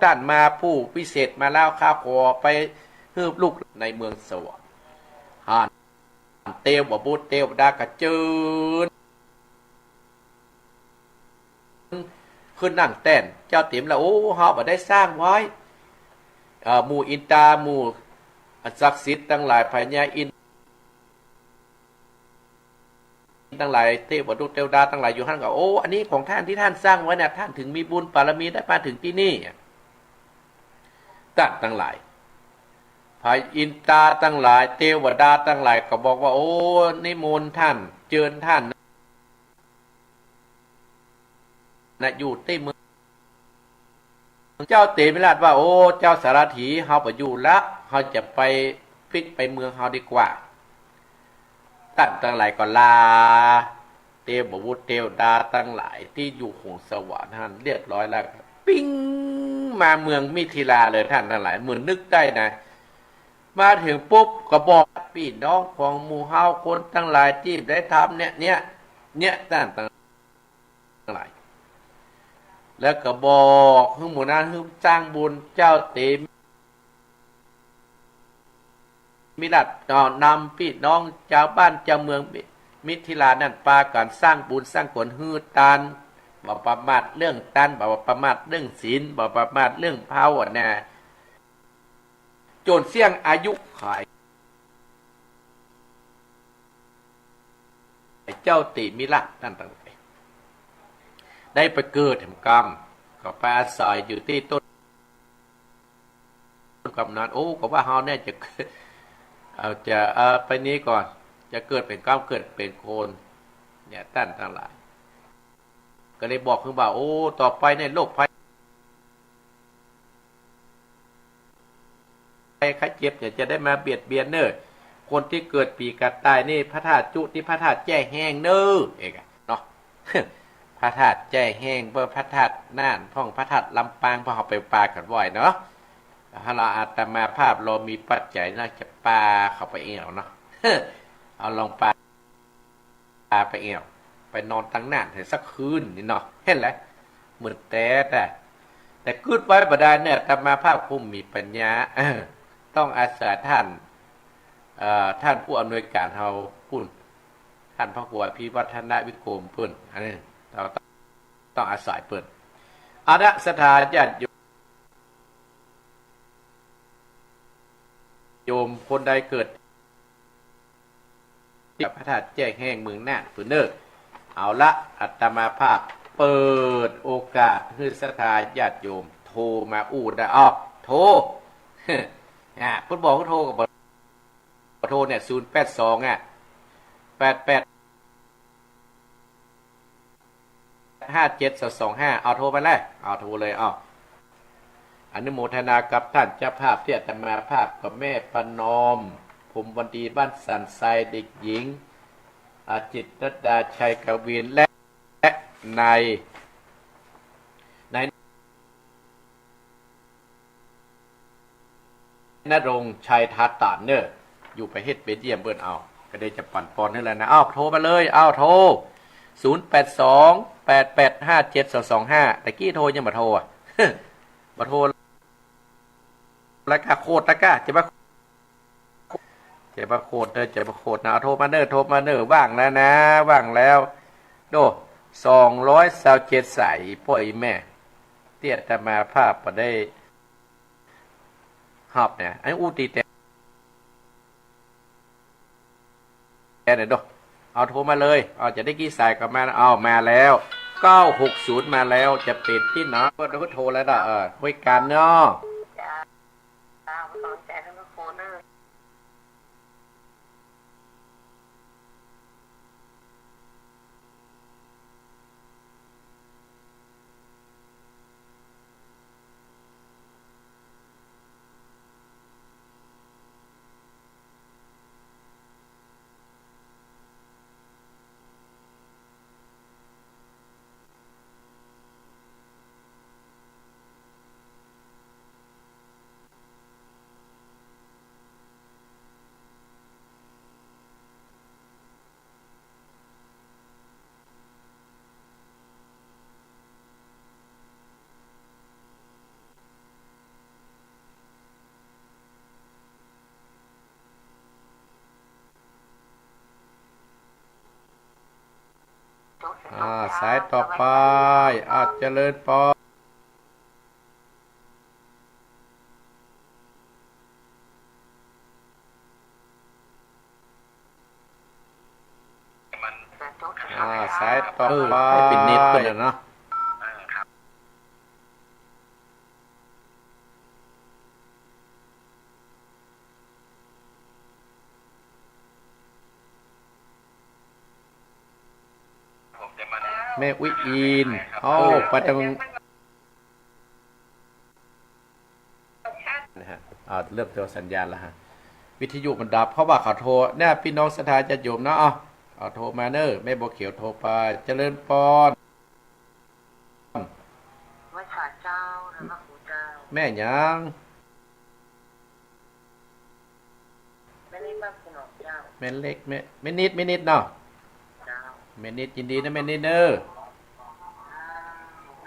ต้านมาผู้วิเศษมาแล้ว ข้าขอไปหื้อลูกในเมืองสวรรค์ หันเตวบุตรเตวดาก็เจิญขึ้นนั่งแต้น เจ้าเตมีราช โอ้ เฮาบ่ได้สร้างไว้ เอ่อ หมู่อินตา หมู่อันศักดิ์สิทธิ์ตังหลาย พญาอินทร์ตังหลาย เตวบุตรเตวดาตังหลายอยู่หั้นก็ โอ้ อันนี้ของท่านที่ท่านสร้างไว้น่ะ ท่านถึงมีบุญบารมีได้มาถึงตี้นี่ ต้านตังหลาย พระอินทราตังหลาย เตวดาตังหลายก็บอกว่า โอ้ นิมนต์ต้าน เจิญต้าน นะ อยู่ตี้เมือง เจ้าเตมิราชว่า โอ้ เจ้าสารถี เฮาบ่อยู่ละ เฮาจะไปปิ๊กไปเมืองเฮาดีกว่า ต้านตังหลายก็ลา เตวบุตรเตวดาตังหลายตี้อยู่หงสวรรค์หั้นเรียบร้อยแล้ว ปิ๊งมาเมืองมิถิลาเลย ต้านตังหลาย เมื่อนึกได้นะ มาเถิงปุ๊บก็บอกปี้น้องของหมู่เฮาคนตังหลายตี้ได้ทำเนี่ย เนี่ย เนี่ย ต้านตังหลาย แล้วก็บอกหื้อหมู่นั้นหื้อสร้างบุญ เจ้าเตมิราช เอ่อ นำปี้น้องจาวบ้านจาวเมืองมิ มิถิลานั้นปากั๋นสร้างบุญสร้างก๋นหื้อตาน บ่ประมาทเรื่องตาน บ่ประมาทเรื่องศีล บ่ประมาทเรื่องภาวนา จ๋นเสี้ยงอายุขัย เจ้าเตมิราชนั้นตังหลาย ได้ไปเกิดแหมกำ ก็ไปอาศัยอยู่ตี้ต้นกำนั้น โอ้ ก็ว่าเฮาเนี่ยจะ เอา จะ เอ่อ ไปนี้ก่อน จะเกิดเป๋นกำ เกิดเป๋นคน เนี่ย ต้านตังหลาย ก็เลยบอกขึ้นว่า โอ้ ต่อไปเนี่ยโรคภัย ไข้เจ็บเนี่ยจะได้มาเบียดเบียนเน่อ คนตี้เกิดปี๋กระต่ายนี่ พระธาตุจุติ พระธาตุแจ้แฮงเน่อ เอกอะเนาะ พระธาตุแจ้แฮง เปิ้น พระธาตุน่านพ่อง พระธาตุลำปาง พวกเฮาไปปากั๋นบ่อยเนาะ ถ้าลาวอาตมาภาพลอมีปัจจัยน่าจะปาเข้าไปเองเนาะ เอาลองปา ปาไปแอ่ว ไปนอนตังน่านเถิงสักคืนนี่เนาะ หั้นแหละ เหมือนแต่ แต่ แต่กึ๊ดไว้บ่ได้เนี่ย อาตมาภาพคงมีปัญญา เออ ต้องอาศัยต้าน เอ่อ ต้านผู้อำนวยก๋านเฮาปู้น ต้านพระครูอภิวัฒนวิกรมปู้น อันนี้เฮาต้อง ต้องอาศัยเปิ้น เอาละ ศรัทธาญาติโยม โยมคนใดเกิด ตี้พระธาตุแจ้แฮงเมืองน่านปู้นเน่อ เอาละ อาตมาภาพเปิดโอกาสหื้อศรัทธาญาติโยมโทรมาอู้ได้ อ้าว โทร อ่า เปิ้นบอกหื้อโทรก็บ่โทรเนี่ย ศูนย์แปดสอง อ่ะ แปดแปด ห้าเจ็ดสองสองห้า เอาโทรมาเลย เอาโทรเลย เอา อนุโมทนากับต้านเจ้าภาพตี้อาตมาภาพกับแม่ประนอม พรหมวันดี บ้านสันทราย เด็กหญิง อา จิตรลดา ชัยกวิน และ และนาย นาย ณรงค์ชัย ทาตานเน่อ อยู่ประเทศเบลเยียมเปิ้น เอา ก็ได้จะปั๋นปอนหื้อแล้วนะ เอา โทรมาเลย เอา โทร ศูนย์แปดสอง แปดแปดห้าเจ็ดสองสองห้า ตะกี้โทรยังบ่โทรอะ บ่โทร แล้วก็โคตรแล้วก็จะมา จะมาโคตรเน่อ จะมาโคตรนะ เอา โทรมาเน่อ โทรมาเน่อ ว่างแล้วนะ ว่างแล้ว โด สองร้อยซาวเจ็ดสาย ป้อแม่ ตี้อาตมาภาพบ่ได้ ฮับเนี่ย อันอู้ตี้แต่ แต่เนี่ยโด เอาโทรมาเลย เอา จะได้กี่สายก็มา เอา มาแล้ว เก้าหกศูนย์ มาแล้ว จะเป๋นตี้เนาะ ก็โทรแล้วเนาะ เออ คุยกั๋นเนาะ จ้า จ้า บ่สนใจ๋เรื่องโทรเน่ออ่า สายต่อไป อา เจริญปอน อ่า สายต่อไป เออ ให้เป๋นเน็ตเปิ้นน่ะเนาะ เออ ครับ เ แม่อุ๊ยอิน เอ้า ไปตรง นะฮะ อ่า เริ่มตัวสัญญาณแล้วฮะ วิทยุมันดับ เพราะว่าเขาโทร เนี่ย พี่น้องศรัทธาญาติโยมเนาะ เอา เอาโทรมาเน้อ แม่บัวเขียวโทรไป เจริญปอน ไหว้สาเจ้า แล้วก็ครูเจ้า แม่หยัง แม่นิดบ้านคุณหนองเจ้า แม่เล็ก แม่ แม่นิด แม่นิดเนาะ เจ้า แม่นิด ยินดีนะแม่นิดเน้อ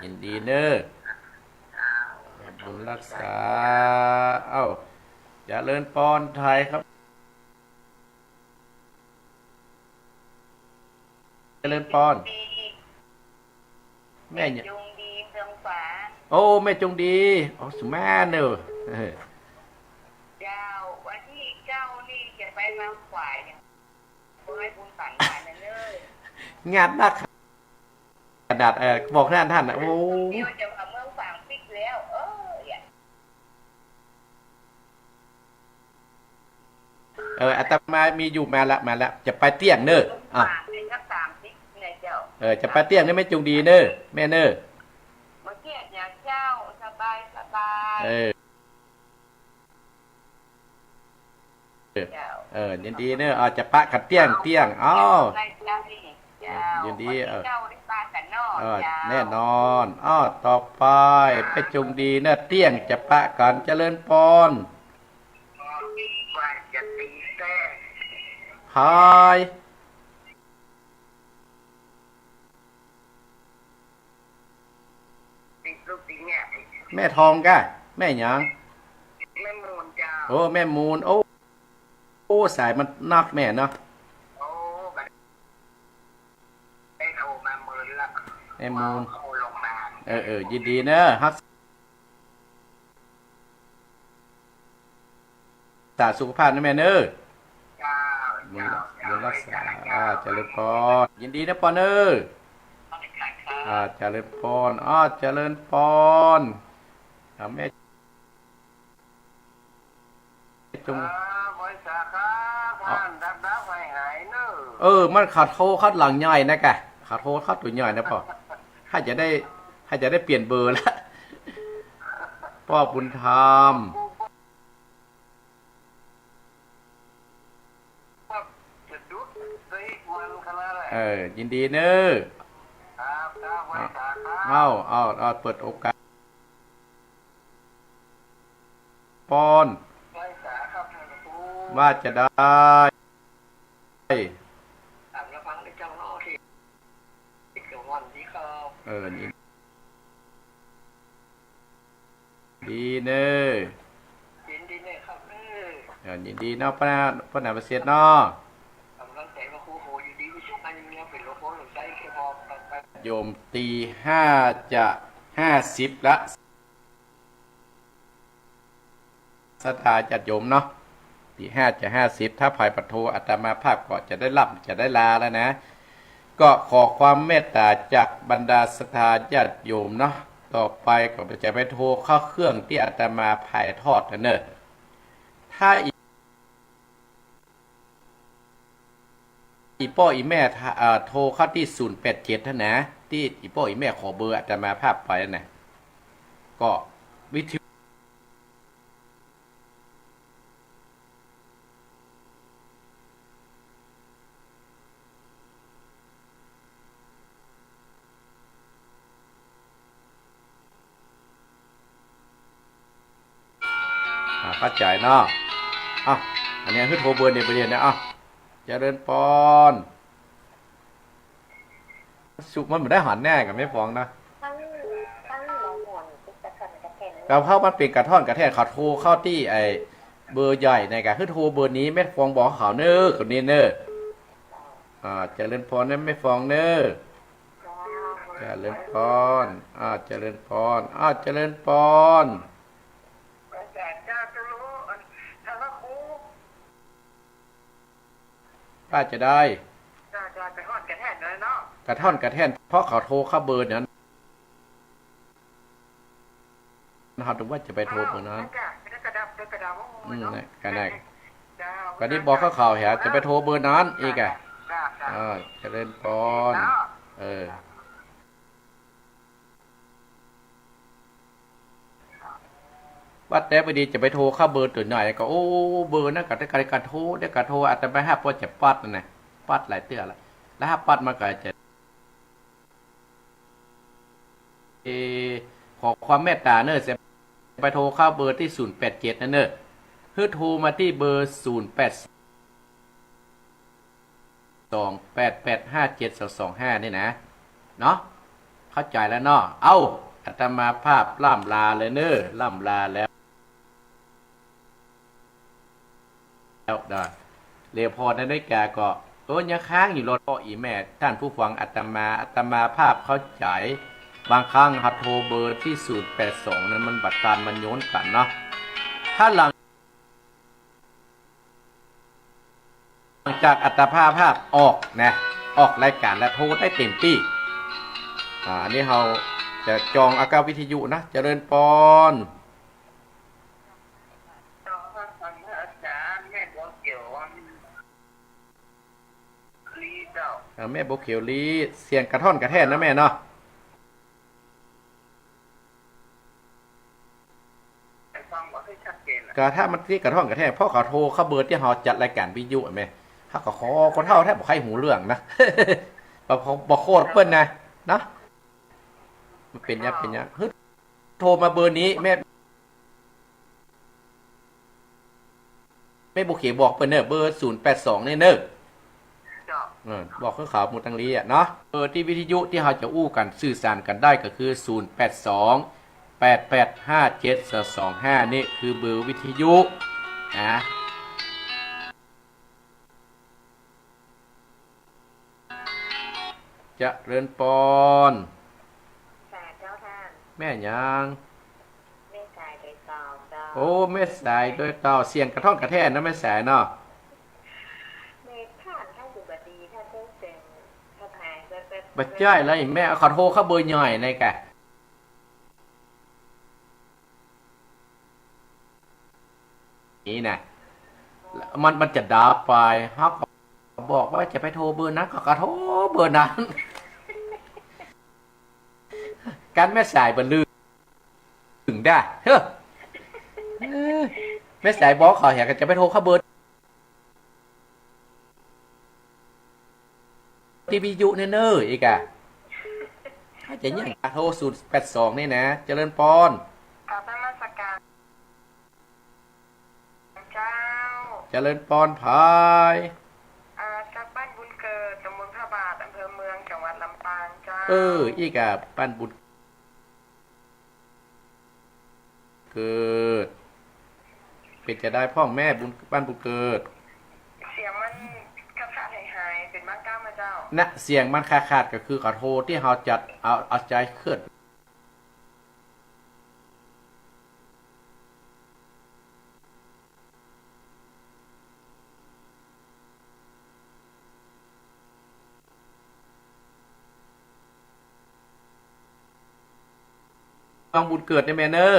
ยินดีเน้อ เจ้า บุญรักษา เอ้า เจริญปอนไทยครับ เจริญปอน แม่เนี่ย จงดีเมืองฝาง โอ้ แม่จงดี โอ้ สุมาเนอะ เออ เจ้า วันที่เก้านี่จะไปเมืองฝาง ขอให้บุญสังขารนะเนอะ งานนักขนาด เออ บอกท่าน ท่านนะ โอ้ เดี๋ยวจะมาเมืองฝางปิดแล้ว เออ อย่า เออ อาตมามีอยู่ มาละ มาละ จะไปเตี้ยงเน้อ อ่ะ ฝากเลยครับ สามสิบเนี่ยเจ้า เออ จะไปเตี้ยงเน้อ แม่จงดีเน้อ แม่เน้อ มาเตี้ยงเนี่ยเจ้า สบาย สบาย เออ เจ้า เออ ยินดีเน้อ อ่ะ จะปะกั๋นเตี้ยง เตี้ยง อ้าว ได้เจ้า ยินดี วันที่ เออ เก้าได้ปะกั๋นเนาะ เออ เจ้า แน่นอน อ้าว ต่อไป แม่จงดีเน้อ เตี้ยง จะปะกั๋น เจริญปอน พาย ติดลูกติดเนี่ย แม่ทองก้า แม่หยัง แม่มูลเจ้า โอ้ แม่มูล โอ้ โอ้ สายมันนักแม่เนาะ โอ้ ได้โทรมาเมินละ แม่มูล โทรลงมา เออ เออ ยินดีเน้อ ฮักษาสุขภาพนะแม่เน้อ เจ้า บุญ เจ้า บุญรักษา เจ้า อ่า เจริญปอน ยินดีนะปอนเน้อ อ่า เจริญปอน อ่า เจริญปอน อ่า แม่ จง เออ ไหว้สาครับ ท่าน ดับดับหายหายเนอะ เออ มันเขาโทรเข้าหลังใหญ่นะกะ เขาโทรเข้าตั๋วใหญ่นะปอ ข้าจะได้ ข้าจะได้เปลี่ยนเบอร์ละ ป้อบุญธรรม ครับ จะดุดได้มันขนาดไหน เออ ยินดีเน้อ ครับ ครับ ไหว้สาครับ เอา เอา เอา เปิดโอกาส ปอน ไหว้สาครับ ท่านพระครู ว่าจะได้ ตามระวังในเจ้าเนาะ ที่เกี่ยววันนี้ครับ เออ ยินดีเน้อ ยินดีเน้อครับเน้อ เออ ยินดีเนาะ ป้า ป้าหนาประเสริฐเนาะ กำลังใจมาคู่โห อยู่ดีมีสุข อายุยืน เป็นหลวงพ่อหลวงใจ แค่พอไป โยม ตีห้าจะห้าสิบละ ศรัทธาญาติโยมเนาะ ตีห้าจะห้าสิบ ถ้าผายปะโทอาตมาภาพก็จะได้ล่ำจะได้ลาแล้วนะ ก็ขอความเมตตาจากบรรดาศรัทธาญาติโยมเนาะ ต่อไปก็จะไปโทรเข้าเครื่องตี้อาตมาผายทอดนะเนอะ ถ้าอี อีป้ออีแม่ทะ- เอ่อ โทรเข้าตี้ศูนย์แปดเจ็ดหั้นนะ ตี้อีป้ออีแม่ขอเบอร์อาตมาภาพไปหั้นนะ ก็วิทยุ อ่า ป้าจ๋ายเนาะ เอ้า อันนี้หื้อโทรเบอร์เดียว เบอร์เดียวนะ เอ้า เจริญปอน สุขมันบ่ได้หันแน่กับแม่ฟองนะ แต่เพราะมันเป๋นกระท่อนกระแท่น เขาโทรเข้าตี้ไอ้เบอร์ใหญ่ในกะ หื้อโทรเบอร์นี้ แม่ฟองบอกเขาเน้อ คนนี้เน้อ อ่า เจริญปอนนะแม่ฟองเน้อ เจริญปอน อ่า เจริญปอน อ่า เจริญปอน ป้าจะได้ จ้า จ้า กระท่อนกระแท่นเลยเนาะ กระท่อนกระแท่น เพราะเขาโทรเข้าเบอร์นั้น เฮาต้องว่าจะไปโทรเบอร์นั้น จ้า กระดับ กระดับ อืม เนาะ นะ ก็ได้ เจ้า ก็ได้บอกเขา เขาแหะ จะไปโทรเบอร์นั้นอีกอะ จ้า จ้า เออ เจริญปอน เนาะ เออ ว่าแต่พอดีจะไปโทรเข้าเบอร์ตั๋วหน่อย ก็ โอ้ เบอร์นั้นก็ได้กะโทร ได้กะโทร อาตมาฮับว่าจะปั๊ดนั่นนะ ปั๊ดหลายเตื้อละ แล้วฮับปั๊ดมาก็จะ เออ ขอความเมตตาเน่อ จะไปโทรเข้าเบอร์ตี้ ศูนย์แปดเจ็ด นั่นเน่อ หรือโทรมาตี้เบอร์ ศูนย์แปดสอง แปดแปดห้าเจ็ดสองสองห้า นี่นะ เนาะ เข้าใจ๋แล้วเนาะ เอ้า อาตมาภาพล่ำลาเลยเน่อ ล่ำลาแล้ว แล้วนะ เหลียวผ่อนาฬิกาก็ โอ้ ยังค้างอยู่ รออีแม่ ท่านผู้ฟัง อาตมา อาตมาภาพเข้าใจ๋ บางครั้งเฮาโทรเบอร์ตี้ ศูนย์แปดสอง นั้นมันบ่ตัน มันย้อนตันเนาะ ถ้าหลัง หลังจากอาตมาภาพออกนะ ออกรายก๋านแล้วโทรได้เต็มตี้ อ่า อันนี้เฮาจะจองเอาก้าวิทยุนะ เจริญปอน เออ แม่บัวเขียวลี เสียงกระท่อนกระแท่นนะแม่เนาะ ก็ถ้ามันตี้กระท่อนกระแท่น เพราะเขาโทรเข้าเบอร์ตี้เฮาจัดรายก๋านวิทยุแม่ เฮาก็ขอคนเฒ่าแต๊บ่ใค่ฮู้เรื่องนะ บ่ บ่โคตรเปิ้นนะ เนาะ มันเป๋นหยัง เป๋นหยัง เฮ้ย โทรมาเบอร์นี้ แม่ แม่บัวเขียวบอกเปิ้นเน่อ เบอร์ ศูนย์แปดสอง นี่เน่อ เออ บอกหื้อเขาหมู่ตังหลีอะเนาะ เบอร์ตี้วิทยุตี้เฮาจะอู้กั๋น สื่อสารกั๋นได้ก็คือ ศูนย์แปดสอง แปดแปดห้าเจ็ดสองสองห้า นี่คือเบอร์วิทยุนะ เจริญปอน สาธุเจ้าท่าน แม่หยัง แม่สายโดยตรงเจ้า โอ้ แม่สายโดยตรง เสียงกระท่อนกระแท่นนะแม่สายเนาะ แม่ท่าน ท่านอยู่บ่ดี ท่านเพิ่งเสียง ท่านหายแวบๆ บ่ใจ้เลย แม่ เขาโทรเข้าเบอร์ใหญ่ในกะ นี่นะ มัน มันจะดับไป เฮาก็บอกว่าจะไปโทรเบอร์นั้น เขาก็โทรเบอร์นั้น กันแม่สายบ่ลืม ถึงได้ เฮ้อ เออ แม่สายบอกเขาเหีย ก็จะไปโทรเข้าเบอร์ ตี้วิทยุเน่อ เน่อ อีกอะ ถ้าจะยัง โทร ศูนย์แปดสอง นี่นะ เจริญปอน กราบนมัสการเจ้า เจริญปอน ผาย อ่า จากบ้านบุญเกิด ตำบลพระบาท อำเภอเมือง จังหวัดลำปางเจ้า เออ อีกอะ บ้านบุญ เกิด เป๋นจะใดพ่องแม่บุญ บ้านบุญเกิด เสียงมันขาดๆ หายๆ เป๋นบางก้าวมาเจ้า นะ เสียงมันขาดๆ ก็คือเขาโทรตี้เฮาจัดเอา เอาใจ๋เคิ่น ฟังบุญเกิดนะแม่เน่อ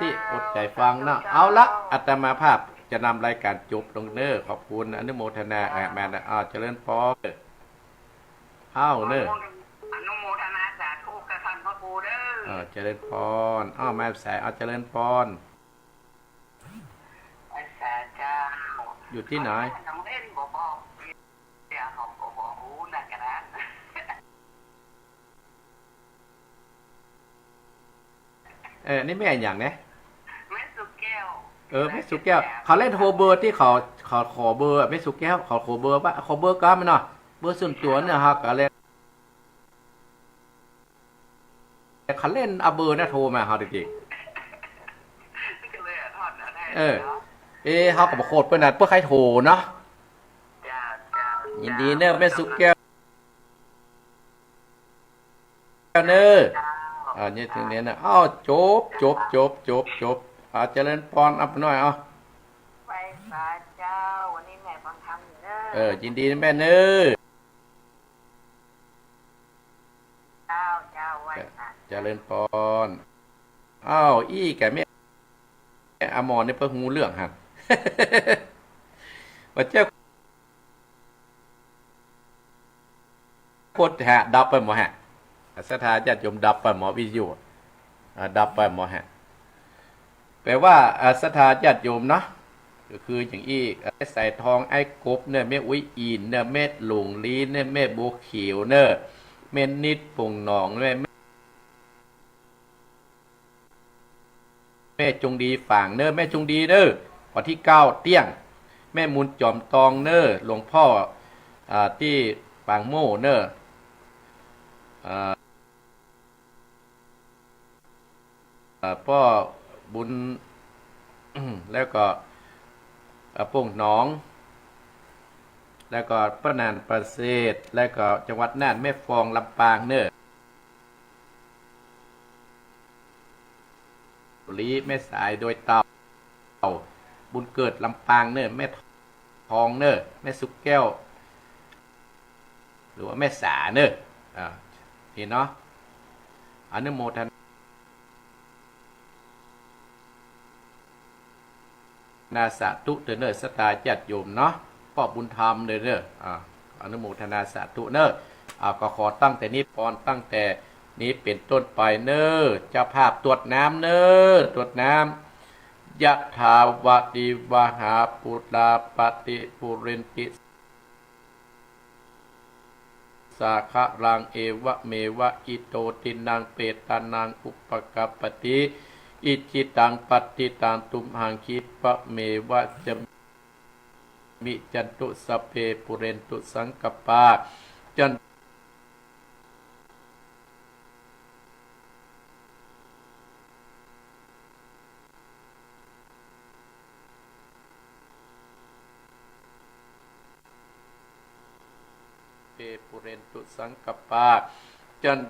ตี้อดใจ๋ฟังเนาะ เอาละ อาตมาภาพจะนำรายก๋านจบลงเน่อ ขอบคุณ อนุโมทนา อ่ะ แม่นะ อ้าว เจริญปอน เอ้าเน่อ อนุโมทนาสาธุกับท่านพระครูเด้อ เออ เจริญปอน อ้าว แม่สาย อ้าว เจริญปอน ไหว้สาเจ้า อยู่ตี้ไหน น้องเล่นบ่บอก เดี๋ยวเขาก็บอกฮู้นะกะนั้น เออ นี่แม่หยังเนี่ย แม่สุแก้ว เออ แม่สุแก้ว เขาเล่นโทรเบอร์ตี้เขา เขาขอเบอร์อะ แม่สุแก้ว เขาขอเบอร์ว่า ขอเบอร์กำเนาะ เบอร์ส่วนตั๋วเนี่ย เฮาก็เลย แต่เขาเล่นเอาเบอร์นะโทรมาเฮาตะกี้ ก็เลยอะทอดนะ เออ เนาะ เอ๊ะ เฮาก็บ่โคตรเปิ้นนะ เปิ้นใค่โทรเนาะ จ้า จ้า ยินดีเน่อ แม่สุแก้วเน่อ จ้า อ่า นี่ถึงเนี่ยนะ อ้าว จบ จบ จบ จบ จบ อ่า เจริญปอน อัพหน่อย เอา ไหว้สาเจ้า วันนี้แม่ฟังธรรมอยู่เน่อ เออ ยินดีแม่เน่อ เจ้า เจ้า ไหว้สา เจริญปอน อ้าว อี้แก่แม่อมรเนี่ยเปิ้นฮู้เรื่องหั่น ว่าเจ้า โคตรฮะ ดับไปหมดฮะ ศรัทธาญาติโยมดับไปหมด วิทยุ อ่า ดับไปหมดฮะ แปลว่า อ่า ศรัทธาญาติโยมเนาะ ก็คืออย่างอี้ อ่า แม่สายทอง อ้ายกบเน่อ แม่อุ๊ยอินเน่อ แม่หลงลีเน่อ แม่บัวเขียวเน่อ แม่นิดป่งหนองเน่อ แม่ แม่จงดีฝางเน่อ แม่จงดีเน่อ วันที่เก้าเตี้ยง แม่มูลจอมตองเน่อ หลวงพ่อ อ่า ตี้ปางโม่เน่อ อ่า อ่า ป้อบุญ แล้วก็ อ่า ป่งหนอง แล้วก็ป้าหนานประเสริฐ แล้วก็จังหวัดน่าน แม่ฟองลำปางเน่อ ลี แม่สายดอยเต่า บุญเกิดลำปางเน่อ แม่ทองเน่อ แม่สุกแก้ว หรือว่าแม่สาเน่อ อ่า นี่เนาะ อนุโมทนาสาธุเต๊อะเน่อ ศรัทธาญาติโยมเนาะ ป้อบุญธรรมเน่อเน่อ อ่า อนุโมทนาสาธุเน่อ อ่า ก็ขอตั้งแต่นี้ปอนตั้งแต่นี้เป๋นต้นไปเน่อ เจ้าภาพตวดน้ำเน่อ ตวดน้ำ ยะถาวาริวหาปูราปะริปูเรนติ สาคะรัง เอวะเมวะอิโต ทินนังเปตานังอุปะกัปปะติ อิจฉิตังปัตถิตัง ตุมหังคิปะเมวะสะมิจฉันตุ สัพเพปูเรนตุสังกัปปา จัน เปปุเรนตุสังกัปปา จัน